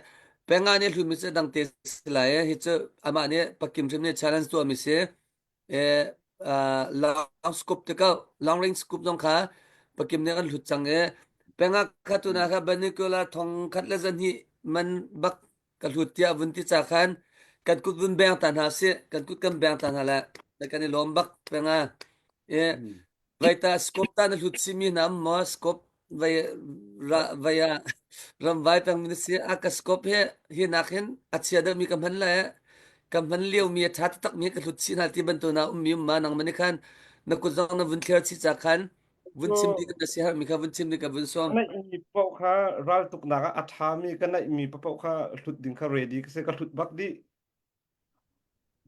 penga nih hlut mi cu dang te si lai eh hi cu amah nih pakim hrim nih challenge tuah mi si eh long scoop te ko long range scoop zong kha pakim nih kan hlut cang i pengak kha tuna kha Banicola thong khat le zahnih man bak ka hlut tiah vun ti ca khan kan kut vun beng ta hna si kan kut kan beng ta hna le kan i lawm bak penga e Mm. Vai ta scope ta na hlut simi na maw scope vai ra vai ah ramvai peng mi na si a ka scope he hi nak hin a chia deuh mi ka hman le ka hman lio mi a tha taktak mi ka hlut chin hal ti bantu na um mi um ma nang mani khan na kut zong na vun thliar chi cha khan vun chim di ka si har mi kha vun chim di ka vun som Ka naihmi paoh kha raltuknak ah a ṭhami ka naihmi paoh kha hlut ding kha ready ka si ka hlut bak dih.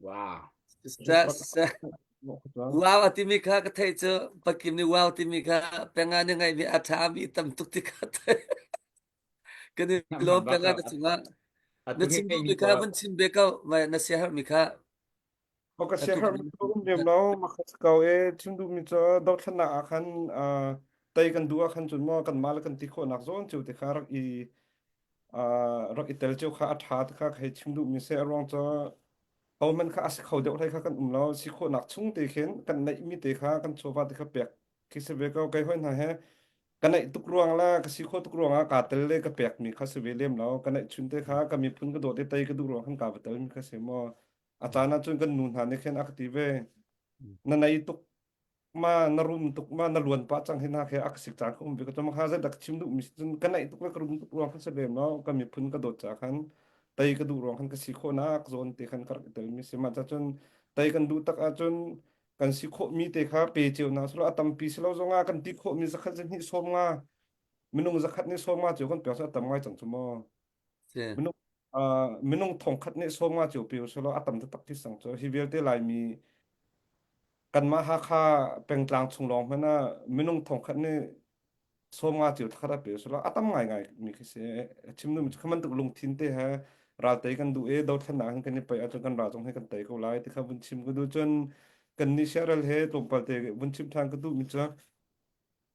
Wow. Sa sa wow a timi kha ka theih cu pakim nih wow timi kha penga nih ngaihmi a ṭha mi tam tuk ti kha theih. Kan i lawm penga na cungah na chim duhmi kha vun chim ve ko na siaherhmi kha Ka siaherhmi cu um lem lo makhat ko e chim duhmi cu dothlennak ah khan tei kan duh ah khan cun maw kanmah le kan ti khawhnak zawn cio te kha rak i rak i tel cio kha a ṭha ti kha ka hei chim duhmi si. A ruang cu hohmanh kha a si kho deuh hlei kha kan um lo. Si khawhnak chung te khin kan neihmi te kha kan chawva te kha pek khi si ve ko. Kei hoi hna he ka neih tuk ruang le ka si khawh tuk ruang ah kaa tel le ka pekmi kha si ve lem lo. Ka neih chun te kha ka miphun ka dawt i tei ka duh ruang khan kaa va telmi kha si maw. A caan ah cun kan nu hna nih khin a ka ti ve. Na nei tuk ma na rum tuk ma na luan pah cang hi na khe a ka sik caan ka um ve ka cun kha zei dah ka chim duh mi cun ka naih tuk le ka rum tuk ruang khan si lem lo ka miphun ka dawt ca khan tei ka duh ruang khan ka si khawh nak zawn te khan ka rak i tel mi si ma ca cun tei kan duh tak ahcun kan si khawh mi te kha pe cio na silo a tampi silo zongah kan ti khawh mi zakhat zahnih 50 minung zakhat nih 50 cio kan pek cu a tam ngai cang cu mu minung minung thongkhat nih 50 cio pe silo a tam taktak ti sang cu hi vialte laimi Kanmah Hakha pengtlang chung lawng hmanh ah minung thongkhat nih 50 cio thakhat a pe sila a tam ngaingai mi khi si. Chim duhmi cu kha bantuk lungthin te he raltei kan duh i dothlennak hin kan i paih ahcun kan ral zong hi kan tei ko lai ti kha vun chim ka duh. Cun kan nih siaral he tlawmpal te vun chim ṭhan ka duhmi cu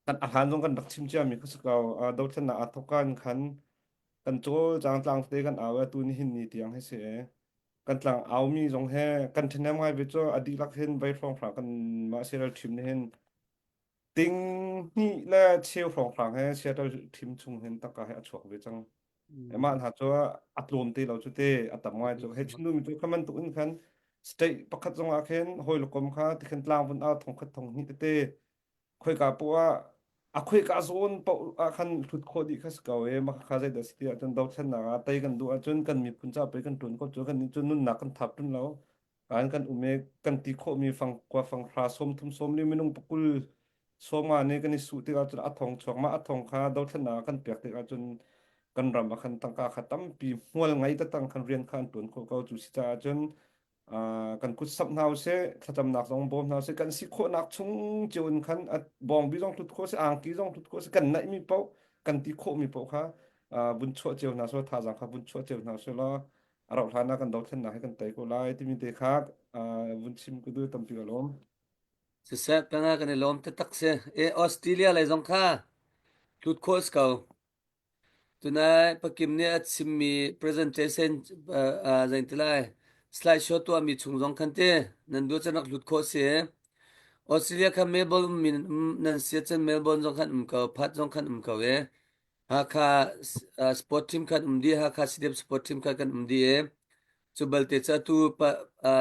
kan a hlan zong kan rak chim ciami kha si ko. Dothlennak aa thawk ka in khan kan cawlcang tlang tete kan au i atu nihin ni tiang hi si. Kan tlang aumi zong he kan ṭhahnem ngai ve cu a dihlak hin vei hrawnghrang kan mah Seattle team nih hin ting hnih le cheu hrawnghrang he Seattle team chung hin tangka he a chuak ve cang. Mah hna cu a tlawm te lo cu te a tam ngai cu hei chim duhmi cu kha bantuk in khan state pakhat zong ah khin hawi le kom kha tikhin tlang vun au thong khat thong hnih tete khoika poah ah a khoika zawn paoh ah khan hlut khawh dih kha si ko e mah kha zeidah si ti ahcun dothlennak ah tei kan duh ahcun kan miphun ca pei kan ṭuan ko cu kan nih cun nunnak kan thap ṭun lo kan kan um i kan ti khawhmi fang kua fang hra 30 sawm li minung pakul 50 nih kan i suh tikah cun a thong chuak mah a thong kha dothlennak ah kan pek tikah cun kan ram ah khan tangka kha tampi hmual ngei tatang khan rian kha an ṭuan khawh ko cu si caah cun kan kut samh hna usih thlacamnak zong bawm hna usih kan si khawhnak chung cio in khan bawngbi zong hlut khawh si angki zong hlut khawh si kan naihmi paoh kan ti khawhmi paoh kha vun chuah cio hna selaw thazaang kha vun chuah cio hna selaw. A rauh hlan ah kan dothlennak hi kan tei ko lai timi te kha vun chim ka duh tampi ka lawm. Siseh panga kan i lawm taktak si. E Australia lei zong kha tlut khawh si ko. Tunai Pakim nih a chimmi presentation zei slide show tuahmi chung zong khan te nan duh cun rak hlut khawh si. Australia kha Melbourne ummi nan si cun Melbourne zong khan um ko, Perth zong khan um ko e. Hakha sport team khan um dih, Hakha CDF sport team khan kan um dih e. Cu balte cu atu pa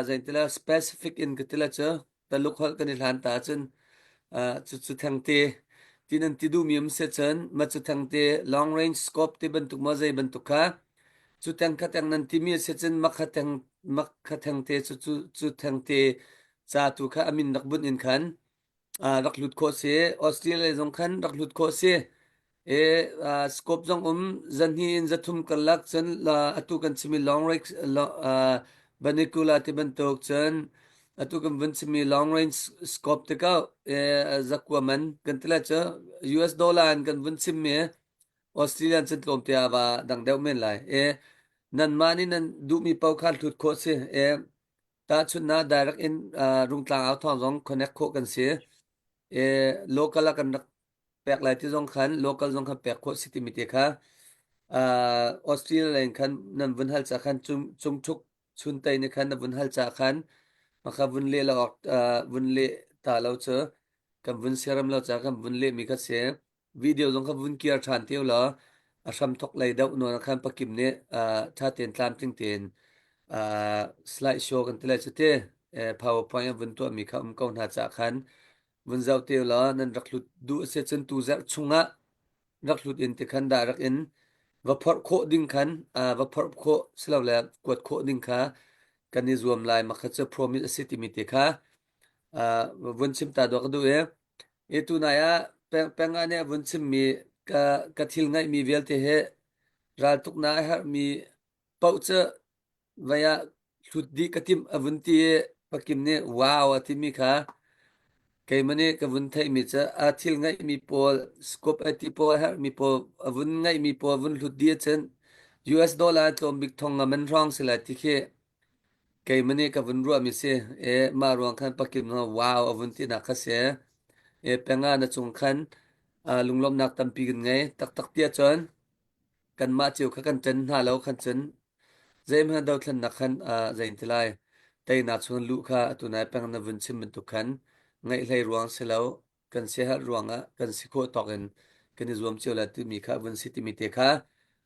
zeintila specific in ka tila cu Taluk holh kan i hlan ta cun cu cu thengte ti nan ti duhmi um si cun ma cu thengte long range scope ti bantuk maw zei bantuk kha cu teng kha teng nan timi a si cun makha teng makha thengte cu cu cu thengte ca tu kha amin rak bunh in khan rak lut khawh si Australia zong khan rak lut khawh si E scope zong um zanhnih in zathum karlak cun atu kan chimi long range vernacular ti bantuk cun atu kan vun chimi long range scope te ko zakua man kan ti lai cu US dollar in kan vun chimmi Australian cun tlawm te ah va dang deuh men lai e nanmah nih nan duhmi paoh kha hlut khawh si e tahchunhnak direct in Rungtlang au thawng zong connect khawh kan si e local ah kan rak pek lai ti zong khan local zong khan pek khawh si timi te kha uh, Australia lei khan nan vun hal cha khan cung cungthuk chuntei ni khan na vun hal cha khan maka vun le lo uh, vun le ta lo chu kan vun siaram lo cha kan vun le mi kha se video zong kha vun kiar than teu lo a hram thok lei deuh non khan pakim ne uh, tha ten tlam ting ten uh, slide show kan ti lai chu te powerpoint vun tuah mi kha um ko hna cha khan Vun zoh te law nan rak hlut duh a si cun tuzarh chungah rak hlut in tikhan dah rak in va phorh khawh ding khan va phorh khawh silole kuat khawh ding kha kan i zuam lai mah kha cu promise a si timi te kha vun chim ta dawh ka duh i i tunai ah peng peng ah nih a vun chimmi ka ka thil ngaihmi vialte he raltuknak a herhmi paoh cu Vai ah hlut dih ka timh a vun ti i pakim nih wow a timi kha keimah nih ka vun theihmi cu a thil ngeihmi pawl scope a ti pawl a herhmi pawl a vun ngeihmi pawl vun hlut dih ahcun US dollar tlawm bik thong nga man hrawng si lai ti khi keimah nih ka vun ruahmi si. E mah ruang khan pakim nih wow a vun tinak kha si. E penga na cung khan lunglawmhnak tampi kan ngei taktak ti ahcun kanmah cio kha kan ṭen hna lo khan cun zeihmanh dothlennak khan uh, zei ti lai teinak chung luh kha atu nai peng na vun chim bantuk khan ngaih hlei ruang si lo kan siaherh ruangah kan si khawh tawk in kan i zuam cio la timi kha vun si timi te kha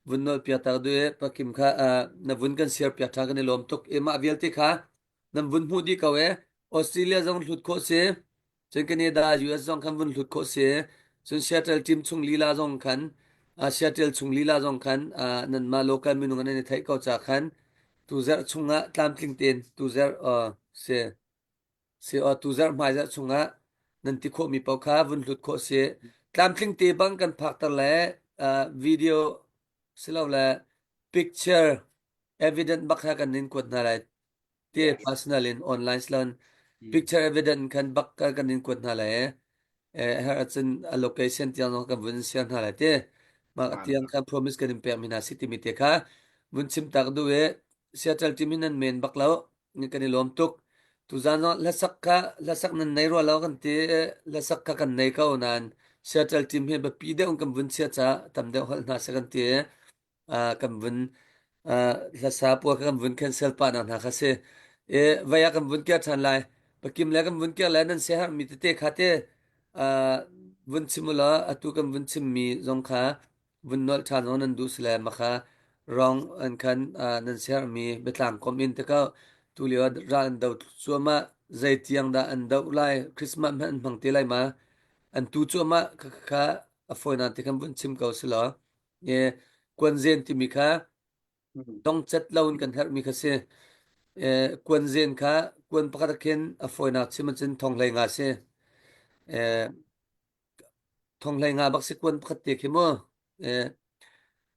vun nawl piak tak du pakim kha uh, na vun kan share piak tha kan i lawm tuk e mah vialte kha nan vun hmuh dih ko e Australia zong hlut khawh si Cun Canada, US zong khan vun hlut khawh si. Cun Seattle team chung lila zong khan uh, Seattle chung lila zong khan uh, nanmah local minung an i theih ko ca khan tuzarh chungah tlamtling tein tuzarh uh, si si uh, tuzarh hmaizarh chungah nan ti khawhmi paoh kha vun hlut khawh si. Tlamtling te bang kan phakter le uh, video silole picture evidence bak kha kan nin kuat hna lai. Ti personal in online slan picture evidence khan bak kan in kuat hna lai eh her acun a location tiang zong kan vun share hna lai te mak tiang khan promise kan in pek mi hna si timi te kha vun chim tak du e Seattle team in nan men bak lo ni kan i lawm tuk tuzan zong hlasak kha hlasak nan nei rua lo kan ti hlasak kha kan nei ko nan Seattle team hi biapi deuh kan vun chia ca tam deuh holh hna se kan ti kan vun hlasa pawl kha kan vun cancel pah nak hna kha si. E vai ah kan vun kir ṭhan lai. Pakim le kan vun kir lai nan siaherhmi tete kha te vun chim u law atu kan vun chimmi zong kha vun nolh ṭhan zong nan duh si le makha rong an khan nan siaherhmi biatlang kom in te ko tu lio ah ral an do cuahmah zei tiang dah an doh lai Christmas hmanh an hmang te lai ma an tu cuahmah kha kha a fawi nan ti khan vun chim ko si law E kuanzen timi kha dongcat lo in kan herhmi kha si. E, kuanzen kha kuan pakhat ah khin a fawinak chim ahcun thong hlei nga si. E, thong hlei nga bak si kuan pakhat te khi mu. E,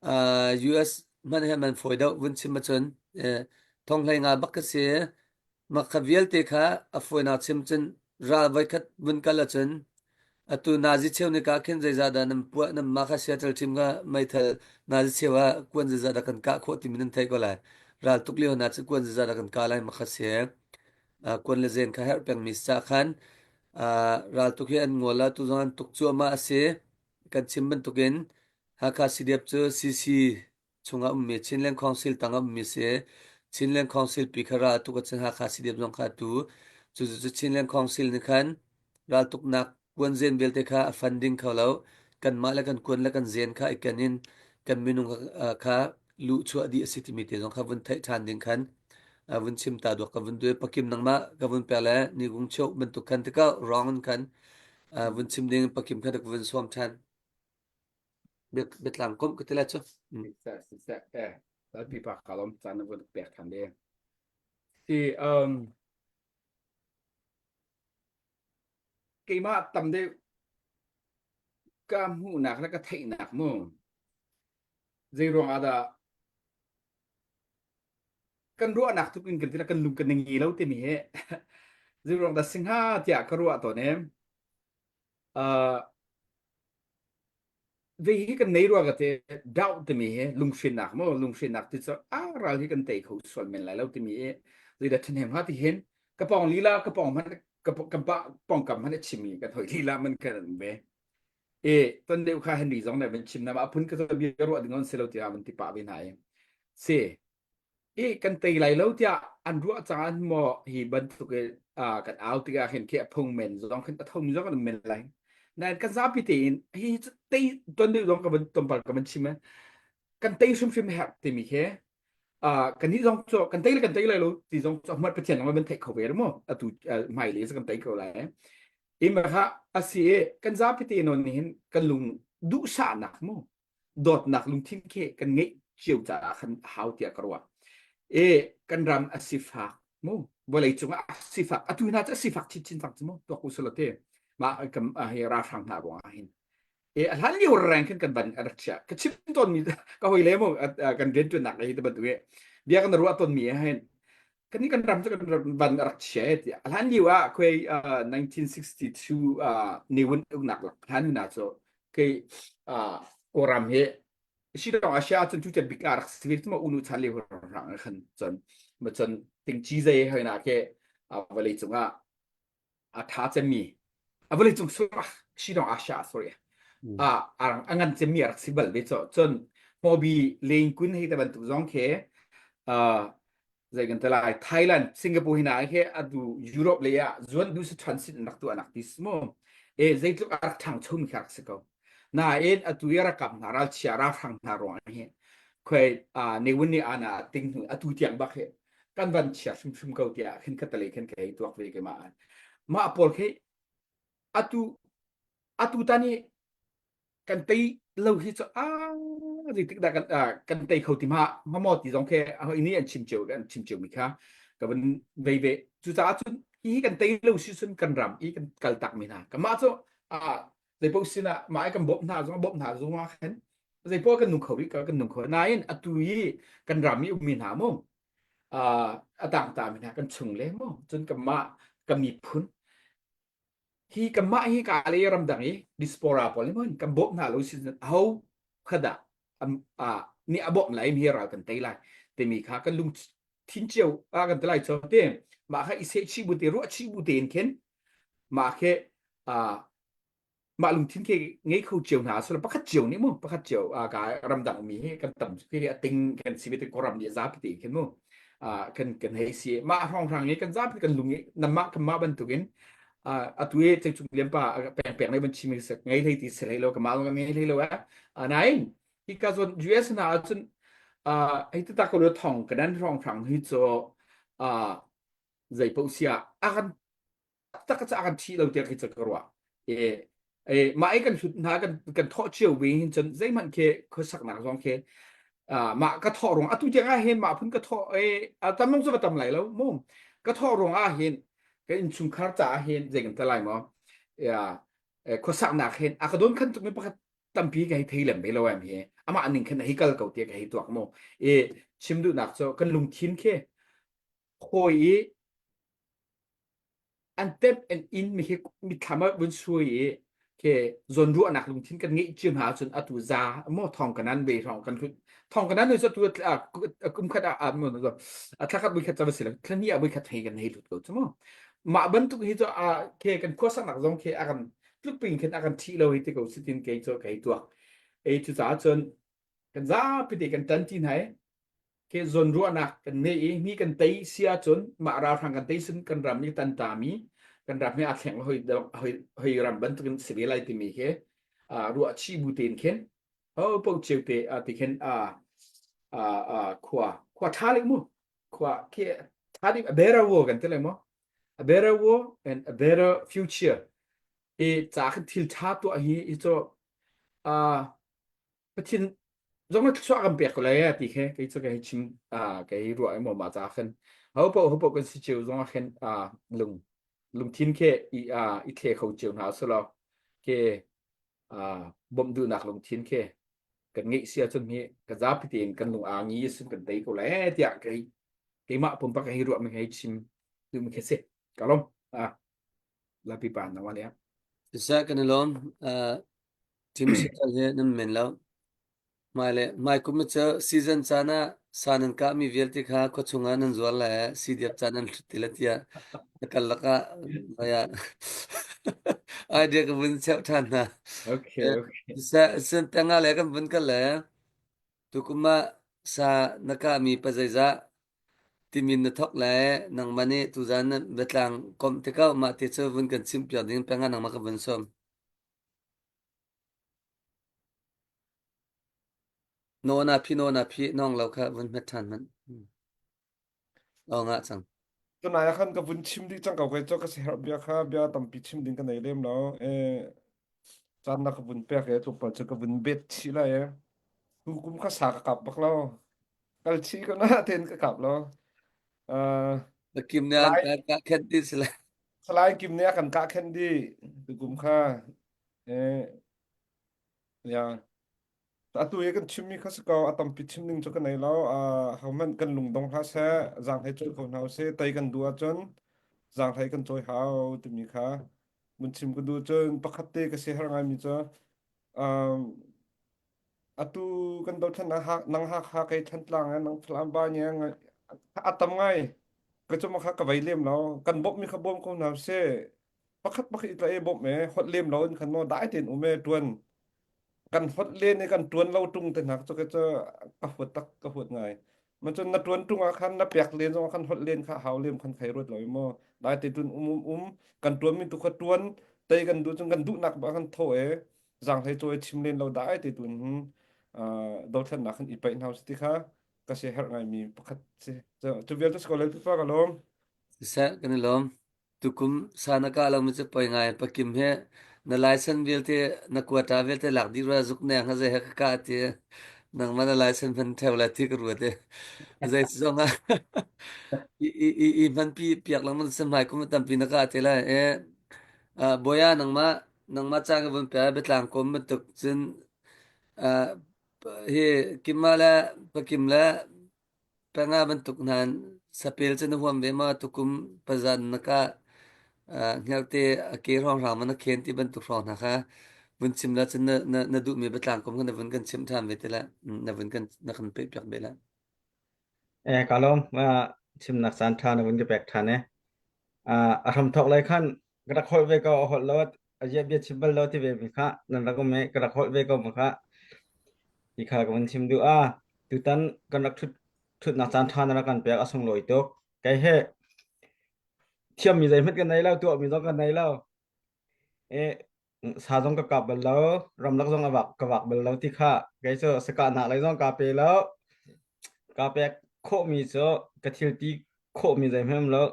uh, US hmanh he man fawi deuh vun chim ahcun e, thong hlei nga bak ka si. Mah kha vialte kha a fawinak chim cun ral voikhat vun kal ahcun atu nazi cheu nika khin zeizah dah nan puah nan mah kha Seattle team kha meithal nazi cheu ah kuan zeizah dah kan kah khawh timi nan theih ko lai. Raltuk lio hna cu kuan zazat ah kan kah lai ma kha si. Uh, kuan le zen kha herh pengmi si cah khan uh, raltuk hi an ngol la tu zong an tuk cuahmah a si. Kan chim bantukin Hakha CDF cu CC chungah ummi Chinland Council tangah ummi si. Chinland Council pi kha ral tuk ahcun Hakha CDF zong kha atu. Cu cu Chinland Council nih khan raltuknak kuanzen vialte kha a funding kho lo. Kanmah le kan kuan le kan zen kha i ken in kan minung kha luhchuah dih a si timi te zong kha vun theih ṭhan ding khan vun chim ta duak ka vun duai pakim nangmah ka vun pek le ni gung cheu bantuk khan tikah wrong in khan vun chim ding pakim khan ka vun sawm ṭhan. Biatlang komh ka ti lai cu. Siseh, siseh, eh, pipa kalom caan na vun pek ṭhan de. Si, um, keimah tam deuh ka hmuhnak le ka theihnak mu zei ruang ah dah kan ruahnak tuk in kan ti kan lung kan ngi lo timi he zei ruang dah singha tiah ka ruah tawn em uh, Vei hi kan nei rua ka te doubt timi hi lunghrinnak maw lunghrinnak ti cu a ral hi kan tei kho sual men lai lo timi i zeidah ṭhahnem hnga ti hin ka pawng lila ka pawng hmanh ka ka pa pawngkam hmanh a chimmi kan hoi lila man kan um ve e ton deuh kha Henry zong nih van chim na ma phun ka bia ruah ding on si lo tiah van ti pah ve hna i si i kan tei lai lo tiah an ruah caan maw hi bantuk i kan au tikah khin khi a phung men zong khin a thomi zong kan men lai nain kan zapi tein hi tei ton deuh zong ka van tlawmpal ka van chim kan tei hrimhrim herh timi khi kan nih zong cu kan tei le kan tei lai lo ti zong cu ahmat pathian zong van theih kho ve mu atu hmai le kan tei ko lai ima kha asi kan zapi te non hin kan lung duhsahnak mu dawtnak lungthin khi kan ngeih cio caah khan a hau tiah ka ruah. E kan ram a sifak mu vawlei cungah a sifak atu hna cu a sifak chinchin cang cu mu tuak u silo te mah kam hi ralhrang hna ruangah hin e a hlan lio reng khin kan ban a rak chia ka chim tawn mi ka hoi le mu kan rian tuannak hi te bantuk e bia kan ruah tawn mi hin kan ni kan ram cu kan ban a rak chia e tiah a hlan lio ah khuai 1962 ne win uknak lak hlan hna cu kei Kawlram hi Shillong Asia ahcun cu bik ah rak si ve ma unu chan le rang khan cun ma cun tingci zei hoi na ke vawlei cungah a tha cemmi a vawlei cung surah Shillong Asia sorry a a ngan cemmi rak si bal ve cho cun hmobi leng kun hei ta bantuk zong khe zei kan te lai Thailand Singapore hina he adu Europe le ah zuan du si transit rak tu anak ti mo e zeitluk a rak thang chum kha rak si ko nain atu i rakap hna ral chia ra hrang hna ruang hi khoi a newin ni ana ting hnu atu tiang bak he kan van chia hrimhrim ko tiah khin ka tale khin ka hei tuak ve ke ma ma pawl khi atu atu tani kan tei lo hi cu a zeitik dah kan kan tei kho ti ma ma maw ti zong khi hoi nih an chim cio an chim cio mi kha ka van vei ve cucaah cun hi kan tei lo si cun kan ram i kan kal tak mi hna kamah cu a zeipaoh sinah mah i kan bawmh hna zong bawmh hna zong ah khan zeipaoh kan nung kho rih kan nung kho nain atu i kan ram i ummi hna mu a tang ta mi hna kan chung le mu cun kanmah kan miphun Hi kanmah hi ka le ramdang i diaspora pawl nih mun kan bawmh hna lo si aho kha dah nih a bawmh lai mi ral kan tei lai timi kha kan lung thin cio a kan ti lai cho te mah kha i seh chih bu te ruah chih bu tein khin mah khi mah lungthin khi ngei kho cio hna sula pakhat cio nih mu pakhat cio ka ramdang mi hi kan tam khi a ting kan si ve te koram nih zapi te khin mu kan kan hei si mah hrawnghrang i kan zapi kan lung i namah kanmah bantukin atu i cengcung lian pa peng peng nei ban chim se ngei hlei ti se hlei lo kama lo ngei hlei lo a nain hi ka zon US na ahcun hei ti tak ko lo thong kanan hrawnghrang hi cho zei paoh sia a kan tak ca kan thi lo tiah khi ca ka ruah e e mah i kan hlut hna kan kan thawh cio ve hin cun zeihmanh khi khuasaknak zong khi mah ka thawh ruang atu tiang ah hin mah phun ka thawh e tam long cu va tam lai lo mu ka thawh ruang ah hin ka innchungkhar caah hin zei kan te lai maw ya khuasaknak hin a ka don khan tuk mi pakhat tampi ka hei thei lem ve lo em hi amah ning khan hei kal ko tiah ka hei tuak mu e chim duhnak cu kan lungthin khi hawi i an temh an in mi hi mitthlam ah vun suai i. Ke zawnruahnak lungthin kan ngeih cio hna ahcun atu za maw thong kanan ve hrawng kan hlut thong kanan nu tu kum khat ah a thla khat voi khat si lo thla hnih ah voi khat hei kan hei lut ko chu mu mah bantuk hi cu ke kan khuasaknak zong ke a kan tluk ping khin a kan thi lo hi ti ko sitin kei cu kei tuak ei cu caah cun kan zapi te kan tan ti hna ke zawnruahnak kan ngei i mi kan tei si ahcun mah ralhrang kan tei sin kan ram i tantami kan ram hi aa thleng hoi hoi hoi ram bantukin si ve lai timi khi ruah chih bu tein khin ho po cheu te ti khin khua khua tha lek mu khua khi tha ding a better world kan ti lai mu a better world and a better future i ca khin thil tha tuah hi hi cu Pathian zong na thluachuah kan pek ko lai ti khe kei cu kei chim kei ruah i maw ma ca khan ho po ho po kan si cio zong ah khin lung lungthin khe i i thle kho cio hna selaw ke bawmh duhnak lungthin khe kan ngeih si ahcun hi ka zapi tein kan lung aa ngi sun kan tei ko lai tiah kei keimah pumpak hei ruah mi hei chim duhmi khi si ka lom lapi pa na wa le Siseh kan i lawm. Team Seattle hi nan men lo. Hmai le hmai kum cu season caan ah sa nan kahmi vialte kha khuachung ah nan zuar lai CDF caan nan hlut ti la tiah na kal lakah maya idea ka vun cheuh ṭhan hna. Okay, okay. Sen tengah le kan vun kal le tukum ah sa na kahmi pa zeizah timin na thok le nangmah nih tuzan na biatlang komh te ko mah te cu vun kan chimh piak ding pengah nangmah ka vun sawm. Naw na phi naw na phi nawng lo kha vun hmet ṭhan hmanh. Aw ngah cang. Tunai ah khan ka vun chim dih cang ko kai cu ka siaherh bia kha bia tampi chim ding ka nei lem lo. Eh, caan na ka vun pek e tlawmpal cu ka vun bet chih lai e. Tu kum kha sa ka kap bak lo. Kal chih ko na ten ka kap lo. Uh, Na kim ne an Salai ka ka khen ti sila. Salai Kim nih a kan kah khen dih tu kum kha. Eh, ya. Atu i kan chimmi kha si ko, a tampi chim ding cu ka nei lo. Uh, hohmanh kan lungdong hlah seh, zaanghlei cawi ko hna usih. Tei kan duh ahcun zaanghlei kan cawi hau timi kha mun chim ka duh. Cun pakhat te ka siaherh ngaimi cu um, atu kan dothlen ah hak, nang Hakha kei Thantlang eh, nang Falam ba nia a tam ngai. Ka cu ma kha ka vei lem lo. Kan bawmhmi kha bawm ko hna usih. Pakhat pakhat i tla e bawmh e, holh lem lo in khan maw dai tein um e tuan. Kan holh len i kan ṭuan lo ṭung te hna cu ka cu ka huat tak ka huat ngai. Ma cun na ṭuan ṭung ah khan na pek len zong ah khan holh len kha hau lem khan khai ruat lo i maw dai te tun um um um kan ṭuan mi tu kha ṭuan tei kan duh cun kan duhnak ba kan tho e zaanghlei cawi chim len lo dai te tun hin dothlennak khan i paih hna ti kha ka si herh ngai mi pakhat si cu vialte si ko lel pipa ka lawm. Siseh kan i lawm. Tukum sa na kah lomi cu poi ngai. Pakim he na license vialte na quota vialte lak dih rua zuk neng ha zei he ka kah ti nangmah na license hman theo la ti ka ruat i zei si zong ah i i i i hman pi piak lengmang si hmai kum tampi na kah te lai e boya nangmah nangmah ca ka vun pe biatlang kom bantuk cun hi kima le pakim le Panga bantuk hna sapel cu na huam ve maw? Tukum pazan na kah hngerhte a ke hrawnghrang ma na khen ti bantuk hrawng hna kha vun chim la cun na, na, na duhmi biatlang kong kha na vun kan chimh ṭhan ve te la na vun kan na kan peh piak ve la. Eh ka lawm chimnak caan ṭha na vun ka pek ṭhan eh. A hramthawk lai khan ka rak holh ve ko a holh lo a zia bia chim bal lo ti ve mi kha nan rak um i ka rak holh ve ko ma kha ti kha ka vun chim duh a tutan kan rak ṭhut ṭhutnak caan ṭha na rak kan pek a sunglawi tuk kei he thiammi zeihmanh kan nei lo tuahmi zong kan nei lo e sa zong ka kap bal lo ramlak zong a vak ka vak bal lo ti kha kei cu sakahnak lei zong ka pe lo ka pek khawhmi cu ka thil ti khawhmi zeihmanh um lo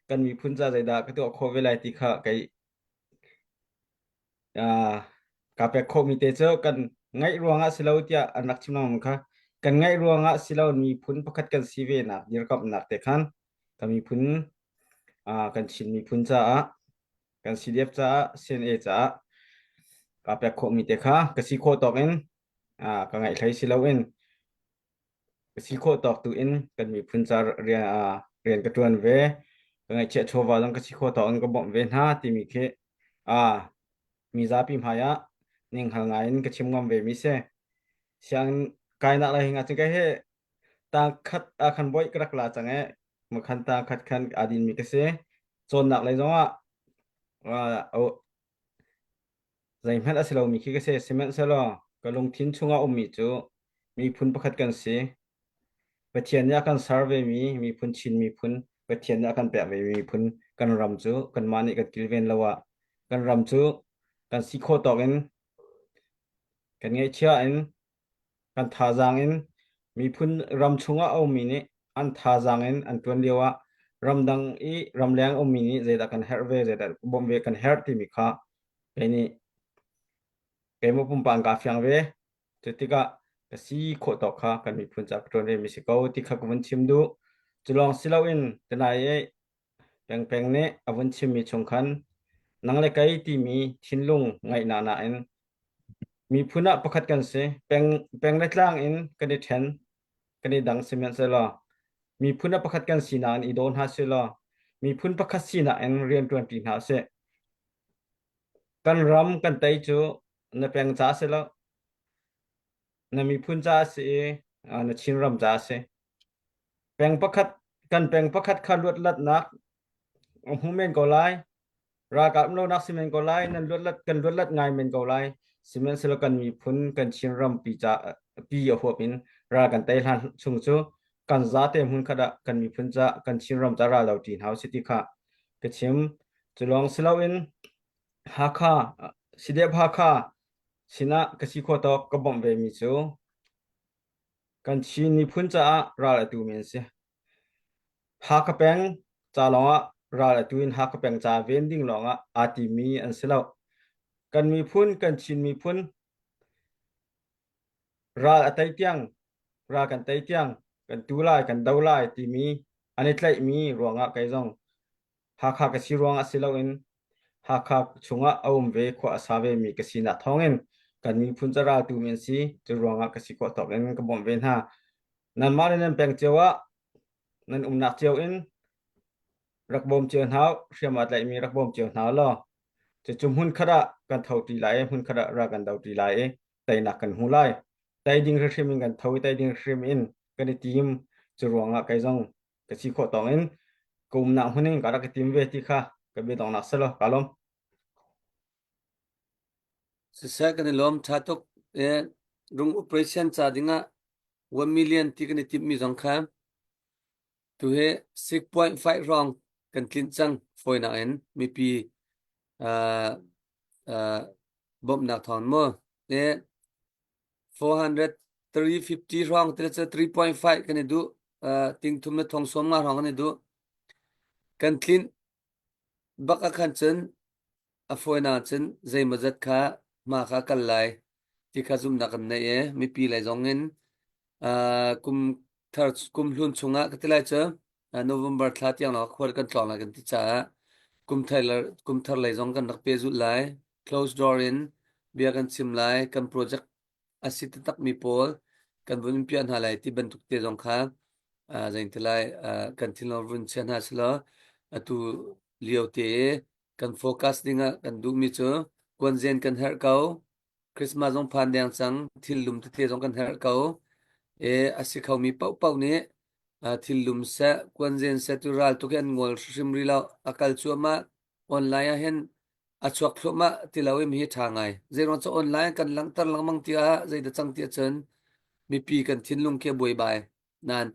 kan miphun ca zeidah ka tuah khawh ve lai ti kha kei uh, ka pek khawhmi te cu kan ngaih ruangah si lo tiah an rak chim lengmang kha kan ngaih ruangah si lo miphun pakhat kan si ve nak dirkamhnak te khan kan miphun uh, kan Chin miphun caah kan CDF caah CNA caah ka pek khawhmi te kha ka si khawh tawk in uh, ka ngaih hlei si lo in Ka si khawh tawk tu in kan miphun ca rian, uh, rian ka ṭuan ve. Ka ngaihchiah chawva zong ka si khawh tawk in ka bawmh ve hna timi khi uh, Mizapi hmai ah ninghngal ngai in ka chim ngam ve mi si. Sianginn kainak lai hinga cun kai he tang khat ah khan boi ka rak la cang e makhan tang khat khan aa din mi ka si. Cawnnak lei zong ah zeihmanh a si lomi khi ka si. Sihmanhsehlaw ka lungthin chungah ummi cu miphun pakhat kan si. Pathian nih a kan ser vemi miphun Chin miphun, Pathian nih a kan pek vemi miphun kan ram cu kanmah nih kan kilven lo ah kan ram cu kan si khawh tawk in kan ngeihchiah in kan thazaang in miphun ram chungah a ummi nih an thazaang in an ṭuan lio ah ramdang i ramleng ummi nih zeidah kan herh ve, zeidah bawmh ve kan herh timi kha kei nih keimah pumpak in kaa fiang ve. Cu tikah ka si khawh tawk kha kan miphun ca ka ṭuan ve mi si ko ti kha ka vun chim duh. Cu lawng si loin tunai i pengpeng nih a vun chimmi chung khan nang le kei timi thinlung ngaihnak nain miphun ah pakhat kan si. Peng, peng le tlang in kan i ṭhen, kan i dang sihmanhsehlaw miphun ah pakhat kan sinak in i daw hna sih law miphun pakhat sinak in rian ṭuanṭi hna usih. Kan ram kan tei cu na peng ca si lo, na miphun ca a si i na Chinram ca a si. Peng pakhat kan peng pakhat kha luatlatnak a hmu men ko lai. Ralkap um lonak si men ko lai. Nan luatlat kan luatlat ngai men ko lai. Sihmanhsehlaw kan miphun kan Chinram pi ca pi a huap in ral kan tei hlan chung cu kan zate hmun khat ah kan miphun ca kan Chinram ca ral lo ṭi hna usih ti kha ka chim. Cu lawng si loin Hakha CDF Hakha sinah ka si khawh tawk ka bawmh vemi cu kan Chin miphun caah ral a tumi an si. Hakha peng ca lawngah ral a tu in Hakha peng ca ven ding lawngah aa timi an si lo. Kan miphun, kan Chin miphun ral a tei tiang, ral kan tei tiang kan tu lai, kan do lai timi an i tlaihmi ruangah kei zong Hakha ka si ruangah si loin Hakha chungah a um ve khua a sa vemi ka sinak thawngin kan miphun ca raltu mi an si. Cu ruangah ka si khawh tawk in ka bawmh ve hna. Nanmah le nan peng cio ah nan umnak cio in rak bawm cio hna u, hriam aa tlaihmi rak bawm cio hna law cucu hmun khat ah kan tho ṭi lai i hmun khat ah ral kan do ṭi lai i teinak kan hmu lai. Tei ding hrimhrim in kan tho i tei ding hrim in kan i tim. Cu ruangah kei zong ka si khawh tawng in ka umnak hmun in ka rak i tim ve ti kha ka biadonghnak si lo ka lawm. Siseh kan i lawm ṭha tuk. Eh, rung operation ca dingah 1 million ti kan i timhmi zong kha tu hi 6.5 hrawng kan tlinh cang fawinak in mipi uh, uh, bawmhnak thawng mu. Eh, 400 350 hrawng te cu 3.5 kan i duh uh, ting thum le thong sawm nga hrawng kan i duh kan tlinh bak ah khan cun a fawinak cun zeimawzat kha hma kha kal lai ti kha zumhnak kan nei i mipi lei zong in uh, kum thar kum hlun chungah ka ti lai cu November thla tiang lawng khual kan tlawng lai kan ti caah kum thar kum thar lei zong kan rak pehzulh lai. Close door in bia kan chim lai. Kan project a si taktak mi pawl kan vun in piah hna lai ti bantuk te zong kha uh, zein ti lai uh, kan thinlung vun chia hna selaw atu lio te kan focus dingah kan duhmi cu kuanzen kan herh ko. Christmas zong phan deng cang. Thil lum tete zong kan herh ko. E a si khomi paohpaoh nih thil lum seh, kuanzen seh tu ral tuk hi an ngol hrimhrim rih lo. A kal cuahmah. Online ah hin a chuak thluahmah ti lo i mi hi ṭha ngai. Zeiruang cu online kan langhter lengmang tiah zeidah cang ti ahcun mipi kan thinlung khi a buaibai. Nain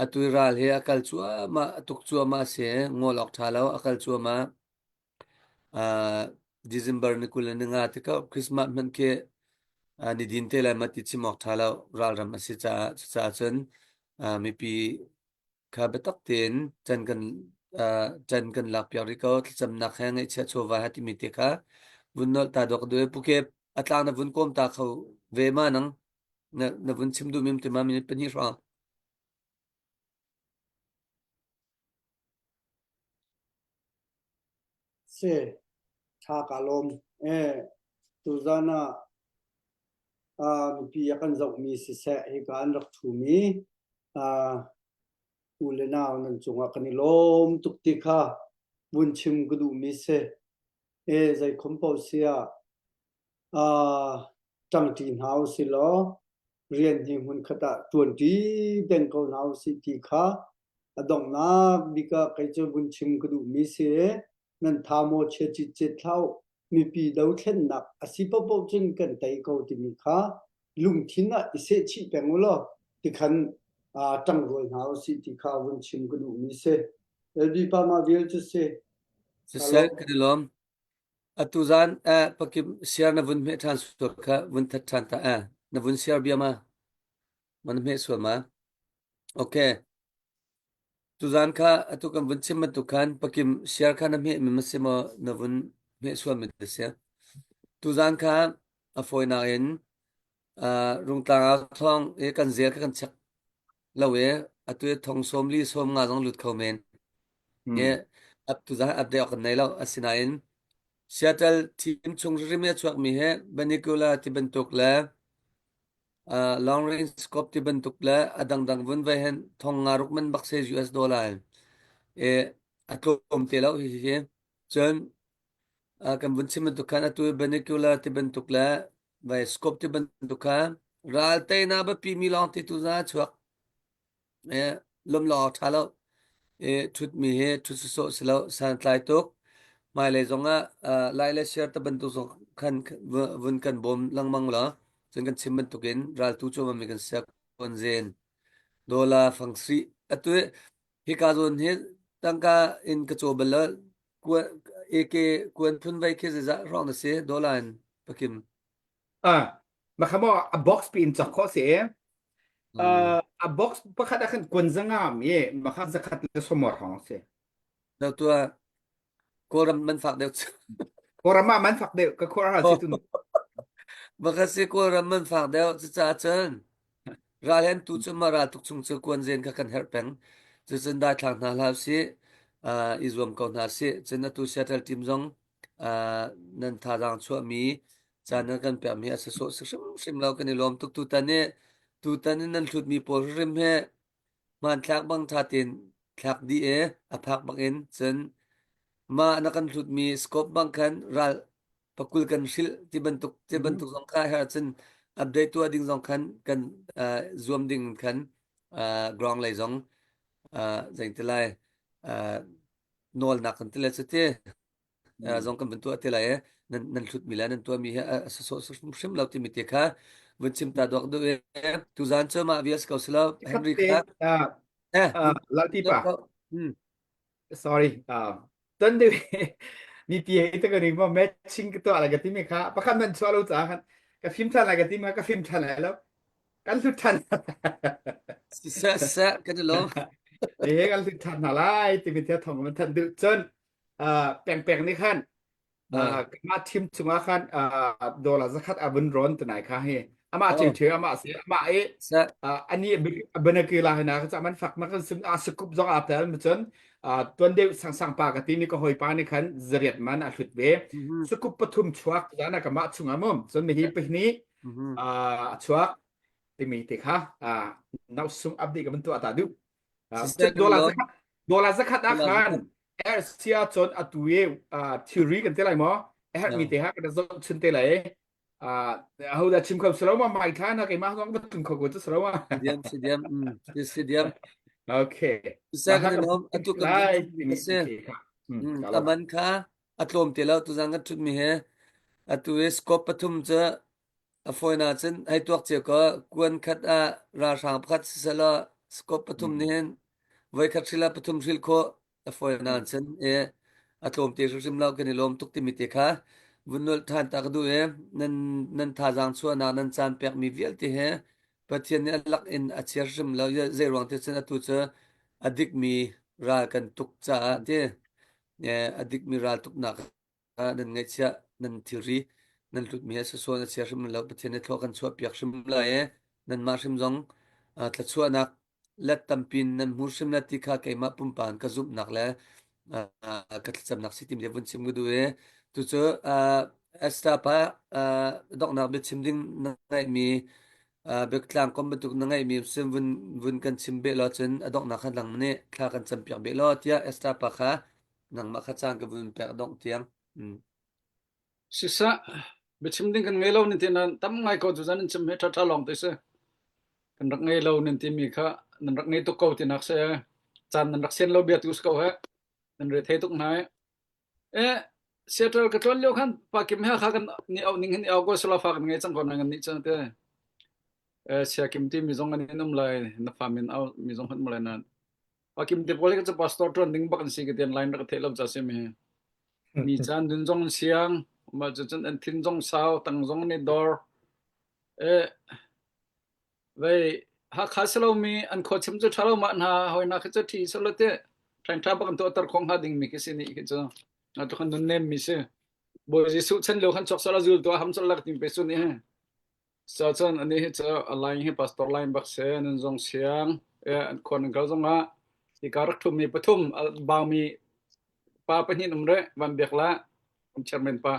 atu i ral hi a kal cuahmah, a tuk cuahmah a si. Ngol awk ṭha lo, a kal cuahmah. Uh, December ni 25 tikah Christmas hmanh khi uh, ni din te lai ma ti chim awk ṭha lo ralram a si caah cucaah cun uh, mipi kha biatak tein can kan uh, can kan lak piak rih ko thlacamnak he ngaihchiah chawva he timi te kha vun nolh ta dawk duai puke a tlang na vun kawm ta kho ve ma nang na na vun chim duh mim te ma minute pahnih hrawng Si, ṭha kaa lawm. Eh, tuzan ah ah mipi a kan zohmi siseh hika an rak ṭhumi ah u le nau nan cungah kan i lawm tuk ti kha vun chim ka duhmi si. Eh, zeikhom paoh si ah. Uh, ṭangṭi hna usih law rian hi hmunkhat ah ṭuanṭi peng ko hna usih ti kha a donghnak bik ah kei cu vun chim ka duhmi si. Nan tha maw chia citcet hlah u. Mipi dothlennak a si paohpaoh cun kan tei ko timi kha lungthin ah i sehchih peng u law tikhan uh, ṭangrual hna usih ti kha vun chim ka duhmi si. LB pa mah vial cu si. Siseh kan i lawm. Atu zan eh pakim siar na vun hmeh ṭhan sual kha vun that ṭhan ta eh na vun siar bia ma ma na hmeh sual ma okay tuzan kha atu kan vun chim bantuk khan pakim siar kha na hmeh mi ma si maw na vun hmeh sual mi na si tuzan kha a fawinak in uh, rungtlang ah thong i kan zel kha kan check lo i atu i thong sawm li sawm nga zong lut kho men i up tu zan update awk kan nei lo asinain Seattle team chung hrim i a chuakmi he Banicula ti bantuk le uh, long range scope ti bantuk le a dangdang vun vai hen thong nga ruk man bak se US dollar e a tlawm te lo hi hi cun uh, kan vun chim bantuk khan atu Banicula ti bantuk le vai scope ti bantuk kha ral teina biapi mi lawng ti tu za chuak e lom lo tha lo e thut mi he thut sawsawh si lo santlai tuk hmailei zongah lai le share ta bantuk zong khan vun kan bawm lengmang la cun kan chim bantukin raltu cu mi kan sia kon zen dola fangsi atu hika zawn hi tangka in ka caw bal lo AK kuan phun vai khi zeizah hrawng na si dola in pakim Ah, makhamo a box pi in chak kho si uh, a box pakhat ah khan kuan zanga mi makha zakhat le somor hong si Do tua Kawlram man fak deuh Kawlram ah man fak deuh ka khua ha si tun Baka si Kawlram man fak deuh cucaah cun ral hen tu cu ma ral tuk chung cu kuan zen kha kan herh peng cucun dai thlak hna hlah si i zuam ko hna si cun atu Seattle team zong nan thazaang chuahmi caan nan kan pekmi a sawsawh si hrimhrim lo kan i lawm tuk tutan i tutan i nan hlutmi pawl hrim he hmanthlak bang ṭha tein thlak dih i a phak bang in cun mah na kan hlutmi scope bang khan ral pakul kan hrilh ti bantuk ti bantuk zong kha her cun update tuah ding zong khan kan zuam ding khan ground lei zong zeiti lai nawlnak kan ti le cuti zong kan vun tuah te lai nan nan hlutmi le nan tuahmi hi a sawsawh hrimhrim lo timi te kha vun chim ta duak duh i tuzan cu mah vial si ko silo Henry kha eh lalti pa sorry ton de mi pi he te ka ring ma matching ka tuah la ka ti mi kha pakhat man chuah lo ca khan ka fim than lai ka ti ma ka fim than lai lo kan hlut than seh seh kan i lawm he kan hlut than hna lai timi thil thong man than duh cun peng peng nih khan mah thim chungah khan dollar zakhat a vun ron tunai kha hi amah thil thil amah si amah i ani banakila hna ka man fak ma kan sim a sukup zong a tel mu cun tuan deuh sang sang pa ka ti mi ka hoi pa nih khan zariat man a hlut ve sukup pathum chuak zana ka mah chungah mum cun mi hi pahnih a chuak timi te kha nau sung update ka ban tuah ta duh dollar zakhat dollar zakhat ah khan sia chon atu e theory kan te lai mo a mi te ha kan zon chun te lai ho da chim kho slo ma mai thla na ke ma zong batun kho ko chu slo ma diam si diam si diam okay sa kan nom atu kan se aman kha atlom te lo tu zang kan thut mi he atu e scope pathum cha A fawinak cun hei tuak cio kaw kuan khat ah ralhrang pakhat siselaw scope pathum nih hin voikhat hril ah pathum hril khawh a fawinak cun i a tlawmte hrimhrim lo kan i lawm tuk timi te kha vun nolh ṭhan ta ka duh i nan nan thazaang chuahnak nan caan pekmi vialte he Pathian nih a lak in a chia hrim lo zei ruang te cun atu cu a dikmi ral kan tuk caah ti a dikmi ral tuknak nan ngaihchiah nan thilri nan hlutmi a sasawn a chia hrim lo Pathian nih thlawh kan chuahpiak hrim lai i nanmah hrim zong thluachuahnak let tampin nan hmu hrim la ti kha keimah pumpak ka zumhnak le ka thlacamnak si tim le vun chim ka duh i tucu Esther pa donghnak biachim ding na ngeihmi biatlang kom bantuk na ngeihmi sim vun vun kan chim beh law cun a donghnak khan lang nih thla kan campiak beh law tiah Esther pa kha nangmah kha caan ka vun pek dongh tiang. Mm. Siseh. Biachim ding kan ngei lo nan ti nain tam ngai ko cu zan in chim hi ṭhaṭha lawng te si. Kan rak ngei lo nan timi kha nan rak ngei tuk ko tinak si. Caan nan rak sian lo bia tu si ko he. Nan re thei tuk hna i. Eh, Seattle ka tlawn lio khan pa Kim he kha kan ni au ning hin au ko sala fa kan ngei cang ko na ngan ni cang te. Eh, sia Kim ti mi zong an in um lai na fa min au mi zong han um lai nan. Pa Kim te pawl hi ka pastor tuan ding bak an si ka tian line rak theih lo cha si mi. Mi caan dun zong siang, ma cu cun an thin zong sau, tang zong ni dor. Eh, Vei Hakha si lomi an khua chim cu ṭha lo mah hna hawinak khi cu ṭhi silo te ṭhain ṭha bak an tuahter khawh hnga dingmi khi si nih khi cu atu khan nunnem mi si. Bawi Jesuh chan lio khan chuak sal a zul tu ham sal lak ting pe sun i so cun ani hi cu a line hi pastor line bak se nun zong siang e an khua nan kal zong ah hika rak ṭhummi pathum a baumi pa pahnih um re van biak la um chairman pa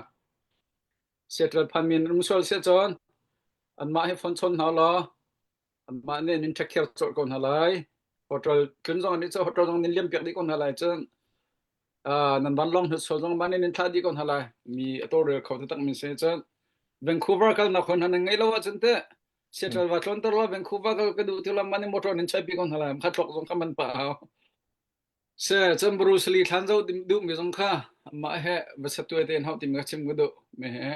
Seattle phanmi an um sual siah cun anmah hi phone chawn hna law anmah nih an in take care colh ko hna lai. Hotel tlun zong nih cu hotel zong nin liam piak dih ko hna lai cun uh, nan vanlawng hnut sual zong mah nih nin thlah dih ko hna lai. Mi a tawlrel kho taktak mi si cun Vancouver kalnak hon hna nan ngei lo ahcun teh Seattle va tlawn ter law Vancouver kal ka duh ti lo mah nih motor nin chai pi ko hna lai. Kha tlok zong kha man pa hau. Se cun Bruce Lee thlan zoh duhmi zong kha mah he va satuai tein hauh timi kha chim ka duh. Mi he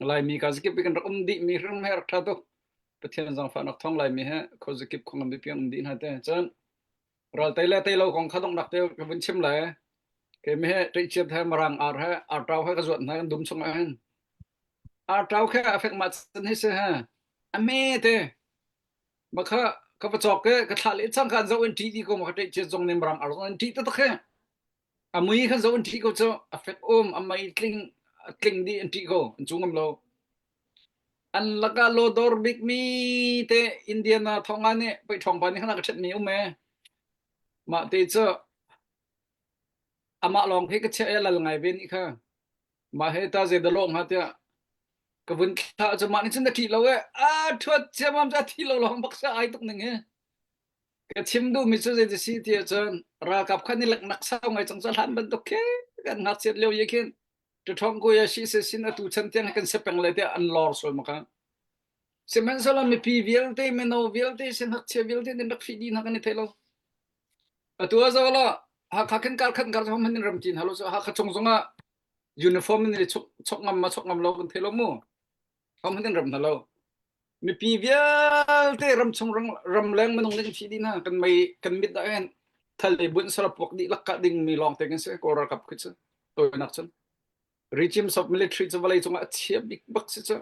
Laimi ka zakip kan rak um dih mi hrim he rak ṭha tuk. Pathian zaangfahnak thawng Laimi he khuazakip khuangam pipi um dih hna te. Cun ral tei le tei lo kong kha donghnak te ka vun chim lai. Kei mi he ṭeihchiat he marang ar he arṭau he ka zuat hna kan dum chung ah hin. Arṭau khe a fek ma cun hi si he. A me te Ma kha ka va cawk i ka thlah le cang ka an zoh in ṭih dih ko ma kha ṭih zong nih marang ar zong in ṭih taktak he a mui khan zoh in ṭih ko cu a fek um a mei tling a tling dih an ṭih ko an cu ngam lo an lakah lawdor bik mi te Indiana thonga nih pei ṭhawng pa nih khan a ka ṭhet mi um e mah te cu amah lawng khi ka chiah i a lal ngai ve nih kha mah he ta zei dah lawng hnga tiah ka vun thlah cu mah nih cun na ṭih lo e a ṭhuat ciammam cu a thi lo lawng bak sa ai tuk ning hi ka chim duhmi cu zei si ti ahcun ralkap khan i leknak sau ngai cang cu hlan bantuk khi kan ngakchiat lio ye khin ṭhong ko ya shi se sin atu chan tiang kan se peng le tiah an lor sual maka sihmanhsehlaw mipi vialte mino vialte sin ngakchia vialte nin rak fih dih hna kan i thei lo Atu ah zoh law Hakha khin kar khat kar hom hin ram cin halo so Hakha chung zongah uniform in chok chok ngam ma chok ngam lo kan thei lo mu hom hin ram hna lo mipi vialte ram chung ram ram leng minung ning thi dih na kan mei kan mit dah hen thal le bun sara puak dih lak ka ding mi lawng te kan si kawl ralkap khi chu toinak chun regimes of military chu vawlei cungah a chia bik bak si chu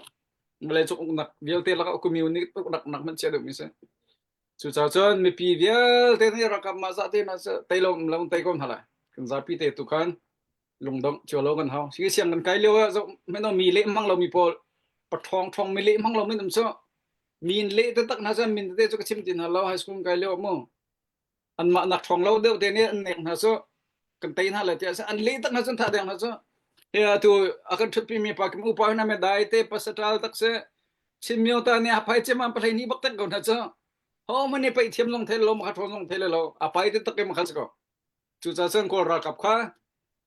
vawlei cung uknak vialte lakah communist uknak nak man chia deuh mi si Cucaah cun mipi vialte nih ralkap mah zah te hna cu tei lo lo tei ko hna lai. Kan zapi te tu khan lungdongh cio lo kan hau. Si siang kan kai lio ah zoh meno mi leh hmang lo mi pawl paṭhawng ṭhawng mi leh hmang lo min um cu min leh taktak hna cun min tete cu ka chim ti hna lo high school kai lio mu anmah nak ṭhawng lo deuh te nih an nek hna cu kan tei hna le tiah an leh tak hna cun thah deng hna cu he atu a kan ṭhutpi mi pa kim upa hna me dai te pasatal tak se Chin myo ta nih a phai cem an pahlei ni bak tak ko hna cu ho man nih paih thiam zong thei lo ma ṭhawn zong thei lo a pai te tak em kha si ko cucaah cun kawl ralkap kha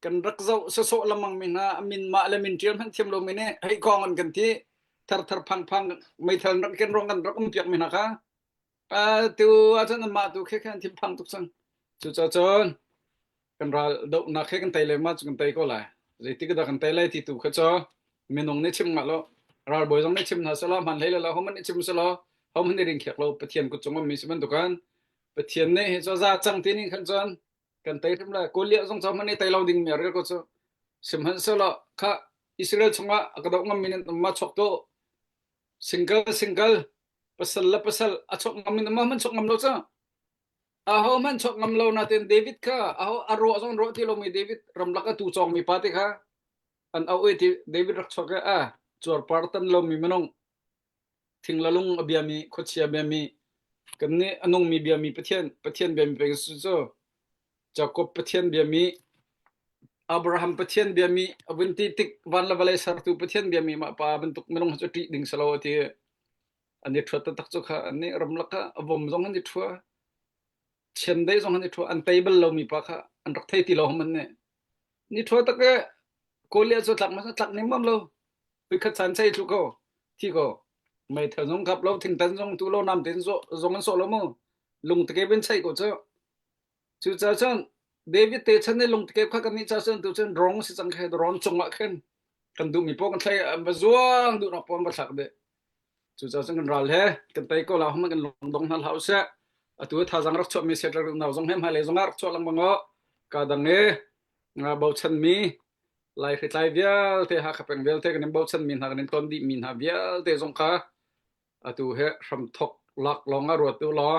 kan rak zoh sawsawh lengmang mi hna min mah le min ṭial hmanh thiam lo mi nih hei kong an kan ti thar thar phang phang meithal rak ken rong kan rak um piak mi hna kha tu ahcun anmah tu khi khan thinphang tuk cang cucaah cun kan ral dohnak he kan tei le ma cu kan tei ko lai zeitik dah kan tei lai ti tu kha cu minung nih chim ngah lo ralbawi zong nih chim hna selaw hman hlei lo homan nih chim selaw homan nih ring khiak lo pathian kut cung mi si bantukan pathian nih hi cu za cang ti ning khan cun kan tei hrim lai kolia zong cu man nih tei lo ding mi rel ko cu sihmanhsehlaw kha Israel chungah a ka doh ngam mi nan ma chok to single single pasal le pasal a chok ngam in ma man chok ngam lo cu aho man chok ngam lo natin David kha aho a ruah zong ruah ti lomi David ramlak a tu cawng mi pa te kha an au i ti David rak chuak a cuarpar tan lomi minung thing la lung a biami khuachia biami kan nih a nungmi biami Pathian Pathian biami peng su cu Jacob Pathian biami Abraham Pathian biami a vun ti tik van le vawlei sertu Pathian biami mah pa bantuk minung cu ṭih ding si lo a ti an i ṭhuat taktak cu kha an nih ramlak ah a vom zong an i ṭhua chiandeih zong an i ṭhua an tei bal lomi pa kha an rak thei ti lo hman nih ni ṭhua tak e Goliath cu tlak ma tlak ning bam lo. Khat chan chei thlu ko. Thi ko. Meithal zong kap lo, thingtan zong tu lo, nam tin zong an sawh lo mu. Lung te bin chei ko cu. Cucaah cun David te chan i lungtekep kha kannih ca cun tu cun rong si cang khe ron cungah khin kan duhmi paoh kan thlai an va zuang duhnak paoh an va thlak dih. Cucaah cun kan ral he kan tei ko la hama kan lungdong hna hlah usih. Atu thazaang rak chuahmi settle nau zong he hmailei zongah rak chuah lengmang u. Ka dang i nga bochanmi Lai hritlai vialte Hakha peng vialte kan in bochanmi hna kan in ton dihmi hna vialte zong kha atu he hramthok lak lawng ah ruat u law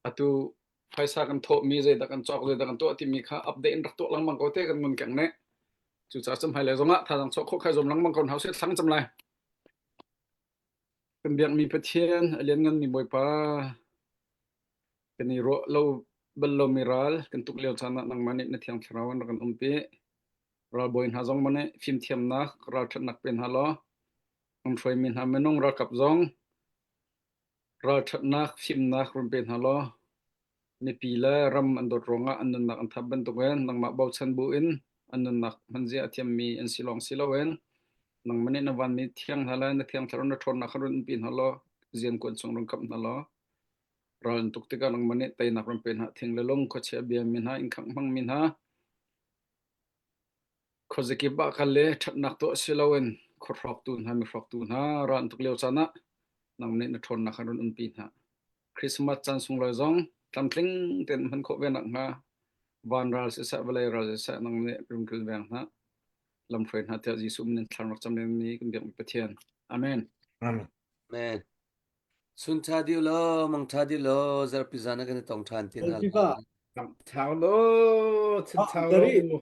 Atu phaisa kan thawhmi zeidah kan cawk zeidah kan tuah timi kha update in rak tuah lengmang ko te kan ngun keng nih. Cucaah cun hmailei zongah thazaang chuah khawh khai zuam lengmang ko hna usih thlang cam lai. Kan biakmi Pathian a liannganmi Bawipa kan i ruah lo bal lomi ral kan tuk lio caan ah nangmah nih na thiang thlarau in rak kan umpi. Ralbawi hna zong maw nih fimthiamnak ralṭhatnak pe hna law an hruaimi hna minung ralkap zong Ralṭhatnak fimnak run pe hna law mipi le ram an dawt ruangah an nunnak an thap bantukin nangmah bochan buin an nunnak hmanzia a thiammi an si lawng si loin nangmah nih na vanmi thiang hna le na thiang thlarau na ṭhawnnak kha run umpi hna law ziankuan chung run khamh hna law ral an tuk tikah nangmah nih teinak run pe hna thing le lung khuachia biami hna inn khangh hmangmi hna Khuazakip ah kal le ṭhatnak tuah si loin khuahrawktu hna mihrawktu hna ral an tuk lio caan ah nang nih na ṭhawnnak kha run umpi hna. Christmas caan sunglawi zong tlamtling tein hman khawh ve nakhnga van ral siseh vawlei ral siseh nang nih run kilveng hna. Lamhruai hna tiah Jesuh min in thlan rak cam dingmi kan biakmi Pathian. Amen. Amen. Amen. Sun ṭha dih law, mang ṭha dih law, zarhpi zan ah kan i tong ṭhan te hna lai. Chau lo, chin chau lo.